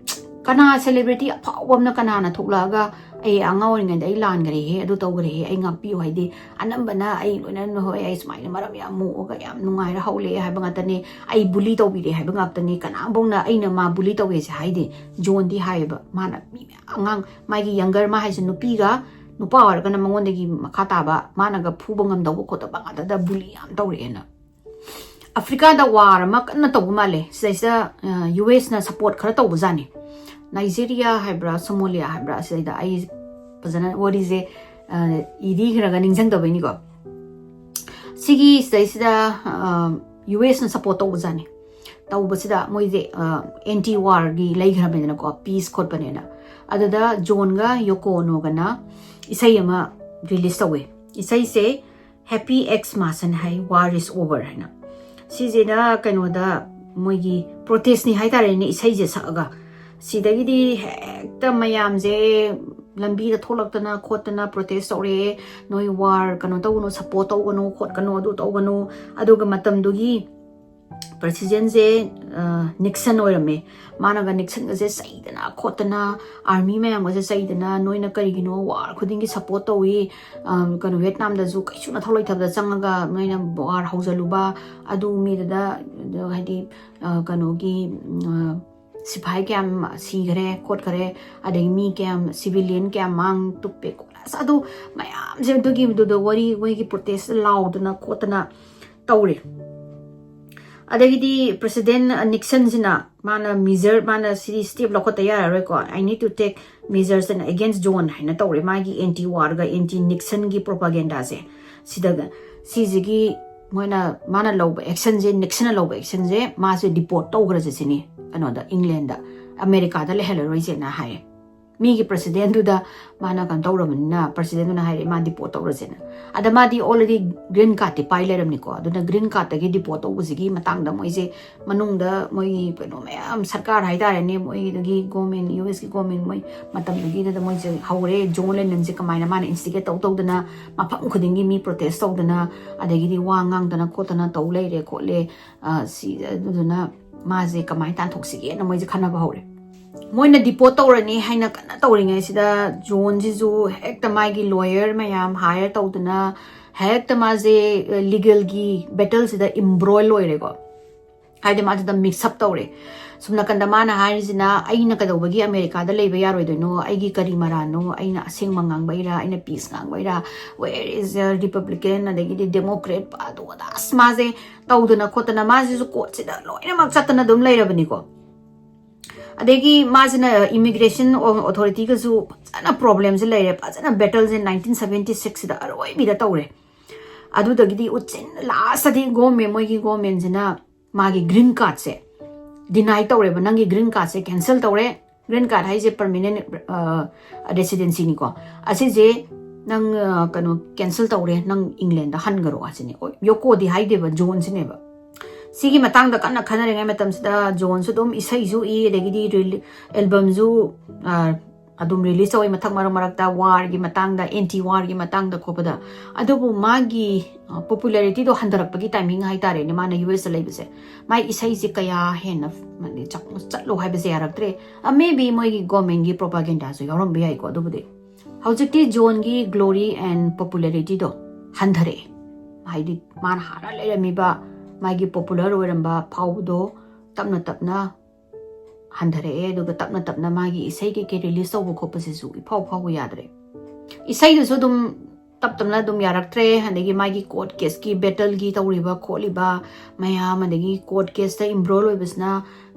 ꯀꯅꯥ celebrity ꯑꯐꯥꯎꯕ ꯑꯃꯅ ꯀꯅꯥꯅ ꯊꯣꯛꯂꯛꯑꯒ "ꯑꯩ ꯑꯉꯥꯡ ꯑꯣꯏꯔꯤꯉꯩꯗ ꯑꯩ ꯂꯥꯟꯈ꯭ꯔꯦꯍꯦ, ꯑꯗꯨ ꯇꯧꯈ꯭ꯔꯦꯍꯦ, ꯑꯩ ꯉꯥꯛꯄꯤꯌꯨ" ꯍꯥꯏꯗꯤ, ꯑꯅꯝꯕꯅ ꯑꯩ ꯂꯣꯏꯅ, "ꯍꯣꯏ, ꯑꯩ ꯁꯨꯃꯥꯏꯅ ꯃꯔꯝ ꯌꯥꯝ ꯃꯣꯛꯑꯒ ꯌꯥꯝ ꯅꯨꯡꯉꯥꯏꯔ ꯍꯧꯔꯛꯑꯦ" ꯍꯥꯏꯕ ꯉꯥꯛꯇꯅꯦ, "ꯑꯩ bully ꯇꯧꯕꯤꯔꯦ" ꯍꯥꯏꯕ ꯉꯥꯛꯇꯅꯦ꯫ ꯀꯅꯥꯝꯐꯧꯅ ꯑꯩꯅ ꯃꯥ bully ꯇꯧꯋꯦꯁꯦ ꯍꯥꯏꯗꯦ꯫ ꯖꯣꯟꯗꯤ ꯍꯥꯏꯌꯦꯕ, ꯃꯥꯅ ꯃꯤ ꯃꯌꯥꯝ, ꯑꯉꯥꯡ, ꯃꯥꯒꯤ younger, ꯃꯥ ꯍꯥꯏꯁꯦ ꯅꯨꯄꯤꯒ ꯅꯨꯄꯥ ꯑꯣꯏꯔꯒꯅ ꯃꯉꯣꯟꯗꯒꯤ ꯃꯈꯥ ꯇꯥꯕ, ꯃꯥꯅꯒ ꯐꯨꯕ ꯉꯝꯗꯧꯕ ꯈꯣꯠꯇꯕ ꯉꯥꯛꯇꯗ bully ꯌꯥꯝ ꯇꯧꯔꯛꯑꯦꯅ꯫ ꯑꯐ꯭ꯔꯤꯀꯥꯗ war ꯑꯃ ꯀꯟꯅ ꯇꯧꯕ ꯃꯥꯜꯂꯦ꯫ ꯁꯤꯗꯩꯁꯤꯗ, ꯑ, US ꯅ support ꯈꯔ ꯇꯧꯕꯖꯥꯠꯅꯤ꯫ ꯅꯥꯏꯖꯦꯔꯤꯌꯥ ꯍꯥꯏꯕ꯭ꯔꯥ, ꯁꯣꯃꯣꯂꯤꯌꯥ ꯍꯥꯏꯕ꯭ꯔꯥ, ꯁꯤꯗꯩꯗ ꯑꯩ ꯐꯖꯅ ꯋꯥꯔꯤꯁꯦ, ꯑ, ꯏꯗꯤꯈ꯭ꯔꯒ ꯅꯤꯡꯁꯤꯡꯗꯕꯩꯅꯤꯀꯣ꯫ ꯁꯤꯒꯤ ꯁꯤꯗꯩꯁꯤꯗ, ꯑ, US ꯅ support ꯇꯧꯕꯖꯥꯠꯅꯤ꯫ ꯇꯧꯕꯁꯤꯗ ꯃꯣꯏꯁꯦ, ꯑ, anti war ꯒꯤ ꯂꯩꯈ꯭ꯔꯕꯅꯤꯗꯅꯀꯣ, peace ꯈꯣꯠꯄꯅꯦꯅ꯫ ꯑꯗꯨꯗ ꯖꯣꯟꯒ ꯌꯣꯀꯣ ꯑꯣꯅꯣꯒꯅ ꯏꯁꯩ ꯑꯃ release ꯇꯧꯋꯦ꯫ ꯏꯁꯩꯁꯦ Happy Xmas high, War is over ꯍꯥꯏꯅ꯫ ꯁꯤꯁꯤꯅ ꯀꯩꯅꯣꯗ ꯃꯣꯏꯒꯤ protest ꯅꯤ ꯍꯥꯏꯇꯥꯔꯦꯅꯦ, ꯏꯁꯩꯁꯦ ꯁꯛꯑꯒ꯫ ꯁꯤꯗꯒꯤꯗꯤ ꯍꯦꯛꯇ ꯃꯌꯥꯝꯁꯦ ꯂꯝꯕꯤꯗ ꯊꯣꯛꯂꯛꯇꯅ ꯈꯣꯠꯇꯅ protest ꯇꯧꯔꯛꯑꯦ, "ꯅꯣꯏ war ꯀꯩꯅꯣ ꯇꯧꯒꯅꯨ, support ꯇꯧꯒꯅꯨ, ꯈꯣꯠꯀꯅꯨ, ꯑꯗꯨ ꯇꯧꯒꯅꯨ"꯫ ꯑꯗꯨꯒ ꯃꯇꯝꯗꯨꯒꯤ president ꯁꯦ, ꯑ, ꯅꯤꯛꯁꯟ ꯑꯣꯏꯔꯝꯃꯦ꯫ ꯃꯥꯅꯒ ꯅꯤꯛꯁꯟꯒꯁꯦ ꯆꯩꯗꯅ ꯈꯣꯠꯇꯅ, army ꯃꯌꯥꯝꯒꯁꯦ ꯆꯩꯗꯅ, "ꯅꯣꯏꯅ ꯀꯔꯤꯒꯤꯅꯣ war ꯈꯨꯗꯤꯡꯒꯤ support ꯇꯧꯏ? ꯑ, ꯀꯩꯅꯣ, ꯚꯤꯌꯦꯠꯅꯥꯝꯗꯁꯨ ꯀꯩꯁꯨ ꯅꯊꯧ ꯂꯩꯇꯕꯗ ꯆꯪꯉꯒ ꯅꯣꯏꯅ war ꯍꯧꯖꯜꯂꯨꯕ?" ꯑꯗꯨ ꯃꯤꯗꯨꯗ, ꯑꯗꯨ ꯍꯥꯏꯗꯤ, ꯑ, ꯀꯩꯅꯣꯒꯤ, ꯑ, ꯁꯤꯐꯥꯏ ꯀꯌꯥꯝ ꯁꯤꯈꯔꯦ ꯈꯣꯠꯈꯔꯦ, ꯑꯗꯒꯤ ꯃꯤ ꯀꯌꯥꯝ, civilian ꯀꯌꯥꯝ ꯃꯥꯡ ꯇꯨꯞꯄꯦ ꯈꯣꯠꯂꯦ, ꯑꯁ ꯑꯗꯨ ꯃꯌꯥꯝꯁꯦ ꯑꯗꯨꯒꯤ, ꯑꯗꯨꯗ ꯋꯥꯔꯤ, ꯃꯣꯏꯒꯤ protest ꯂꯥꯎꯗꯅ ꯈꯣꯠꯇꯅ ꯇꯧꯔꯦ꯫ ꯑꯗꯒꯤꯗꯤ President Nixonꯁꯤꯅ ꯃꯥꯅ measure, ꯃꯥꯅ ꯁꯤꯗꯤ step ꯂꯧꯈꯠꯇ ꯌꯥꯔꯔꯣꯏꯀꯣ, "I need to take measures and against John" ꯍꯥꯏꯅ ꯇꯧꯔꯦ꯫ ꯃꯥꯒꯤ anti warꯒ anti Nixonꯒꯤ propagandaꯁꯦ, ꯁꯤꯗ, ꯁꯤꯁꯤꯒꯤ ꯃꯣꯏꯅ, ꯃꯥꯅ ꯂꯧꯕ actionꯁꯦ, Nixonꯅ ꯂꯧꯕ actionꯁꯦ, ꯃꯥꯁꯦ deport ꯇꯧꯈ꯭ꯔꯁꯦ ꯁꯤꯅꯤ ꯀꯩꯅꯣꯗ, Englandꯗ, Americaꯗ ꯂꯩꯍꯜꯂꯔꯣꯏꯁꯦꯅ ꯍꯥꯏꯌꯦ꯫ ꯃꯤꯒꯤ presidentꯗꯨꯗ ꯃꯥꯅ ꯀꯩꯅꯣ ꯇꯧꯔꯕꯅꯤꯅ, presidentꯗꯨꯅ ꯍꯥꯏꯔꯦ ꯃꯥ deport ꯇꯧꯔꯁꯦꯅ꯫ ꯑꯗ ꯃꯥꯗꯤ already green cardꯇꯤ ꯄꯥꯏ ꯂꯩꯔꯝꯅꯤꯀꯣ꯫ ꯑꯗꯨꯅ green cardꯇꯒꯤ deport ꯇꯧꯕꯁꯤꯒꯤ ꯃꯇꯥꯡꯗ ꯃꯣꯏꯁꯦ ꯃꯅꯨꯡꯗ ꯃꯣꯏꯒꯤ ꯀꯩꯅꯣ ꯃꯌꯥꯝ, ꯁꯔꯀꯥꯔ ꯍꯥꯏꯇꯥꯔꯦꯅꯦ, ꯃꯣꯏꯒꯤꯗꯒꯤ government, USꯀꯤ government, ꯃꯣꯏ ꯃꯇꯝꯗꯨꯒꯤꯗꯨꯗ ꯃꯣꯏꯁꯦ ꯍꯧꯔꯦ, John Lennonꯁꯦ ꯀꯃꯥꯏꯅ ꯃꯥꯅ instigate ꯇꯧ ꯇꯧꯗꯅ ꯃꯐꯝ ꯈꯨꯗꯤꯡꯒꯤ ꯃꯤ protest ꯇꯧꯗꯅ, ꯑꯗꯒꯤꯗꯤ ꯋꯥ ꯉꯥꯡꯗꯅ ꯈꯣꯠꯇꯅ ꯇꯧ ꯂꯩꯔꯦ ꯈꯣꯠꯂꯦ, ꯑ, ꯁꯤ, ꯑꯗꯨꯗꯨꯅ ꯃꯥꯁꯦ ꯀꯃꯥꯏꯅ ꯇꯥꯟꯊꯣꯛꯁꯤꯒꯦꯅ ꯃꯣꯏꯁꯦ ꯈꯟꯅꯕ ꯍꯧꯔꯦ꯫ ꯃꯣꯏꯅ deport ꯇꯧꯔꯅꯤ ꯍꯥꯏꯅ ꯀꯟꯅ ꯇꯧꯔꯤꯉꯩꯁꯤꯗ Johnꯁꯤꯁꯨ ꯍꯦꯛꯇ ꯃꯥꯒꯤ lawyer ꯃꯌꯥꯝ hire ꯇꯧꯗꯅ, ꯍꯦꯛꯇ ꯃꯥꯁꯦ, ꯑ, legalꯒꯤ battleꯁꯤꯗ embroil ꯑꯣꯏꯔꯦꯀꯣ꯫ ꯍꯥꯏꯗꯤ ꯃꯥꯁꯤꯗ mix up ꯇꯧꯔꯦ꯫ ꯁꯨꯝ ꯅꯥꯀꯟꯗ ꯃꯥꯅ ꯍꯥꯏꯔꯤꯁꯤꯅ, "ꯑꯩꯅ ꯀꯩꯗꯧꯕꯒꯤ Americaꯗ ꯂꯩꯕ ꯌꯥꯔꯣꯏꯗꯣꯏꯅꯣ? ꯑꯩꯒꯤ ꯀꯔꯤ ꯃꯔꯥꯟꯅꯣ? ꯑꯩꯅ ꯑꯁꯦꯡꯕ ꯉꯥꯡꯕꯩꯔꯥ? ꯑꯩꯅ peace ꯉꯥꯡꯕꯩꯔꯥ? Where is the Republican?" ꯑꯗꯒꯤꯗꯤ Democrat, ꯑꯗꯨ ꯑꯗꯥ, ꯑꯁ, ꯃꯥꯁꯦ ꯇꯧꯗꯅ ꯈꯣꯠꯇꯅ, ꯃꯥꯁꯤꯁꯨ courtꯁꯤꯗ ꯂꯣꯏꯅꯃꯛ ꯆꯠꯇꯅ ꯑꯗꯨꯝ ꯂꯩꯔꯕꯅꯤꯀꯣ꯫ ꯑꯗꯒꯤ ꯃꯥꯁꯤꯅ immigration authorityꯒꯁꯨ ꯐꯖꯅ problemꯁꯦ ꯂꯩꯔꯦ, ꯐꯖꯅ battleꯁꯦ nineteen seventy sixꯁꯤꯗ ꯑꯔꯣꯏꯕꯤꯗ ꯇꯧꯔꯦ꯫ ꯑꯗꯨꯗꯒꯤꯗꯤ ꯎꯆꯤꯟ, lastꯇꯗꯤ government, ꯃꯣꯏꯒꯤ governmentꯁꯤꯅ ꯃꯥꯒꯤ green cardꯁꯦ deny ꯇꯧꯔꯦꯕ, "ꯅꯪꯒꯤ green cardꯁꯦ cancel ꯇꯧꯔꯦ"꯫ Green card ꯍꯥꯏꯁꯦ permanent, ꯑ, residencyꯅꯤꯀꯣ꯫ ꯑꯁꯤꯁꯦ ꯅꯪ, ꯑ, ꯀꯩꯅꯣ, cancel ꯇꯧꯔꯦ, ꯅꯪ Englandꯗ ꯍꯟꯈꯔꯣ ꯍꯥꯏꯁꯤꯅꯦ꯫ ꯍꯣꯏ, ꯌꯣꯀꯣꯗꯤ ꯍꯥꯏꯗꯦꯕ, Johnꯁꯤꯅꯦꯕ꯫ ꯁꯤꯒꯤ ꯃꯇꯥꯡꯗ ꯀꯟꯅ ꯈꯟꯅꯔꯤꯉꯩ ꯃꯇꯝꯁꯤꯗ Johnꯁꯨ ꯑꯗꯨꯝ ꯏꯁꯩꯁꯨ ꯏ, ꯑꯗꯒꯤꯗꯤ reel-, albumꯁꯨ, ꯑ, ꯑꯗꯨꯝ release ꯇꯧꯋꯤ, ꯃꯊꯛ ꯃꯔꯛ ꯃꯔꯛꯇ warꯒꯤ ꯃꯇꯥꯡꯗ, anti warꯒꯤ ꯃꯇꯥꯡꯗ ꯈꯣꯠꯄꯗ꯫ ꯑꯗꯨꯕꯨ ꯃꯥꯒꯤ, ꯑ, popularityꯗꯣ ꯍꯟꯊꯔꯛꯄꯒꯤ timing ꯍꯥꯏꯇꯥꯔꯦꯅꯦ, ꯃꯥꯅ USꯇ ꯂꯩꯕꯁꯦ꯫ ꯃꯥꯏ ꯏꯁꯩꯁꯦ ꯀꯌꯥ ꯍꯦꯟꯅ, ꯃꯥꯗꯤ ꯆꯠ-, ꯆꯠꯂꯣ ꯍꯥꯏꯕꯁꯦ ꯌꯥꯔꯛꯇ꯭ꯔꯦ꯫ ꯑ, maybe ꯃꯣꯏꯒꯤ governmentꯒꯤ propagandaꯁꯨ ꯌꯥꯎꯔꯝꯕ ꯌꯥꯏꯀꯣ꯫ ꯑꯗꯨꯕꯨꯗꯤ ꯍꯧꯖꯤꯛꯇꯤ Johnꯒꯤ glory and popularityꯗꯣ ꯍꯟꯊꯔꯛꯑꯦ꯫ ꯍꯥꯏꯗꯤ ꯃꯥꯅ ꯍꯥꯟꯅ ꯂꯩꯔꯝꯃꯤꯕ ꯃꯥꯒꯤ popular ꯑꯣꯏꯔꯝꯕ ꯐꯥꯎꯕꯗꯣ ꯇꯞꯅ ꯇꯞꯅ ꯍꯟꯊꯔꯛꯑꯦ꯫ ꯑꯗꯨꯒ ꯇꯞꯅ ꯇꯞꯅ ꯃꯥꯒꯤ ꯏꯁꯩ ꯀꯩꯀꯩ ꯔꯤꯂꯤꯁ ꯇꯧꯕ ꯈꯣꯠꯄꯁꯤꯁꯨ ꯏꯐꯥꯎ ꯐꯥꯎꯕ ꯌꯥꯗ꯭ꯔꯦ꯫ ꯏꯁꯩꯗꯨꯁꯨ ꯑꯗꯨꯝ ꯇꯞ ꯇꯞꯅ ꯑꯗꯨꯝ ꯌꯥꯔꯛꯇ꯭ꯔꯦ꯫ ꯑꯗꯒꯤ ꯃꯥꯒꯤ ꯀꯣꯔꯠ ꯀꯦꯁꯀꯤ, ꯕꯦꯇꯜꯒꯤ ꯇꯧꯔꯤꯕ ꯈꯣꯠꯂꯤꯕ ꯃꯌꯥꯝ, ꯑꯗꯒꯤ ꯀꯣꯔꯠ ꯀꯦꯁꯇ ꯏꯟꯚꯣꯜ ꯑꯣꯏꯕꯁꯤꯅ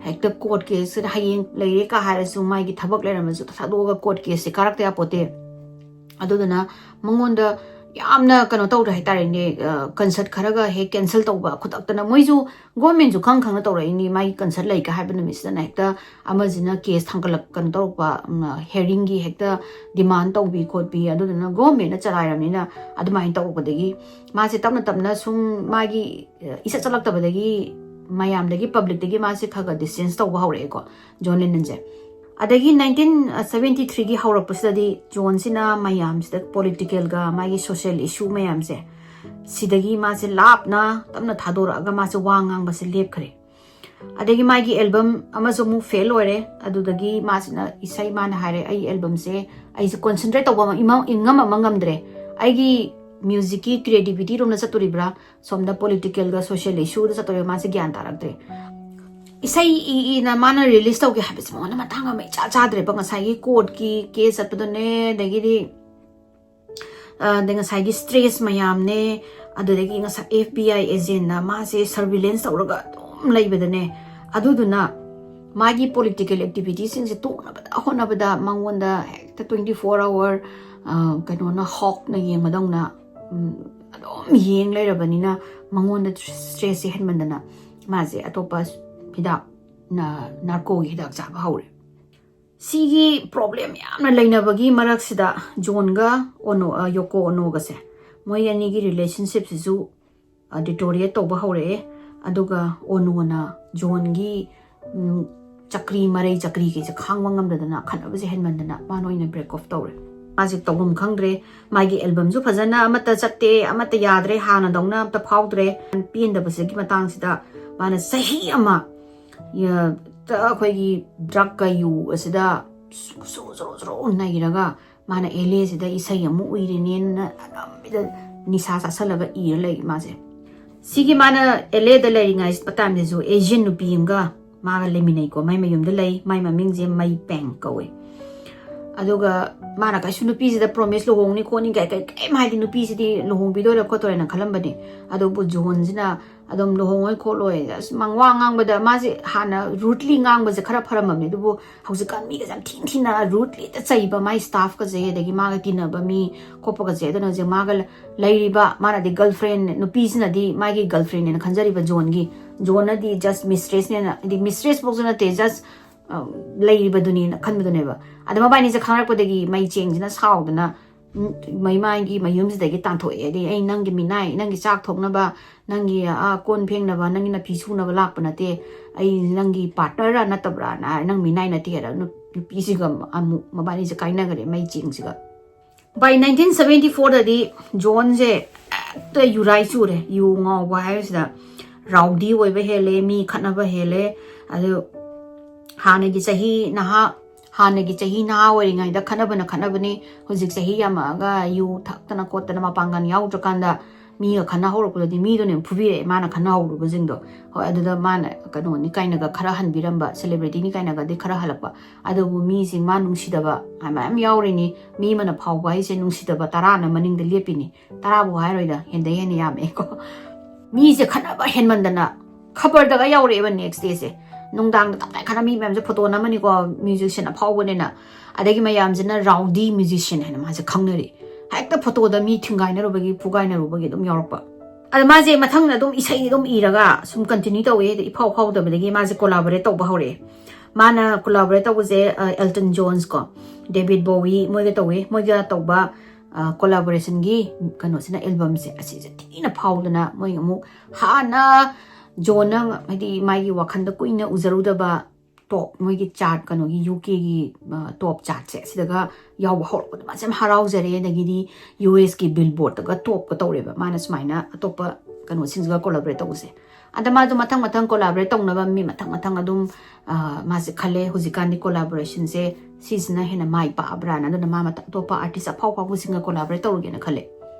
ꯍꯦꯛꯇ ꯀꯣꯔꯠ ꯀꯦꯁꯁꯤꯗ ꯍꯌꯦꯡ ꯂꯩꯔꯦ ꯀ ꯍꯥꯏꯔꯁꯨ ꯃꯥꯒꯤ ꯊꯕꯛ ꯂꯩꯔꯝꯃꯁꯨ ꯊꯥꯗꯣꯛꯑꯒ ꯀꯣꯔꯠ ꯀꯦꯁꯁꯦ ꯀꯥꯔꯛꯇ ꯌꯥꯄꯣꯠꯇꯦ꯫ ꯑꯗꯨꯗꯨꯅ ꯃꯉꯣꯟꯗ ꯌꯥꯝꯅ ꯀꯩꯅꯣ ꯇꯧꯔꯦ ꯍꯥꯏꯇꯥꯔꯦꯅꯦ꯫ ꯀꯟꯁꯔꯠ ꯈꯔꯒ ꯍꯦꯛ ꯀꯦꯟꯁꯦꯜ ꯇꯧꯕ ꯈꯨꯗꯛꯇꯅ꯫ ꯃꯣꯏꯁꯨ ꯒꯣꯔꯃꯦꯟꯁꯨ ꯈꯪ ꯈꯪꯅ ꯇꯧꯔꯛꯏꯅꯤ꯫ ꯃꯥꯒꯤ ꯀꯟꯁꯔꯠ ꯂꯩꯒ ꯍꯥꯏꯕ ꯅꯨꯃꯤꯠꯁꯤꯗꯅ ꯍꯦꯛꯇ ꯑꯃꯁꯤꯅ ꯀꯦꯁ ꯊꯥꯡꯒꯠꯂꯛ ꯀꯩꯅꯣ ꯇꯧꯔꯛꯄ, ꯍꯦꯔꯤꯡꯒꯤ ꯍꯦꯛꯇ ꯗꯤꯃꯥꯟ ꯇꯧꯕꯤ ꯈꯣꯠꯄꯤ꯫ ꯑꯗꯨꯗꯨꯅ ꯒꯣꯔꯃꯦꯟꯅ ꯆꯂꯥꯏꯔꯕꯅꯤꯅ ꯑꯗꯨꯃꯥꯏꯅ ꯇꯧꯔꯛꯄꯗꯒꯤ ꯃꯥꯁꯦ ꯇꯞꯅ ꯇꯞꯅ ꯁꯨꯝ ꯃꯥꯒꯤ ꯏꯁꯠ ꯆꯠꯂꯛꯇꯕꯗꯒꯤ ꯃꯌꯥꯝꯗꯒꯤ, ꯄꯕ꯭ꯂꯤꯛꯇꯒꯤ ꯃꯥꯁꯦ ꯈꯔ ꯈꯔ ꯗꯤꯁꯇꯦꯟꯁ ꯇꯧꯕ ꯍꯧꯔꯛꯑꯦꯀꯣ, ꯖꯣꯟ ꯂꯦꯅꯟꯁꯦ꯫ ꯑꯗꯒꯤ ꯅꯥꯏꯟꯇꯤꯟ ꯁꯕꯦꯟꯇꯤ ꯊ꯭ꯔꯤꯒꯤ ꯍꯧꯔꯛꯄꯁꯤꯗꯗꯤ ꯖꯣꯟꯁꯤꯅ ꯃꯌꯥꯝꯁꯤꯗ, ꯄꯣꯂꯤꯇꯤꯀꯦꯜꯒ ꯃꯥꯒꯤ ꯁꯣꯁꯤꯌꯦꯜ ꯏꯁꯨ ꯃꯌꯥꯝꯁꯦ, ꯁꯤꯗꯒꯤ ꯃꯥꯁꯦ ꯂꯥꯞꯅ ꯇꯞꯅ ꯊꯥꯗꯣꯔꯛꯑꯒ ꯃꯥꯁꯦ ꯋꯥ ꯉꯥꯡꯕꯁꯦ ꯂꯦꯞꯈ꯭ꯔꯦ꯫ ꯑꯗꯒꯤ ꯃꯥꯒꯤ ꯑꯦꯜꯕꯝ ꯑꯃꯁꯨ ꯑꯃꯨꯛ ꯐꯦꯜ ꯑꯣꯏꯔꯦ꯫ ꯑꯗꯨꯗꯒꯤ ꯃꯥꯁꯤꯅ ꯏꯁꯩ, ꯃꯥꯅ ꯍꯥꯏꯔꯦ, "ꯑꯩ ꯑꯦꯜꯕꯝꯁꯦ ꯑꯩꯁꯦ ꯀꯣꯟꯁꯦꯟꯇ꯭ꯔꯦꯠ ꯇꯧꯕ ꯑꯃ ꯏꯃ-, ꯏꯉꯝ ꯑꯃ ꯉꯝꯗ꯭ꯔꯦ꯫ ꯑꯩꯒꯤ ꯃ꯭ꯌꯨꯖꯤꯛꯀꯤ ꯀ꯭ꯔꯤꯌꯦꯇꯤꯕꯤꯇꯤ ꯔꯣꯝꯗ ꯆꯠꯇꯣꯔꯤꯕ꯭ꯔꯥ, ꯁꯣꯝꯗ ꯄꯣꯂꯤꯇꯤꯀꯦꯜꯒ ꯁꯣꯁꯤꯌꯦꯜ ꯏꯁꯨꯗ ꯆꯠꯇꯣꯔꯤꯕ꯭ꯔꯥ?" ꯃꯥꯁꯦ ꯒ꯭ꯌꯥꯟ ꯇꯥꯔꯛꯇ꯭ꯔꯦ꯫ ꯏꯁꯩ ꯏ-, ꯏꯅ ꯃꯥꯅ ꯔꯤꯂꯤꯁ ꯇꯧꯒꯦ ꯍꯥꯏꯕꯁꯦ ꯃꯉꯣꯟꯗ ꯃꯇꯥꯡ ꯑꯃ ꯏꯆꯥ ꯆꯥꯗ꯭ꯔꯦꯕ꯫ ꯉꯁꯥꯏꯒꯤ ꯀꯣꯔꯠꯀꯤ ꯀꯦꯁ ꯆꯠꯄꯗꯨꯅꯦ, ꯑꯗꯒꯤꯗꯤ ꯑꯗꯩ ꯉꯁꯥꯏꯒꯤ ꯁ꯭ꯇ꯭ꯔꯦꯁ ꯃꯌꯥꯝꯅꯦ, ꯑꯗꯨꯗꯒꯤ ꯉꯁꯥꯏ ꯑꯦꯐ ꯕꯤ ꯑꯥꯏ ꯑꯦꯖꯦꯟꯅ ꯃꯥꯁꯦ ꯁꯔꯚꯤꯂꯦꯟꯁ ꯇꯧꯔꯒ ꯑꯗꯨꯝ ꯂꯩꯕꯗꯅꯦ, ꯑꯗꯨꯗꯨꯅ ꯃꯥꯒꯤ ꯄꯣꯂꯤꯇꯤꯀꯦꯜ ꯑꯦꯛꯇꯤꯚꯤꯇꯤꯁꯤꯡꯁꯦ ꯇꯣꯛꯅꯕꯗ ꯍꯣꯠꯅꯕꯗ ꯃꯉꯣꯟꯗ ꯍꯦꯛꯇ ꯇ꯭ꯋꯦꯟꯇꯤ ꯐꯣꯔ ꯑꯋꯔ ꯀꯩꯅꯣꯅ, ꯍꯣꯛꯅ ꯌꯦꯡꯕꯗꯧꯅ, ꯎꯝ, ꯑꯗꯨꯝ ꯌꯦꯡ ꯂꯩꯔꯕꯅꯤꯅ ꯃꯉꯣꯟꯗ ꯁ꯭ꯇ꯭ꯔꯦꯁꯁꯦ ꯍꯦꯟꯃꯟꯗꯅ ꯃꯥꯁꯦ ꯑꯇꯣꯞꯄ ꯍꯤꯗꯥꯛ, ꯅ-, ꯅꯥꯔꯀꯣꯒꯤ ꯍꯤꯗꯥꯛ ꯆꯥꯕ ꯍꯧꯔꯦ꯫ ꯁꯤꯒꯤ ꯄ꯭ꯔꯣꯕ꯭ꯂꯦꯝ ꯌꯥꯝꯅ ꯂꯩꯅꯕꯒꯤ ꯃꯔꯛꯁꯤꯗ ꯖꯣꯟꯒ ꯑꯣꯅꯣ, ꯑ, ꯌꯣꯀꯣ ꯑꯣꯅꯣꯒꯁꯦ, ꯃꯣꯏ ꯑꯅꯤꯒꯤ ꯔꯤꯂꯦꯁꯟꯁꯤꯞꯁꯤꯁꯨ, ꯑ, ꯗꯤꯇꯣꯔꯤꯌꯦꯠ ꯇꯧꯕ ꯍꯧꯔꯛꯑꯦ꯫ ꯑꯗꯨꯒ ꯑꯣꯅꯣꯅ ꯖꯣꯟꯒꯤ, ꯎꯝ, ꯆꯀ꯭ꯔꯤ, ꯃꯔꯩ ꯆꯀ꯭ꯔꯤ ꯀꯩꯁꯦ ꯈꯥꯡꯕ ꯉꯝꯗꯗꯅ, ꯈꯠꯅꯕꯁꯦ ꯍꯦꯟꯃꯟꯗꯅ ꯃꯥꯅ ꯑꯣꯏꯅ ꯕ꯭ꯔꯦꯛ ꯑꯣꯐ ꯇꯧꯔꯦ꯫ ꯃꯥꯁꯦ ꯇꯧꯐꯝ ꯈꯪꯗ꯭ꯔꯦ꯫ ꯃꯥꯒꯤ ꯑꯦꯜꯕꯝꯁꯨ ꯐꯖꯅ ꯑꯃꯠꯇ ꯆꯠꯇꯦ, ꯑꯃꯠꯇ ꯌꯥꯗ꯭ꯔꯦ, ꯍꯥꯟꯅꯗꯧꯅ ꯑꯝꯇ ꯐꯥꯎꯗ꯭ꯔꯦ꯫ ꯄꯦꯟꯗꯕꯁꯤꯒꯤ ꯃꯇꯥꯡꯁꯤꯗ ꯃꯥꯅ ꯆꯍꯤ ꯑꯃ ꯌ-, ꯇ-, ꯑꯩꯈꯣꯏꯒꯤ ꯗ꯭ꯔꯛꯀ ꯌꯨ ꯑꯁꯤꯗ ꯁꯨ-, ꯁꯨꯔꯨ ꯁꯨꯔꯨ ꯁꯨꯔꯨ ꯅꯩꯔꯒ ꯃꯥꯅ ꯑꯦꯜ ꯑꯦꯁꯤꯗ ꯏꯁꯩ ꯑꯃꯨꯛ ꯎꯏꯔꯤꯅꯦꯅ ꯑꯉꯝꯕꯤꯗ ꯅꯤꯁꯥ ꯆꯥꯁꯜꯂꯒ ꯏꯔ ꯂꯩ ꯃꯥꯁꯦ꯫ ꯁꯤꯒꯤ ꯃꯥꯅ ꯑꯦꯜ ꯑꯦꯗ ꯂꯩꯔꯤꯉꯩ ꯃꯇꯝꯗꯁꯨ ꯑꯦꯖꯤꯌꯟ ꯅꯨꯄꯤ ꯑꯃꯒ ꯃꯥꯒ ꯂꯩꯃꯤꯟꯅꯩꯀꯣ, ꯃꯥꯏ ꯃꯌꯨꯝꯗ ꯂꯩ꯫ ꯃꯥꯏ ꯃꯃꯤꯡꯁꯦ ꯃꯩ ꯄꯦꯡ ꯀꯧꯋꯦ꯫ ꯑꯗꯨꯒ ꯃꯥꯅ ꯀꯩꯁꯨ ꯅꯨꯄꯤꯁꯤꯗ promise ꯂꯨꯍꯣꯡꯅꯤ ꯈꯣꯠꯅꯤ ꯀꯩ ꯀꯩ ꯀꯩꯝ ꯍꯥꯏꯗꯤ, ꯅꯨꯄꯤꯁꯤꯗꯤ ꯂꯨꯍꯣꯡꯕꯤꯗꯣꯏꯔ ꯈꯣꯠꯇꯣꯏꯔꯅ ꯈꯜꯂꯝꯕꯅꯦ꯫ ꯑꯗꯨꯕꯨ ꯖꯣꯟꯁꯤꯅ ꯑꯗꯨꯝ ꯂꯨꯍꯣꯡꯉꯣꯏ ꯈꯣꯠꯂꯣꯏ, ꯑꯁ, ꯃꯪ-, ꯋꯥ ꯉꯥꯡꯕꯗ ꯃꯥꯁꯦ ꯍꯥꯟꯅ rudely ꯉꯥꯡꯕꯁꯦ ꯈꯔ ꯐꯔꯝꯃꯕꯅꯦ, ꯑꯗꯨꯕꯨ ꯍꯧꯖꯤꯛꯀꯥꯟ ꯃꯤꯒꯁꯦ ꯌꯥꯝ ꯊꯤꯅ ꯊꯤꯅ rudelyꯗ ꯆꯩꯕ, ꯃꯥꯏ staffꯀꯁꯦ, ꯑꯗꯒꯤ ꯃꯥꯒ ꯇꯤꯟꯅꯕ ꯃꯤ ꯈꯣꯠꯄꯒꯁꯦ꯫ ꯑꯗꯨꯅ ꯍꯧꯖꯤꯛ ꯃꯥꯒ ꯂ-, ꯂꯩꯔꯤꯕ, ꯃꯥꯅꯗꯤ girlfriend, ꯅꯨꯄꯤꯁꯤꯅꯗꯤ ꯃꯥꯒꯤ girlfriendꯅꯦꯅ ꯈꯟꯖꯔꯤꯕ ꯖꯣꯟꯒꯤ, ꯖꯣꯟꯅꯗꯤ just mistressꯅꯦꯅ, ꯍꯥꯏꯗꯤ mistress ꯐꯥꯎꯁꯨ ꯅꯠꯇꯦ, just, ꯑ, ꯂꯩꯔꯤꯕꯗꯨꯅꯤꯅ ꯈꯟꯕꯗꯨꯅꯦꯕ꯫ ꯑꯗ ꯃꯕꯥꯅꯤꯁꯦ ꯈꯪꯉꯛꯄꯗꯒꯤ ꯃꯩ ꯆꯦꯡꯁꯤꯅ ꯁꯥꯎꯗꯅ, ꯎꯝ, ꯃꯩ ꯃꯥꯒꯤ ꯃꯌꯨꯝꯁꯤꯗꯒꯤ ꯇꯥꯟꯊꯣꯛꯑꯦ꯫ ꯑꯗꯩ, "ꯑꯩ ꯅꯪꯒꯤ ꯃꯤꯅꯥꯏ, ꯅꯪꯒꯤ ꯆꯥꯛ ꯊꯣꯡꯅꯕ, ꯅꯪꯒꯤ, ꯑꯥ, ꯀꯣꯟ ꯐꯦꯡꯅꯕ, ꯅꯪꯒꯤ ꯅꯐꯤ ꯁꯨꯅꯕ ꯂꯥꯛꯄ ꯅꯠꯇꯦ, ꯑꯩ ꯅꯪꯒꯤ partnerꯔ ꯅꯠꯇꯕ꯭ꯔꯥꯅ ꯍꯥꯏꯔ, ꯅꯪ ꯃꯤꯅꯥꯏ ꯅꯠꯇꯦ" ꯍꯥꯏꯔ ꯅꯨ-, ꯅꯨꯄꯤꯁꯤꯒ ꯑꯃꯨꯛ ꯃꯕꯥꯅꯤꯁꯦ ꯀꯥꯏꯅꯈ꯭ꯔꯦ, ꯃꯩ ꯆꯦꯡꯁꯤꯒ꯫ By nineteen seventy fourꯗꯗꯤ ꯖꯣꯟꯁꯦ ꯍꯦꯛꯇ ꯌꯨꯔꯥꯏ ꯆꯨꯔꯦ, ꯌꯨ ꯉꯥꯎꯕ ꯍꯥꯏꯕꯁꯤꯗ꯫ Rowdy ꯑꯣꯏꯕ ꯍꯦꯜꯂꯦ, ꯃꯤ ꯈꯠꯅꯕ ꯍꯦꯜꯂꯦ, ꯑꯗꯨ ꯍꯥꯟꯅꯒꯤ ꯆꯍꯤ ꯅꯍꯥ, ꯍꯥꯟꯅꯒꯤ ꯆꯍꯤ ꯅꯍꯥ ꯑꯣꯏꯔꯤꯉꯩꯗ ꯈꯠꯅꯕꯅ ꯈꯠꯅꯕꯅꯤ, ꯍꯧꯖꯤꯛ ꯆꯍꯤ ꯌꯥꯝꯃꯛꯑꯒ ꯌꯨ ꯊꯛꯇꯅ ꯈꯣꯠꯇꯅ ꯃꯄꯥꯡꯒꯜ ꯌꯥꯎꯗ꯭ꯔꯀꯥꯟꯗ ꯃꯤꯒ ꯈꯠꯅ ꯍꯧꯔꯛꯄꯗꯗꯤ ꯃꯤꯗꯨꯅ ꯐꯨꯕꯤꯔꯛꯑꯦ, ꯃꯥꯅ ꯈꯠꯅ ꯍꯧꯔꯨꯕꯁꯤꯡꯗꯣ꯫ ꯍꯣꯏ, ꯑꯗꯨꯗ ꯃꯥꯅ ꯀꯩꯅꯣꯅꯤ ꯀꯥꯏꯅꯒ ꯈꯔ ꯍꯟꯕꯤꯔꯝꯕ, celebrityꯅꯤ ꯀꯥꯏꯅꯒꯗꯤ ꯈꯔ ꯍꯜꯂꯛꯄ, ꯑꯗꯨꯕꯨ ꯃꯤꯁꯤꯡ ꯃꯥ ꯅꯨꯡꯁꯤꯗꯕ ꯃꯌꯥꯝ ꯌꯥꯎꯔꯤꯅꯤ꯫ ꯃꯤ ꯑꯃꯅ ꯐꯥꯎꯕ ꯍꯥꯏꯁꯦ ꯅꯨꯡꯁꯤꯗꯕ ꯇꯔꯥꯅ ꯃꯅꯤꯡꯗ ꯂꯦꯞꯄꯤꯅꯤ꯫ ꯇꯔꯥꯕꯨ ꯍꯥꯏꯔꯣꯏꯗ, ꯍꯦꯟꯗꯩ ꯍꯦꯟꯅ ꯌꯥꯝꯃꯛꯑꯦꯀꯣ꯫ ꯃꯤꯁꯦ ꯈꯠꯅꯕ ꯍꯦꯟꯃꯟꯗꯅ ꯈꯕꯔꯗꯒ ꯌꯥꯎꯔꯛꯑꯦꯕ next dayꯁꯦ꯫ ꯅꯨꯡꯗꯥꯡꯗ ꯇꯞꯇꯥꯏ ꯈꯠꯅ ꯃꯤ ꯃꯌꯥꯝꯁꯦ ꯐꯣꯇꯣ ꯅꯝꯃꯅꯤꯀꯣ, musician ꯑꯐꯥꯎꯕꯅꯤꯅ꯫ ꯑꯗꯒꯤ ꯃꯌꯥꯝꯁꯤꯅ rowdy musician ꯍꯥꯏꯅ ꯃꯥꯁꯦ ꯈꯪꯅꯔꯤ꯫ ꯍꯦꯛꯇ ꯐꯣꯇꯣꯗ ꯃꯤ ꯊꯤꯡꯒꯥꯏꯅꯔꯨꯕꯒꯤ, ꯐꯨꯒꯥꯏꯅꯔꯨꯕꯒꯤ ꯑꯗꯨꯝ ꯌꯥꯎꯔꯛꯄ꯫ ꯑꯗ ꯃꯥꯁꯦ ꯃꯊꯪꯗ ꯑꯗꯨꯝ ꯏꯁꯩ ꯑꯗꯨꯝ ꯏꯔꯒ ꯁꯨꯝ continue ꯇꯧꯋꯦ꯫ ꯑꯗ ꯏꯐꯥꯎ ꯐꯥꯎꯗꯕꯗꯒꯤ ꯃꯥꯁꯦ collaborate ꯇꯧꯕ ꯍꯧꯔꯛꯑꯦ꯫ ꯃꯥꯅ collaborate ꯇꯧꯕꯁꯦ, ꯑ, Elton John ꯀꯣ, David Bowie ꯃꯣꯏꯒ ꯇꯧꯋꯦ꯫ ꯃꯣꯏꯒ ꯇꯧꯕ, ꯑ, collaborationꯒꯤ ꯀꯩꯅꯣꯁꯤꯅ, albumꯁꯦ ꯑꯁꯤꯁꯦ ꯊꯤꯅ ꯐꯥꯎꯗꯅ ꯃꯣꯏ ꯑꯃꯨꯛ ꯍꯥꯟꯅ ꯖꯣꯟꯅ ꯍꯥꯏꯗꯤ ꯃꯥꯒꯤ ꯋꯥꯈꯜꯗ ꯀꯨꯏꯅ ꯎꯖꯔꯨꯗꯕ top, ꯃꯣꯏꯒꯤ chart, ꯀꯩꯅꯣꯒꯤ UKꯒꯤ, ꯑ, top chartꯁꯦ ꯁꯤꯗꯒ ꯌꯥꯎꯕ ꯍꯧꯔꯛꯄꯗ ꯃꯥꯁꯦ ꯌꯥꯝ ꯍꯔꯥꯎꯖꯔꯦ꯫ ꯑꯗꯒꯤꯗꯤ USꯀꯤ Billboardꯇꯒ topꯀ ꯇꯧꯔꯦꯕ, ꯃꯥꯅ ꯁꯨꯃꯥꯏꯅ ꯑꯇꯣꯞꯄ ꯀꯩꯅꯣꯁꯤꯡꯁꯤꯒ collaborate ꯇꯧꯕꯁꯦ꯫ ꯑꯗ ꯃꯥꯁꯨ ꯃꯊꯪ ꯃꯊꯪ collaborate ꯇꯧꯅꯕ ꯃꯤ ꯃꯊꯪ ꯃꯊꯪ ꯑꯗꯨꯝ, ꯑ, ꯃꯥꯁꯦ ꯈꯜꯂꯦ, ꯍꯧꯖꯤꯛꯀꯥꯟꯗꯤ collaborationꯁꯦ ꯁꯤꯁꯤꯅ ꯍꯦꯟꯅ ꯃꯥꯏ ꯄꯥꯛꯑꯕ꯭ꯔꯥꯅ꯫ ꯑꯗꯨꯅ ꯃꯥ ꯃꯊꯪ ꯑꯇꯣꯞꯄ artist ꯑꯐꯥꯎ ꯑꯐꯥꯎꯕꯁꯤꯡꯒ collaborate ꯇꯧꯔꯒꯦꯅ ꯈꯜꯂꯦ꯫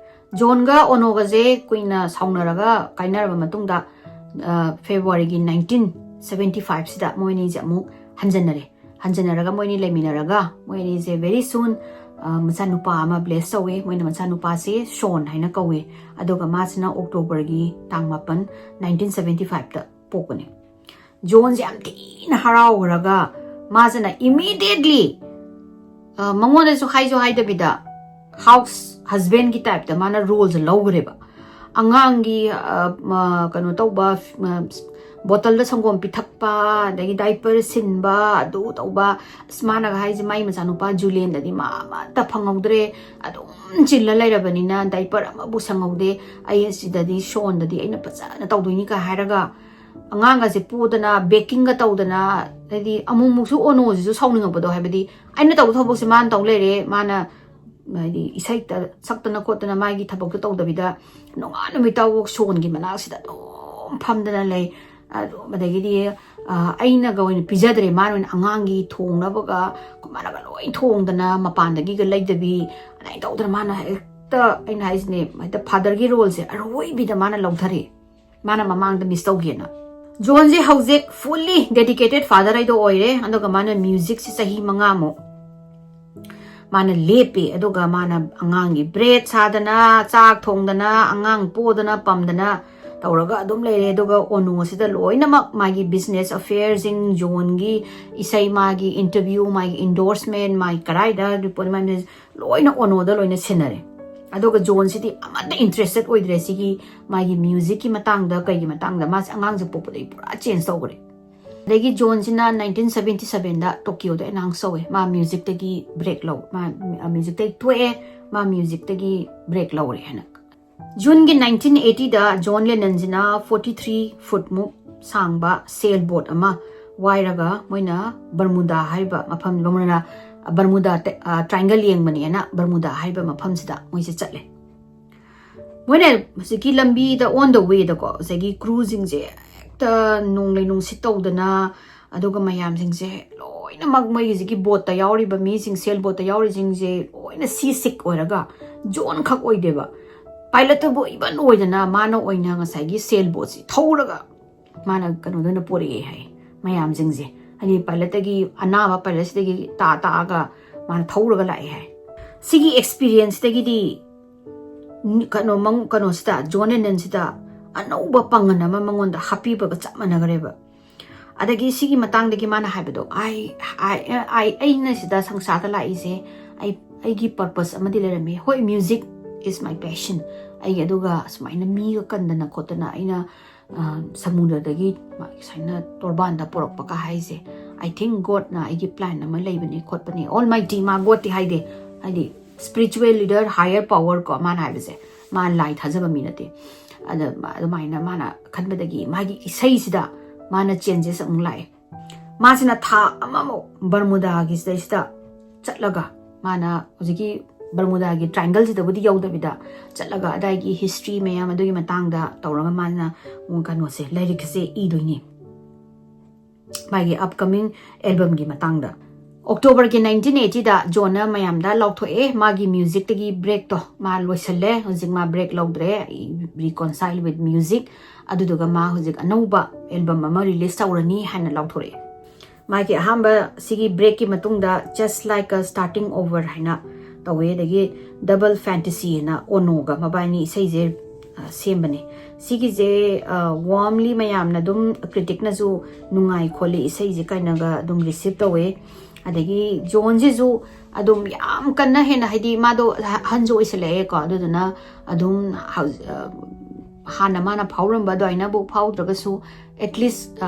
ꯖꯣꯟꯒ ꯑꯣꯅꯣꯒꯁꯦ ꯀꯨꯏꯅ ꯁꯥꯎꯅꯔꯒ ꯀꯥꯏꯅꯔꯕ ꯃꯇꯨꯡꯗ, ꯑ, Februaryꯒꯤ nineteen, ꯁꯚꯦꯟꯇꯤ ꯐꯥꯏꯚꯁꯤꯗ ꯃꯣꯏ ꯑꯅꯤꯁꯦ ꯑꯃꯨꯛ ꯍꯟꯖꯟꯅꯔꯦ꯫ ꯍꯟꯖꯟꯅꯔꯒ ꯃꯣꯏ ꯑꯅꯤ ꯂꯩꯃꯤꯟꯅꯔꯒ ꯃꯣꯏ ꯑꯅꯤꯁꯦ very soon, ꯑ, ꯃꯆꯥꯅꯨꯄꯥ ꯑꯃ bless ꯇꯧꯋꯦ꯫ ꯃꯣꯏꯅ ꯃꯆꯥꯅꯨꯄꯥꯁꯦ ꯁꯣꯟ ꯍꯥꯏꯅ ꯀꯧꯋꯦ꯫ ꯑꯗꯨꯒ ꯃꯥꯁꯤꯅ ꯑꯣꯛꯇꯣꯕꯔꯒꯤ ꯇꯥꯡ ꯃꯥꯄꯟ, ꯅꯥꯏꯟꯇꯤꯟ ꯁꯚꯦꯟꯇꯤ ꯐꯥꯏꯚꯇ ꯄꯣꯛꯄꯅꯦ꯫ ꯖꯣꯟꯁꯦ ꯌꯥꯝ ꯊꯤꯅ ꯍꯔꯥꯎꯈ꯭ꯔꯒ ꯃꯥꯁꯤꯅ immediately, ꯑ, ꯃꯉꯣꯟꯗꯁꯨ ꯍꯥꯏꯁꯨ ꯍꯥꯏꯗꯕꯤꯗ house husbandꯀꯤ typeꯇ ꯃꯥꯅ roleꯁꯦ ꯂꯧꯈ꯭ꯔꯦꯕ꯫ ꯑꯉꯥꯡꯒꯤ, ꯑ, ꯃ, ꯀꯩꯅꯣ ꯇꯧꯕ, ꯃ, ꯕꯣꯇꯜꯗ ꯁꯪꯒꯣꯝ ꯄꯤꯊꯛꯄ, ꯑꯗꯒꯤ diaper ꯁꯤꯟꯕ, ꯑꯗꯨ ꯇꯧꯕ꯫ ꯑꯁ, ꯃꯥꯅꯒ ꯍꯥꯏꯁꯦ, ꯃꯥꯏ ꯃꯆꯥꯅꯨꯄꯥ ꯖꯨꯂꯤꯌꯟꯗꯗꯤ ꯃꯥ ꯑꯃꯠꯇ ꯐꯪꯍꯧꯗ꯭ꯔꯦ, ꯑꯗꯨꯝ ꯆꯤꯜꯂ ꯂꯩꯔꯕꯅꯤꯅ diaper ꯑꯃꯕꯨ ꯁꯪꯍꯧꯗꯦ꯫ ꯑꯩ ꯑꯁꯤꯗꯗꯤ, ꯁꯣꯟꯗꯗꯤ ꯑꯩꯅ ꯐꯖꯅ ꯇꯧꯗꯣꯏꯅꯤꯒ ꯍꯥꯏꯔꯒ, ꯑꯉꯥꯡꯒꯁꯦ ꯄꯨꯗꯅ, bakingꯒ ꯇꯧꯗꯅ, ꯍꯥꯏꯗꯤ ꯑꯃꯨꯛꯃꯨꯛꯁꯨ ꯑꯣꯅꯣꯁꯤꯁꯨ ꯁꯥꯎꯅꯤꯡꯉꯛꯄꯗꯣ, ꯍꯥꯏꯕꯗꯤ ꯑꯩꯅ ꯇꯧꯕ ꯊꯕꯛꯁꯦ ꯃꯥꯅ ꯇꯧ ꯂꯩꯔꯦ, ꯃꯥꯅ ꯍꯥꯏꯗꯤ ꯏꯁꯩꯇ ꯁꯛꯇꯅ ꯈꯣꯠꯇꯅ ꯃꯥꯒꯤ ꯊꯕꯛꯇꯣ ꯇꯧꯗꯕꯤꯗ ꯅꯣꯡꯉꯥꯟ ꯅꯨꯃꯤꯠ ꯇꯥꯕꯨ ꯁꯣꯟꯒꯤ ꯃꯅꯥꯛꯁꯤꯗ ꯑꯗꯨꯝ ꯐꯝꯗꯅ ꯂꯩ꯫ ꯑꯗꯨꯝ ꯑꯗꯒꯤꯗꯤ, ꯑ, ꯑꯩꯅꯒ ꯑꯣꯏꯅ ꯄꯤꯖꯗ꯭ꯔꯦ, ꯃꯥꯅ ꯑꯣꯏꯅ ꯑꯉꯥꯡꯒꯤ ꯊꯣꯡꯅꯕꯒ ꯃꯥꯅꯒ ꯂꯣꯏ ꯊꯣꯡꯗꯅ, ꯃꯄꯥꯟꯗꯒꯤꯒ ꯂꯩꯗꯕꯤ, ꯑꯗꯨꯃꯥꯏꯅ ꯇꯧꯗꯅ ꯃꯥꯅ ꯍꯦꯛꯇ, ꯑꯩꯅ ꯍꯥꯏꯁꯤꯅꯦ, ꯍꯦꯛꯇ fatherꯒꯤ roleꯁꯦ ꯑꯔꯣꯏꯕꯤꯗ ꯃꯥꯅ ꯂꯧꯊꯔꯛꯑꯦ꯫ ꯃꯥꯅ ꯃꯃꯥꯡꯗ miss ꯇꯧꯒꯦꯅ꯫ ꯖꯣꯟꯁꯦ ꯍꯧꯖꯤꯛ fully dedicated father ꯍꯥꯏꯗꯣ ꯑꯣꯏꯔꯦ꯫ ꯑꯗꯨꯒ ꯃꯥꯅ musicꯁꯦ ꯆꯍꯤ ꯃꯉꯥꯃꯨꯛ ꯃꯥꯅ ꯂꯦꯞꯄꯤ꯫ ꯑꯗꯨꯒ ꯃꯥꯅ ꯑꯉꯥꯡꯒꯤ bread ꯁꯥꯗꯅ, ꯆꯥꯛ ꯊꯣꯡꯗꯅ, ꯑꯉꯥꯡ ꯄꯣꯗꯅ ꯄꯝꯗꯅ ꯇꯧꯔꯒ ꯑꯗꯨꯝ ꯂꯩꯔꯦ꯫ ꯑꯗꯨꯒ ꯑꯣꯅꯣꯁꯤꯗ ꯂꯣꯏꯅꯃꯛ ꯃꯥꯒꯤ business affairꯁꯤꯡ, ꯖꯣꯟꯒꯤ ꯏꯁꯩ, ꯃꯥꯒꯤ interview, ꯃꯥꯒꯤ endorsement, ꯃꯥꯒꯤ ꯀꯗꯥꯏꯗ report, ꯃꯥꯒꯤ ꯂꯣꯏꯅ ꯑꯣꯅꯣꯗ ꯂꯣꯏꯅ ꯁꯤꯟꯅꯔꯦ꯫ ꯑꯗꯨꯒ ꯖꯣꯟꯁꯤꯗꯤ ꯑꯃꯠꯇ interested ꯑꯣꯏꯗ꯭ꯔꯦ ꯁꯤꯒꯤ ꯃꯥꯒꯤ musicꯀꯤ ꯃꯇꯥꯡꯗ, ꯀꯩꯒꯤ ꯃꯇꯥꯡꯗ꯫ ꯃꯥꯁꯦ ꯑꯉꯥꯡꯁꯦ ꯄꯣꯛꯄꯗꯒꯤ ꯄꯨꯔꯥ change ꯇꯧꯈ꯭ꯔꯦ꯫ ꯑꯗꯒꯤ ꯖꯣꯟꯁꯤꯅ ꯅꯥꯏꯟꯇꯤꯟ ꯁꯚꯦꯟꯇꯤ ꯁꯚꯦꯟꯗ ꯇꯣꯀꯤꯌꯣꯗ announce ꯇꯧꯋꯦ, ꯃꯥ musicꯇꯒꯤ break ꯂꯧ, ꯃꯥ musicꯇꯒꯤ ꯊꯣꯛꯑꯦ, ꯃꯥ musicꯇꯒꯤ break ꯂꯧꯔꯦ ꯍꯥꯏꯅ꯫ ꯖꯨꯟꯒꯤ ꯅꯥꯏꯟꯇꯤꯟ ꯑꯩꯠꯇꯤꯗ ꯖꯣꯟ ꯂꯦꯅꯟꯁꯤꯅ forty three footꯃꯨꯛ ꯁꯥꯡꯕ sailboat ꯑꯃ ꯋꯥꯏꯔꯒ ꯃꯣꯏꯅ ꯕꯔꯃꯨꯗꯥ ꯍꯥꯏꯔꯤꯕ ꯃꯐꯝ, ꯕꯔꯃꯨꯗꯥ, ꯕꯔꯃꯨꯗꯥ ꯇ-, ꯑ, triangle ꯌꯦꯡꯕꯅꯦꯅ ꯕꯔꯃꯨꯗꯥ ꯍꯥꯏꯔꯤꯕ ꯃꯐꯝꯁꯤꯗ ꯃꯣꯏꯁꯦ ꯆꯠꯂꯦ꯫ ꯃꯣꯏꯅ ꯍꯧꯖꯤꯛꯀꯤ ꯂꯝꯕꯤꯗ on the wayꯗꯀꯣ, ꯉꯁꯥꯏꯒꯤ crewꯁꯤꯡꯁꯦ ꯍꯦꯛꯇ ꯅꯣꯡꯂꯩ ꯅꯨꯡꯁꯤꯠ ꯇꯧꯗꯅ, ꯑꯗꯨꯒ ꯃꯌꯥꯝꯁꯤꯡꯁꯦ ꯂꯣꯏꯅꯃꯛ ꯃꯣꯏꯒꯤ ꯍꯧꯖꯤꯛꯀꯤ boatꯇ ꯌꯥꯎꯔꯤꯕ ꯃꯤꯁꯤꯡ, sailboatꯇ ꯌꯥꯎꯔꯤꯁꯤꯡꯁꯦ ꯂꯣꯏꯅ sea sick ꯑꯣꯏꯔꯒ, ꯖꯣꯟ ꯈꯛ ꯑꯣꯏꯗꯦꯕ, pilotꯇꯨꯕꯨ even ꯑꯣꯏꯗꯅ ꯃꯥꯅ ꯑꯣꯏꯅ ꯉꯁꯥꯏꯒꯤ sailboatꯁꯤ ꯊꯧꯔꯒ ꯃꯥꯅ ꯀꯩꯅꯣꯗ ꯑꯣꯏꯅ ꯄꯣꯔꯛꯑꯦ ꯍꯥꯏ꯫ ꯃꯌꯥꯝꯁꯤꯡꯁꯦ ꯍꯥꯏꯗꯤ ꯄꯥꯏꯂꯠꯇꯒꯤ, ꯑꯅꯥꯕ ꯄꯥꯏꯂꯠꯁꯤꯗꯒꯤ ꯇꯥ ꯇꯥꯛꯑꯒ ꯃꯥꯅ ꯊꯧꯔꯒ ꯂꯥꯛꯑꯦ ꯍꯥꯏ꯫ ꯁꯤꯒꯤ ꯑꯦꯛꯁꯄꯤꯔꯤꯌꯦꯟꯁꯇꯒꯤꯗꯤ ꯀꯩꯅꯣ ꯀꯩꯅꯣꯁꯤꯗ, ꯖꯣꯟ ꯂꯦꯅꯟꯁꯤꯗ ꯑꯅꯧꯕ ꯄꯥꯡꯒꯜ ꯑꯃ ꯃꯉꯣꯟꯗ ꯍꯥꯞꯄꯤꯕꯒ ꯆꯞ ꯃꯥꯟꯅꯈ꯭ꯔꯦꯕ꯫ ꯑꯗꯒꯤ ꯁꯤꯒꯤ ꯃꯇꯥꯡꯗꯒꯤ ꯃꯥꯅ ꯍꯥꯏꯕꯗꯣ, "ꯑꯩ ꯑꯩ ꯑꯩꯅ ꯁꯤꯗ ꯁꯪꯁꯥꯔꯗ ꯂꯥꯛꯏꯁꯦ, ꯑꯩ ꯑꯩꯒꯤ ꯄꯔꯄꯁ ꯑꯃꯗꯤ ꯂꯩꯔꯝꯃꯤ꯫ ꯍꯣꯏ, music is my passion, ꯑꯩꯒꯤ, ꯑꯗꯨꯒ ꯁꯨꯃꯥꯏꯅ ꯃꯤꯒ ꯀꯟꯗꯅ ꯈꯣꯠꯇꯅ ꯑꯩꯅ ꯁꯃꯨꯗ꯭ꯔꯗꯒꯤ ꯁꯨꯃꯥꯏꯅ ꯇꯣꯔꯕꯥꯟꯗ ꯄꯨꯔꯛꯄꯒ ꯍꯥꯏꯁꯦ, I think ꯒꯣꯗꯅ ꯑꯩꯒꯤ ꯄ꯭ꯂꯥꯟ ꯑꯃ ꯂꯩꯕꯅꯤ ꯈꯣꯠꯄꯅꯤ꯫ ꯑꯣꯜ ꯃꯥꯏ ꯇꯤ, ꯃꯥ ꯒꯣꯗꯇꯤ ꯍꯥꯏꯗꯦ, ꯍꯥꯏꯗꯤ ꯁ꯭ꯄꯤꯔꯤꯆꯨꯋꯦꯜ ꯂꯤꯗꯔ, ꯍꯥꯌꯔ ꯄꯋꯔ ꯀꯣ ꯃꯥꯅ ꯍꯥꯏꯕꯁꯦ꯫ ꯃꯥ ꯂꯥꯏ ꯊꯥꯖꯕ ꯃꯤ ꯅꯠꯇꯦ꯫ ꯑꯗ ꯑꯗꯨꯃꯥꯏꯅ ꯃꯥꯅ ꯈꯟꯕꯗꯒꯤ ꯃꯥꯒꯤ ꯏꯁꯩꯁꯤꯗ ꯃꯥꯅ ꯆꯦꯟꯖꯦꯁ ꯑꯃꯨꯛ ꯂꯥꯛꯑꯦ꯫ ꯃꯥꯁꯤꯅ ꯊꯥ ꯑꯃꯃꯨꯛ ꯕꯔꯃꯨꯗꯥꯒꯤ ꯁꯤꯗꯩꯁꯤꯗ ꯆꯠꯂꯒ, ꯃꯥꯅ ꯍꯧꯖꯤꯛꯀꯤ ꯕꯔꯃꯨꯗꯥꯒꯤ ꯇ꯭ꯔꯥꯏꯡꯒꯜꯁꯤꯗꯕꯨꯗꯤ ꯌꯧꯗꯕꯤꯗ ꯆꯠꯂꯒ ꯑꯗꯥꯏꯒꯤ ꯍꯤꯁꯇ꯭ꯔꯤ ꯃꯌꯥꯝ ꯑꯗꯨꯒꯤ ꯃꯇꯥꯡꯗ ꯇꯧꯔꯒ ꯃꯥꯅ ꯀꯩꯅꯣꯁꯦ, ꯂꯥꯏꯔꯤꯛꯁꯦ ꯏꯗꯣꯏꯅꯤ ꯃꯥꯒꯤ ꯑꯞꯀꯃꯤꯡ ꯑꯦꯜꯕꯝꯒꯤ ꯃꯇꯥꯡꯗ꯫ ꯑꯣꯛꯇꯣꯕꯔꯒꯤ ꯅꯥꯏꯟꯇꯤꯟ ꯑꯩꯠꯇꯤꯗ ꯖꯣꯟꯅ ꯃꯌꯥꯝꯗ ꯂꯥꯎꯊꯣꯛꯑꯦ, ꯃꯥꯒꯤ ꯃ꯭ꯌꯨꯖꯤꯛꯇꯒꯤ ꯕ꯭ꯔꯦꯛꯇꯣ ꯃꯥ ꯂꯣꯏꯁꯜꯂꯦ, ꯍꯧꯖꯤꯛ ꯃꯥ ꯕ꯭ꯔꯦꯛ ꯂꯧꯗ꯭ꯔꯦ, reconcile with music, ꯑꯗꯨꯗꯨꯒ ꯃꯥ ꯍꯧꯖꯤꯛ ꯑꯅꯧꯕ ꯑꯦꯜꯕꯝ ꯑꯃ ꯔꯤꯂꯤꯁ ꯇꯧꯔꯅꯤ ꯍꯥꯏꯅ ꯂꯥꯎꯊꯣꯔꯛꯑꯦ꯫ ꯃꯥꯒꯤ ꯑꯍꯥꯟꯕ ꯁꯤꯒꯤ ꯕ꯭ꯔꯦꯛꯀꯤ ꯃꯇꯨꯡꯗ Just Like a Starting Over ꯍꯥꯏꯅ ꯇꯧꯋꯦ, ꯑꯗꯒꯤ Double Fantasy ꯍꯥꯏꯅ ꯑꯣꯅꯣꯒ ꯃꯕꯥꯅꯤ ꯏꯁꯩꯁꯦ ꯁꯦꯝꯕꯅꯦ꯫ ꯁꯤꯒꯤꯁꯦ ꯋꯥꯔꯝꯂꯤ ꯃꯌꯥꯝꯅ ꯑꯗꯨꯝ, ꯀ꯭ꯔꯤꯇꯤꯛꯅꯁꯨ ꯅꯨꯡꯉꯥꯏ ꯈꯣꯠꯂꯤ ꯏꯁꯩꯁꯦ ꯀꯥꯏꯅꯒ ꯑꯗꯨꯝ ꯔꯤꯁꯤꯞ ꯇꯧꯋꯦ꯫ ꯑꯗꯒꯤ ꯖꯣꯟꯁꯤꯁꯨ ꯑꯗꯨꯝ ꯌꯥꯝ ꯀꯟꯅ ꯍꯦꯟꯅ, ꯍꯥꯏꯗꯤ ꯃꯥꯗꯣ ꯑꯍꯟꯁꯨ ꯑꯣꯏꯁꯜꯂꯛꯑꯦꯀꯣ, ꯑꯗꯨꯗꯨꯅ ꯑꯗꯨꯝ ꯍꯥꯟꯅ ꯃꯥꯅ ꯐꯥꯎꯔꯝꯕ ꯑꯗꯨꯃꯥꯏꯅꯕꯨ ꯐꯥꯎꯗ꯭ꯔꯒꯁꯨ, at least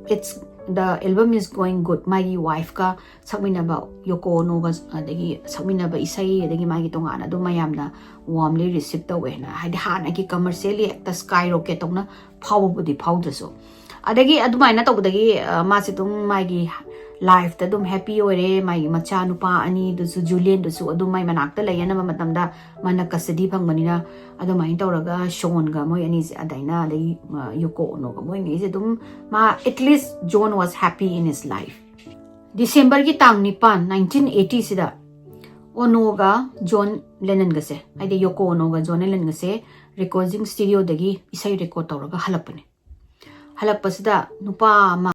it's, the album is going good, ꯃꯥꯒꯤ ꯋꯥꯏꯐꯀ ꯁꯛꯃꯤꯟꯅꯕ, ꯌꯣꯀꯣ ꯑꯣꯅꯣꯒ ꯑꯗꯒꯤ ꯁꯛꯃꯤꯟꯅꯕ ꯏꯁꯩ, ꯑꯗꯒꯤ ꯃꯥꯒꯤ ꯇꯣꯉꯥꯟꯅ ꯑꯗꯨꯝ ꯃꯌꯥꯝꯅ ꯋꯥꯔꯝꯂꯤ ꯔꯤꯁꯤꯞ ꯇꯧꯋꯦꯅ, ꯍꯥꯏꯗꯤ ꯍꯥꯟꯅꯒꯤ ꯀꯃꯔꯁꯤꯌꯦꯜꯂꯤ ꯍꯦꯛꯇ ꯁ꯭ꯀꯥꯏ ꯔꯣꯀꯦꯠ ꯇꯧꯅ ꯐꯥꯎꯕꯕꯨꯗꯤ ꯐꯥꯎꯗ꯭ꯔꯁꯨ꯫ ꯑꯗꯒꯤ ꯑꯗꯨꯃꯥꯏꯅ ꯇꯧꯕꯗꯒꯤ ꯃꯥꯁꯦ ꯑꯗꯨꯝ ꯃꯥꯒꯤ ꯂꯥꯏꯐꯇ ꯑꯗꯨꯝ ꯍꯦꯄꯤ ꯑꯣꯏꯔꯦ꯫ ꯃꯥꯒꯤ ꯃꯆꯥ ꯅꯨꯄꯥ ꯑꯅꯤꯗꯨꯁꯨ, ꯖꯨꯂꯤꯌꯟꯗꯨꯁꯨ ꯑꯗꯨꯝ ꯃꯥꯏ ꯃꯅꯥꯛꯇ ꯂꯩ꯫ ꯑꯅꯝꯕ ꯃꯇꯝꯗ ꯃꯥꯅ ꯀꯁꯇꯗꯤ ꯐꯪꯕꯅꯤꯅ, ꯑꯗꯨꯃꯥꯏꯅ ꯇꯧꯔꯒ ꯁꯣꯟꯒ ꯃꯣꯏ ꯑꯅꯤꯁꯦ, ꯑꯗꯩꯅ ꯑꯗꯩ ꯌꯣꯀꯣ ꯑꯣꯅꯣꯒ ꯃꯣꯏ ꯑꯅꯤꯁꯦ ꯑꯗꯨꯝ ꯃꯥ, at least John was happy in his life꯫ ꯗꯤꯁꯦꯝꯕꯔꯒꯤ ꯇꯥꯡ ꯅꯤꯄꯥꯟ, ꯅꯥꯏꯟꯇꯤꯟ ꯑꯩꯠꯇꯤꯁꯤꯗ ꯑꯣꯅꯣꯒ ꯖꯣꯟ ꯂꯦꯅꯟꯒꯁꯦ, ꯍꯥꯏꯗꯤ ꯌꯣꯀꯣ ꯑꯣꯅꯣꯒ ꯖꯣꯟ ꯂꯦꯅꯟꯒꯁꯦ ꯔꯦꯀꯣꯔꯗꯤꯡ ꯁ꯭ꯇꯨꯗꯤꯑꯣꯗꯒꯤ ꯏꯁꯩ ꯔꯦꯀꯣꯔꯗ ꯇꯧꯔꯒ ꯍꯜꯂꯛꯄꯅꯦ꯫ ꯍꯜꯂꯛꯄꯁꯤꯗ ꯅꯨꯄꯥ ꯑꯃ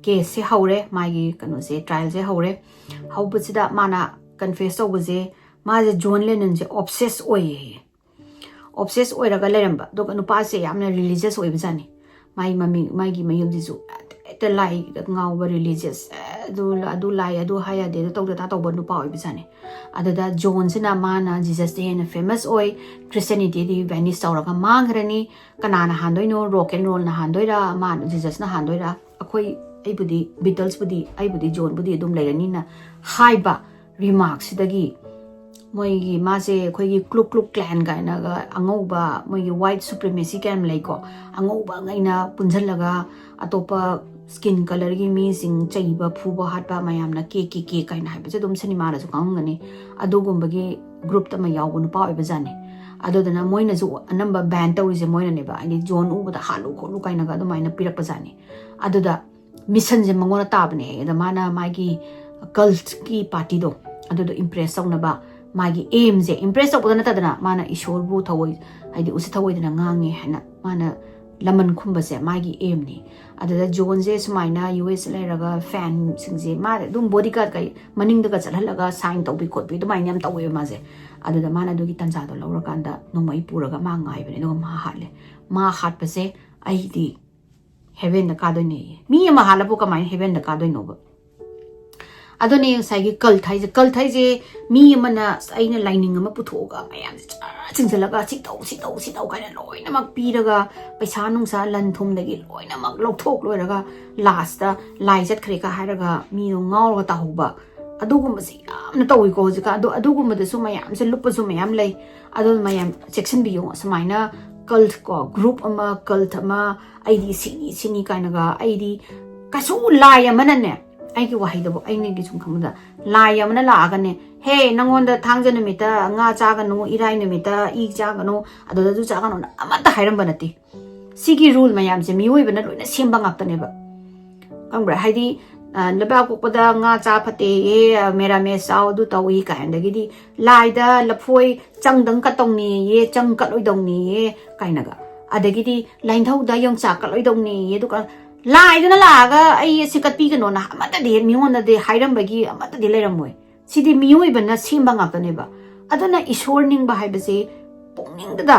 ꯀꯦꯁꯁꯦ ꯍꯧꯔꯦ, ꯃꯥꯒꯤ ꯀꯩꯅꯣꯁꯦ, ꯇ꯭ꯔꯥꯏꯜꯁꯦ ꯍꯧꯔꯦ꯫ ꯍꯧꯕꯁꯤꯗ ꯃꯥꯅ ꯀꯟꯐꯦꯁ ꯇꯧꯕꯁꯦ, ꯃꯥꯁꯦ ꯖꯣꯟ ꯂꯦꯅꯟꯁꯦ ꯑꯣꯕꯁꯦꯁ ꯑꯣꯏꯌꯦ꯫ ꯑꯣꯕꯁꯦꯁ ꯑꯣꯏꯔꯒ ꯂꯩꯔꯝꯕ, ꯑꯗꯨꯒ ꯅꯨꯄꯥꯁꯦ ꯌꯥꯝꯅ ꯔꯤꯂꯤꯖꯤꯌꯁ ꯑꯣꯏꯕꯖꯥꯠꯅꯤ꯫ ꯃꯥꯒꯤ ꯃꯃꯤꯡ, ꯃꯥꯒꯤ ꯃꯌꯨꯝꯁꯤꯁꯨ ꯍꯦꯛꯇ ꯂꯥꯏꯗ ꯉꯥꯎꯕ, ꯔꯤꯂꯤꯖꯤꯌꯁ, ꯑꯗꯨ, ꯑꯗꯨ ꯂꯥꯏ, ꯑꯗꯨ ꯍꯥꯏ ꯌꯥꯗꯦ, ꯑꯗꯨ ꯇꯧꯗ ꯇꯥ ꯇꯧꯕ ꯅꯨꯄꯥ ꯑꯣꯏꯕꯖꯥꯠꯅꯤ꯫ ꯑꯗꯨꯗ ꯖꯣꯟꯁꯤꯅ, ꯃꯥꯅ ꯖꯤꯖꯁꯇ ꯍꯦꯟꯅ ꯐꯦꯃꯁ ꯑꯣꯏ, ꯈ꯭ꯔꯤꯁꯇꯤꯌꯥꯅꯤꯇꯤꯗꯤ ꯚꯦꯅꯤꯁ ꯇꯧꯔꯒ ꯃꯥꯡꯈ꯭ꯔꯅꯤ꯫ ꯀꯅꯥꯅ ꯍꯥꯟꯗꯣꯏꯅꯣ? ꯔꯣꯛ ꯑꯦꯟ ꯔꯣꯜꯅ ꯍꯥꯟꯗꯣꯏꯔꯥ, ꯃꯥꯅ, ꯖꯤꯖꯁꯅ ꯍꯥꯟꯗꯣꯏꯔꯥ? ꯑꯩꯈꯣꯏ, ꯑꯩꯕꯨꯗꯤ, ꯕꯤꯇꯜꯁꯄꯨꯗꯤ, ꯑꯩꯕꯨꯗꯤ ꯖꯣꯟꯕꯨꯗꯤ ꯑꯗꯨꯝ ꯂꯩꯔꯅꯤꯅ ꯍꯥꯏꯕ ꯔꯤꯃꯥꯔꯛꯁꯤꯗꯒꯤ, ꯃꯣꯏꯒꯤ, ꯃꯥꯁꯦ ꯑꯩꯈꯣꯏꯒꯤ ꯀ꯭ꯂꯨꯛ ꯀ꯭ꯂꯨꯛ ꯀ꯭ꯂꯥꯟ ꯀꯥꯏꯅꯒ ꯑꯉꯧꯕ, ꯃꯣꯏꯒꯤ ꯋꯥꯏꯠ ꯁꯨꯄ꯭ꯔꯤꯃꯦꯁꯤ ꯀꯌꯥꯝ ꯂꯩꯀꯣ, ꯑꯉꯧꯕꯉꯩꯅ ꯄꯨꯟꯁꯤꯜꯂꯒ ꯑꯇꯣꯞꯄ ꯁ꯭ꯀꯤꯟ ꯀꯂꯔꯒꯤ ꯃꯤꯁꯤꯡ ꯆꯩꯕ, ꯐꯨꯕ, ꯍꯥꯠꯄ, ꯃꯌꯥꯝꯅ ꯀꯦ ꯀꯦ ꯀꯦ ꯀꯥꯏꯅ ꯍꯥꯏꯕꯁꯦ ꯑꯗꯨꯝ ꯁꯤꯅꯦꯃꯥꯗꯁꯨ ꯈꯪꯉꯝꯒꯅꯤ꯫ ꯑꯗꯨꯒꯨꯝꯕꯒꯤ ꯒ꯭ꯔꯨꯞꯇ ꯑꯃ ꯌꯥꯎꯕ ꯅꯨꯄꯥ ꯑꯣꯏꯕꯖꯥꯠꯅꯤ꯫ ꯑꯗꯨꯗꯨꯅ ꯃꯣꯏꯅꯁꯨ ꯑꯅꯝꯕ ꯕꯦꯟ ꯇꯧꯔꯤꯁꯦ ꯃꯣꯏꯅꯅꯦꯕ, ꯍꯥꯏꯗꯤ ꯖꯣꯟ ꯎꯕꯗ ꯍꯥꯠꯂꯨ ꯈꯣꯠꯂꯨ ꯀꯥꯏꯅꯒ ꯑꯗꯨꯃꯥꯏꯅ ꯄꯤꯔꯛꯄꯖꯥꯠꯅꯤ꯫ ꯑꯗꯨꯗ ꯃꯤꯁꯟꯁꯦ ꯃꯉꯣꯟꯗ ꯇꯥꯕꯅꯦ꯫ ꯑꯗ ꯃꯥꯅ ꯃꯥꯒꯤ ꯀꯜꯠꯀꯤ ꯄꯥꯔꯇꯤꯗꯣ, ꯑꯗꯨꯗꯣ ꯏꯝꯄ꯭ꯔꯦꯁ ꯇꯧꯅꯕ, ꯃꯥꯒꯤ ꯑꯦꯝꯁꯦ, ꯏꯝꯄ꯭ꯔꯦꯁ ꯇꯧꯕꯗ ꯅꯠꯇꯗꯅ, ꯃꯥꯅ ꯏꯁꯣꯔꯕꯨ ꯊꯑꯣꯏ, ꯍꯥꯏꯗꯤ ꯎꯁꯤꯠ ꯊꯑꯣꯏꯗꯅ ꯉꯥꯡꯉꯦ ꯍꯥꯏꯅ ꯃꯥꯅ ꯂꯃꯟ ꯈꯨꯝꯕꯁꯦ ꯃꯥꯒꯤ aimꯅꯤ꯫ ꯑꯗꯨꯗ ꯖꯣꯟꯁꯦ ꯁꯨꯃꯥꯏꯅ U S ꯂꯩꯔꯒ fanꯁꯤꯡꯁꯦ ꯃꯥ ꯑꯗꯨꯝ bodyguard ꯀꯩ ꯃꯅꯤꯡꯗꯒ ꯆꯠꯍꯜꯂꯒ sign ꯇꯧꯕꯤ ꯈꯣꯠꯄꯤ ꯑꯗꯨꯃꯥꯏꯅ ꯌꯥꯝ ꯇꯧꯋꯦꯕ ꯃꯥꯁꯦ꯫ ꯑꯗꯨꯗ ꯃꯥꯅ ꯑꯗꯨꯒꯤ ꯇꯟꯖꯥꯗꯣ ꯂꯧꯔꯀꯥꯟꯗ ꯅꯣꯡꯃꯩ ꯄꯨꯔꯒ ꯃꯥ ꯉꯥꯏꯕꯅꯦ꯫ ꯑꯗꯨꯒ ꯃꯥ ꯍꯥꯠꯂꯦ꯫ ꯃꯥ ꯍꯥꯠꯄꯁꯦ ꯑꯩꯗꯤ heavenꯗ ꯀꯥꯗꯣꯏꯅꯦꯌꯦ꯫ ꯃꯤ ꯑꯃ ꯍꯥꯠꯂꯕꯨ ꯀꯃꯥꯏꯅ heavenꯗ ꯀꯥꯗꯣꯏꯅꯣꯕ? ꯑꯗꯨꯅꯦ ꯉꯁꯥꯏꯒꯤ cult ꯍꯥꯏꯁꯦ꯫ Cult ꯍꯥꯏꯁꯦ ꯃꯤ ꯑꯃꯅ, "ꯑꯁ, ꯑꯩꯅ ꯂꯥꯏꯅꯤꯡ ꯑꯃ ꯄꯨꯊꯣꯛꯑꯒ ꯃꯌꯥꯝꯁꯦ ꯆꯔꯥ ꯆꯤꯡꯁꯤꯜꯂꯒ ꯁꯤ ꯇꯧ, ꯁꯤ ꯇꯧ, ꯁꯤ ꯇꯧ" ꯀꯥꯏꯅ ꯂꯣꯏꯅꯃꯛ ꯄꯤꯔꯒ, ꯄꯩꯁꯥ ꯅꯨꯡꯁꯥ ꯂꯟ ꯊꯨꯝꯗꯒꯤ ꯂꯣꯏꯅꯃꯛ ꯂꯧꯊꯣꯛ ꯂꯣꯏꯔꯒ lastꯇ ꯂꯥꯏ ꯆꯠꯈ꯭ꯔꯦꯒ ꯍꯥꯏꯔꯒ ꯃꯤꯗꯣ ꯉꯥꯎꯔꯒ ꯇꯥꯍꯧꯕ, ꯑꯗꯨꯒꯨꯝꯕꯁꯦ ꯌꯥꯝꯅ ꯇꯧꯋꯤꯀꯣ ꯍꯧꯖꯤꯛꯀꯥꯟ꯫ ꯑꯗꯣ ꯑꯗꯨꯒꯨꯝꯕꯗꯁꯨ ꯃꯌꯥꯝꯁꯦ ꯂꯨꯞꯄꯁꯨ ꯃꯌꯥꯝ ꯂꯩ꯫ ꯑꯗꯨ ꯃꯌꯥꯝ ꯆꯦꯛꯁꯤꯟꯕꯤꯌꯣ꯫ ꯁꯨꯃꯥꯏꯅ cult ꯀꯣ, group ꯑꯃ, cult ꯑꯃ, "ꯑꯩꯗꯤ ꯁꯤꯅꯤ, ꯁꯤꯅꯤ" ꯀꯥꯏꯅꯒ, ꯑꯩꯗꯤ ꯀꯩꯁꯨ ꯂꯥꯏ ꯑꯃꯅꯅꯦ, ꯑꯩꯒꯤ ꯋꯥꯍꯩꯗꯕꯨ, ꯑꯩꯅꯒꯤ ꯁꯨꯝ ꯈꯪꯕꯗ, ꯂꯥꯏ ꯑꯃꯅ ꯂꯥꯛꯑꯒꯅꯦ, "ꯍꯦ, ꯅꯪꯉꯣꯟꯗ ꯊꯥꯡꯖ ꯅꯨꯃꯤꯠꯇ ꯉꯥ ꯆꯥꯒꯅꯨ, ꯏꯔꯥꯏ ꯅꯨꯃꯤꯠꯇ ꯏ ꯆꯥꯒꯅꯨ, ꯑꯗꯨꯗ ꯑꯗꯨ ꯆꯥꯒꯅꯨꯅ" ꯑꯃꯠꯇ ꯍꯥꯏꯔꯝꯕ ꯅꯠꯇꯦ꯫ ꯁꯤꯒꯤ rule ꯃꯌꯥꯝꯁꯦ ꯃꯤꯑꯣꯏꯕꯅ ꯂꯣꯏꯅ ꯁꯦꯝꯕ ꯉꯥꯛꯇꯅꯦꯕ꯫ ꯈꯪꯕ꯭ꯔꯥ? ꯍꯥꯏꯗꯤ, ꯑ, ꯂꯩꯕꯥꯛ ꯄꯣꯛꯄꯗ ꯉꯥ ꯆꯥ ꯐꯠꯇꯦꯌꯦ, ꯃꯦꯔꯥꯃꯦꯁ ꯆꯥꯎ, ꯑꯗꯨ ꯇꯧꯏ ꯀꯥꯏꯅꯗꯒꯤꯗꯤ, ꯂꯥꯏꯗ ꯂꯐꯣꯏ ꯆꯪꯗꯪ ꯀꯠꯇꯧꯅꯦꯌꯦ, ꯆꯪ ꯀꯠꯂꯣꯏꯗꯧꯅꯦꯌꯦ ꯀꯥꯏꯅꯒ, ꯑꯗꯒꯤꯗꯤ ꯂꯥꯏꯅꯤꯡꯊꯧꯗ ꯌꯣꯡꯆꯥꯛ ꯀꯠꯂꯣꯏꯗꯧꯅꯦꯌꯦ, ꯑꯗꯨꯒ ꯂꯥꯏꯗꯨꯅ ꯂꯥꯛꯑꯒ ꯑꯩ ꯑꯁꯤ ꯀꯠꯄꯤꯒꯅꯣꯅ ꯑꯃꯠꯇꯗꯤ ꯃꯤꯉꯣꯟꯗꯗꯤ ꯍꯥꯏꯔꯝꯕꯒꯤ ꯑꯃꯠꯇꯗꯤ ꯂꯩꯔꯝꯃꯣꯏ꯫ ꯁꯤꯗꯤ ꯃꯤꯑꯣꯏꯕꯅ ꯁꯦꯝꯕ ꯉꯥꯛꯇꯅꯦꯕ꯫ ꯑꯗꯨꯅ ꯏꯁꯣꯔ ꯅꯤꯡꯕ ꯍꯥꯏꯕꯁꯦ ꯄꯨꯛꯅꯤꯡꯗꯨꯗ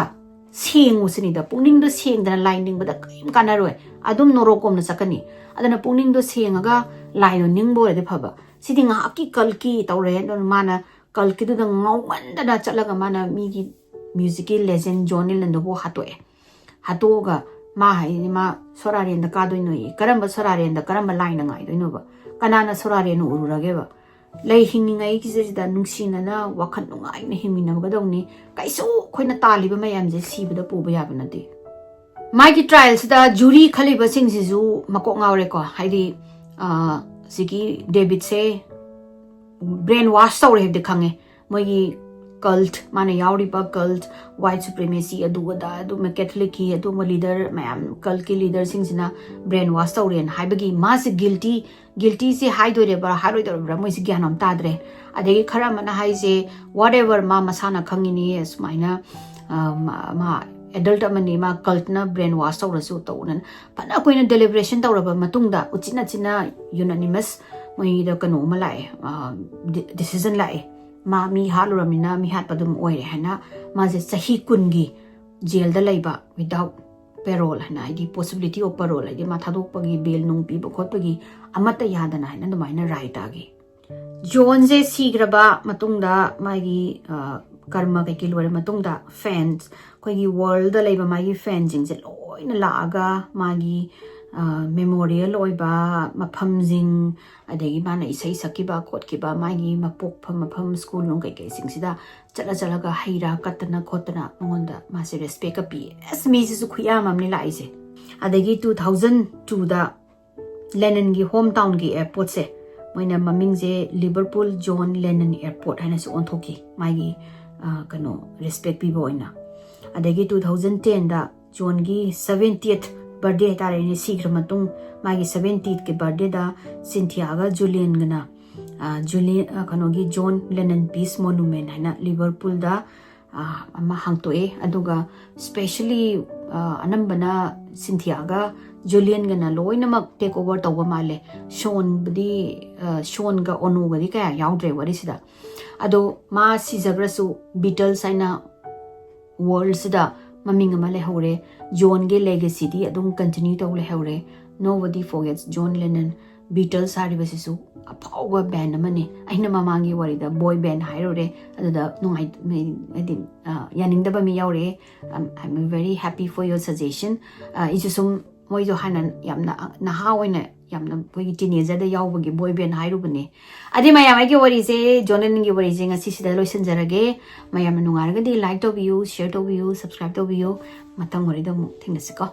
ꯁꯦꯡꯉꯨ ꯁꯤꯅꯤꯗ꯫ ꯄꯨꯛꯅꯤꯡꯗꯣ ꯁꯦꯡꯗꯅ ꯂꯥꯏ ꯅꯤꯡꯕꯗ ꯀꯔꯤꯝ ꯀꯥꯟꯅꯔꯣꯏ, ꯑꯗꯨꯝ ꯅꯣꯔꯣꯛꯀꯣꯝꯅ ꯆꯠꯀꯅꯤ꯫ ꯑꯗꯨꯅ ꯄꯨꯛꯅꯤꯡꯗꯣ ꯁꯦꯡꯉꯒ ꯂꯥꯏꯗꯣ ꯅꯤꯡꯕ ꯑꯣꯏꯔꯗꯤ ꯐꯕ꯫ ꯁꯤꯗꯤ ꯉꯥꯏꯍꯥꯛꯀꯤ cultꯀꯤ ꯇꯧꯔꯦ꯫ ꯑꯗꯨꯅ ꯃꯥꯅ cultꯀꯤꯗꯨꯗ ꯉꯥꯎꯃꯟꯗꯅ ꯆꯠꯂꯒ ꯃꯥꯅ ꯃꯤꯒꯤ musicꯀꯤ legend John Lennonꯗꯨꯕꯨ ꯍꯥꯠꯇꯣꯛꯑꯦ꯫ ꯍꯥꯠꯇꯣꯛꯑꯒ ꯃꯥ ꯍꯥꯏꯅꯤ, ꯃꯥ ꯁꯣꯔꯥꯔꯦꯟꯗ ꯀꯥꯗꯣꯏꯅꯣꯌꯦ꯫ ꯀꯔꯝꯕ ꯁꯣꯔꯥꯔꯦꯟꯗ, ꯀꯔꯝꯕ ꯂꯥꯏꯅ ꯉꯥꯏꯗꯣꯏꯅꯣꯕ? ꯀꯅꯥꯅ ꯁꯣꯔꯥꯔꯦꯟꯅ ꯎꯔꯨꯔꯒꯦꯕ? ꯂꯩ ꯍꯤꯡꯉꯤꯉꯩꯒꯤꯁꯤꯗ ꯅꯨꯡꯁꯤꯅꯅ ꯋꯥꯈꯜ ꯅꯨꯡꯉꯥꯏꯅ ꯍꯤꯡꯃꯤꯟꯅꯒꯗꯧꯅꯤ꯫ ꯀꯩꯁꯨ ꯑꯩꯈꯣꯏꯅ ꯇꯥꯜꯂꯤꯕ ꯃꯌꯥꯝꯁꯦ ꯁꯤꯕꯗ ꯄꯨꯕ ꯌꯥꯕ ꯅꯠꯇꯦ꯫ ꯃꯥꯒꯤ trialꯁꯤꯗ jury ꯈꯜꯂꯤꯕꯁꯤꯡꯁꯤꯁꯨ ꯃꯀꯣꯛ ꯉꯥꯎꯔꯦꯀꯣ꯫ ꯍꯥꯏꯗꯤ, ꯑ, ꯁꯤꯒꯤ Davidꯁꯦ brainwash ꯇꯧꯔꯦ ꯍꯥꯏꯕꯗꯤ ꯈꯪꯉꯦ꯫ ꯃꯣꯏꯒꯤ cult, ꯃꯥꯅ ꯌꯥꯎꯔꯤꯕ cult, white supremacy, ꯑꯗꯨ ꯑꯗꯥ, ꯑꯗꯨꯝꯕ Catholicꯀꯤ ꯑꯗꯨꯝꯕ leader ꯃꯌꯥꯝ, cultꯀꯤ leaderꯁꯤꯡꯁꯤꯅ brainwash ꯇꯧꯔꯦꯅ ꯍꯥꯏꯕꯒꯤ ꯃꯥꯁꯦ guilty, guiltyꯁꯦ ꯍꯥꯏꯗꯣꯏꯔꯤꯕ꯭ꯔꯥ ꯍꯥꯏꯔꯣꯏꯗꯧꯔꯤꯕ꯭ꯔꯥ ꯃꯣꯏꯁꯦ ꯒ꯭ꯌꯥꯟ ꯑꯃ ꯇꯥꯗ꯭ꯔꯦ꯫ ꯑꯗꯒꯤ ꯈꯔ ꯑꯃꯅ ꯍꯥꯏꯁꯦ, whatever, ꯃꯥ ꯃꯁꯥꯅ ꯈꯪꯉꯤꯅꯤ, ꯑꯁꯨꯃꯥꯏꯅ, ꯑ, ꯃꯥ, ꯃꯥ ꯑꯦꯗꯜꯠ ꯑꯃꯅꯤ, ꯃꯥ ꯀꯜꯠꯅ ꯕ꯭ꯔꯦꯟ ꯋꯥꯁ ꯇꯧꯔꯁꯨ ꯇꯧꯅ ꯐꯅ ꯀꯨꯏꯅ ꯗꯦꯂꯤꯕꯔꯦꯁꯟ ꯇꯧꯔꯕ ꯃꯇꯨꯡꯗ ꯎꯆꯤꯟ ꯅꯥꯆꯤꯟꯅ ꯌꯨꯅꯥꯅꯤꯃꯁ ꯃꯣꯏꯗ ꯀꯩꯅꯣ ꯑꯃ ꯂꯥꯛꯑꯦ, ꯗꯤꯁꯤꯖꯟ ꯂꯥꯛꯑꯦ꯫ ꯃꯥ ꯃꯤ ꯍꯥꯠꯂꯨꯔꯕꯅꯤꯅ ꯃꯤ ꯍꯥꯠꯄ ꯑꯗꯨꯝ ꯑꯣꯏꯔꯦ ꯍꯥꯏꯅ ꯃꯥꯁꯦ ꯆꯍꯤ ꯀꯨꯟꯒꯤ ꯖꯦꯜꯗ ꯂꯩꯕ without parole ꯍꯥꯏꯅ, ꯍꯥꯏꯗꯤ possibility of parole, ꯍꯥꯏꯗꯤ ꯃꯥ ꯊꯥꯗꯣꯛꯄꯒꯤ ꯕꯦꯜ ꯅꯨꯡ ꯄꯤꯕ ꯈꯣꯠꯄꯒꯤ ꯑꯃꯠꯇ ꯌꯥꯗꯅ ꯍꯥꯏꯅ ꯑꯗꯨꯃꯥꯏꯅ ꯔꯥꯏ ꯇꯥꯈꯤ꯫ ꯖꯣꯟꯁꯦ ꯁꯤꯈ꯭ꯔꯕ ꯃꯇꯨꯡꯗ ꯃꯥꯒꯤ ꯀꯔꯃ ꯀꯩꯀꯩ ꯂꯣꯏꯔ ꯃꯇꯨꯡꯗ ꯐꯦꯟꯁ, ꯑꯩꯈꯣꯏꯒꯤ ꯋꯥꯔꯜꯗ ꯂꯩꯕ ꯃꯥꯒꯤ ꯐꯦꯟꯁꯤꯡꯁꯦ ꯂꯣꯏꯅ ꯂꯥꯛꯑꯒ ꯃꯥꯒꯤ ꯃꯦꯃꯣꯔꯤꯌꯦꯜ ꯑꯣꯏꯕ ꯃꯐꯝꯁꯤꯡ, ꯑꯗꯒꯤ ꯃꯥꯅ ꯏꯁꯩ ꯁꯛꯈꯤꯕ ꯈꯣꯠꯈꯤꯕ ꯃꯥꯒꯤ ꯃꯄꯣꯛꯐꯝ ꯃꯐꯝ ꯁ꯭ꯀꯨꯜ ꯅꯨꯡ ꯀꯩꯀꯩꯁꯤꯡꯁꯤꯗ ꯆꯠꯂ ꯆꯠꯂꯒ ꯍꯩ ꯔꯥ ꯀꯠꯇꯅ ꯈꯣꯠꯇꯅ ꯃꯉꯣꯟꯗ ꯃꯥꯁꯦ ꯔꯦꯁꯄꯦꯛꯀ ꯄꯤ꯫ ꯑꯁ, ꯃꯤꯁꯤꯁꯨ ꯈꯨꯌꯥꯝ ꯑꯃꯅꯤ ꯂꯥꯛꯏꯁꯦ꯫ ꯑꯗꯒꯤ two thousand twoꯗ ꯂꯦꯅꯟꯒꯤ ꯍꯣꯝ ꯇꯥꯎꯟꯒꯤ ꯑꯦꯌꯔꯄꯣꯔꯠꯁꯦ ꯃꯣꯏꯅ ꯃꯃꯤꯡꯁꯦ ꯂꯤꯚꯔꯄꯨꯜ ꯖꯣꯟ ꯂꯦꯅꯟ ꯑꯦꯌꯔꯄꯣꯔꯠ ꯍꯥꯏꯅꯁꯨ ꯑꯣꯟꯊꯣꯛꯈꯤ, ꯃꯥꯒꯤ ꯀꯩꯅꯣ ꯔꯦꯁꯄꯦꯛ ꯄꯤꯕ ꯑꯣꯏꯅ꯫ ꯑꯗꯒꯤ two thousand tenꯗ ꯖꯣꯟꯒꯤ seventieth birthday ꯍꯥꯏꯇꯥꯔꯦꯅꯦ, ꯁꯤꯈ꯭ꯔ ꯃꯇꯨꯡ ꯃꯥꯒꯤ seventiethꯀꯤ birthdayꯗ ꯁꯤꯟꯊꯤꯌꯥꯒ ꯖꯨꯂꯤꯌꯟꯒꯅ ꯖꯨꯂꯤ ꯀꯩꯅꯣꯒꯤ ꯖꯣꯟ ꯂꯦꯅꯟ ꯄꯤꯁ ꯃꯣꯅꯨꯃꯦꯟ ꯍꯥꯏꯅ ꯂꯤꯚꯔꯄꯨꯜꯗ ꯑꯃ ꯍꯥꯡꯇꯣꯛꯑꯦ꯫ ꯑꯗꯨꯒ specially ꯑꯅꯝꯕꯅ ꯁꯤꯟꯊꯤꯌꯥꯒ ꯖꯨꯂꯤꯌꯟꯒꯅ ꯂꯣꯏꯅꯃꯛ ꯇꯦꯛ ꯑꯣꯚꯔ ꯇꯧꯕ ꯃꯥꯜꯂꯦ꯫ ꯁꯣꯟꯕꯨꯗꯤ, ꯁꯣꯟꯒ ꯑꯣꯅꯣꯒꯗꯤ ꯀꯌꯥ ꯌꯥꯎꯗ꯭ꯔꯦ ꯋꯥꯔꯤꯁꯤꯗ꯫ ꯑꯗꯣ ꯃꯥ ꯁꯤꯖꯈ꯭ꯔꯁꯨ ꯕꯤꯇꯜꯁ ꯍꯥꯏꯅ ꯋꯥꯔꯜꯁꯤꯗ ꯃꯃꯤꯡ ꯑꯃ ꯂꯩꯍꯧꯔꯦ꯫ ꯖꯣꯟꯒꯤ ꯂꯦꯒꯦꯁꯤꯗꯤ ꯑꯗꯨꯝ ꯀꯟꯇꯤꯅ꯭ꯌꯨ ꯇꯧ ꯂꯩꯍꯧꯔꯦ꯫ Nobody forgets John Lennon꯫ ꯕꯤꯇꯜꯁ ꯍꯥꯏꯔꯤꯕꯁꯤꯁꯨ ꯑꯐꯥꯎꯕ ꯕꯦꯟ ꯑꯃꯅꯤ꯫ ꯑꯩꯅ ꯃꯃꯥꯡꯒꯤ ꯋꯥꯔꯤꯗ ꯕꯣꯏ ꯕꯦꯟ ꯍꯥꯏꯔꯨꯔꯦ, ꯑꯗꯨꯗ ꯅꯨꯡꯉꯥꯏ ꯍꯥꯏꯗꯤ ꯌꯥꯅꯤꯡꯗꯕ ꯃꯤ ꯌꯥꯎꯔꯛꯑꯦ꯫ I'm very happy for your suggestion꯫ ꯑꯩꯁꯨ ꯁꯨꯝ ꯃꯣꯏꯗꯣ ꯍꯥꯟꯅ ꯌꯥꯝꯅ ꯅꯍꯥ ꯑꯣꯏꯅ ꯌꯥꯝꯅ ꯑꯩꯈꯣꯏꯒꯤ ꯇꯤꯅꯦꯖꯔꯗ ꯌꯥꯎꯕꯒꯤ ꯕꯣꯏ ꯕꯦꯟ ꯍꯥꯏꯔꯨꯕꯅꯦ꯫ ꯑꯗꯨꯗꯤ ꯃꯌꯥꯝ, ꯑꯩꯒꯤ ꯋꯥꯔꯤꯁꯦ, ꯖꯣꯟ ꯂꯦꯅꯟꯒꯤ ꯋꯥꯔꯤꯁꯦ ꯉꯁꯤꯁꯤꯗ ꯂꯣꯏꯁꯤꯟꯖꯔꯒꯦ꯫ ꯃꯌꯥꯝꯅ ꯅꯨꯡꯉꯥꯏꯔꯒꯗꯤ ꯂꯥꯏꯛ ꯇꯧꯕꯤꯌꯨ, ꯁꯤꯌꯔ ꯇꯧꯕꯤꯌꯨ, ꯁꯕꯁꯀ꯭ꯔꯥꯏꯕ ꯇꯧꯕꯤꯌꯨ꯫ ꯃꯊꯪ ꯋꯥꯔꯤꯗ ꯑꯃꯨꯛ ꯊꯦꯡꯅꯁꯤꯀꯣ꯫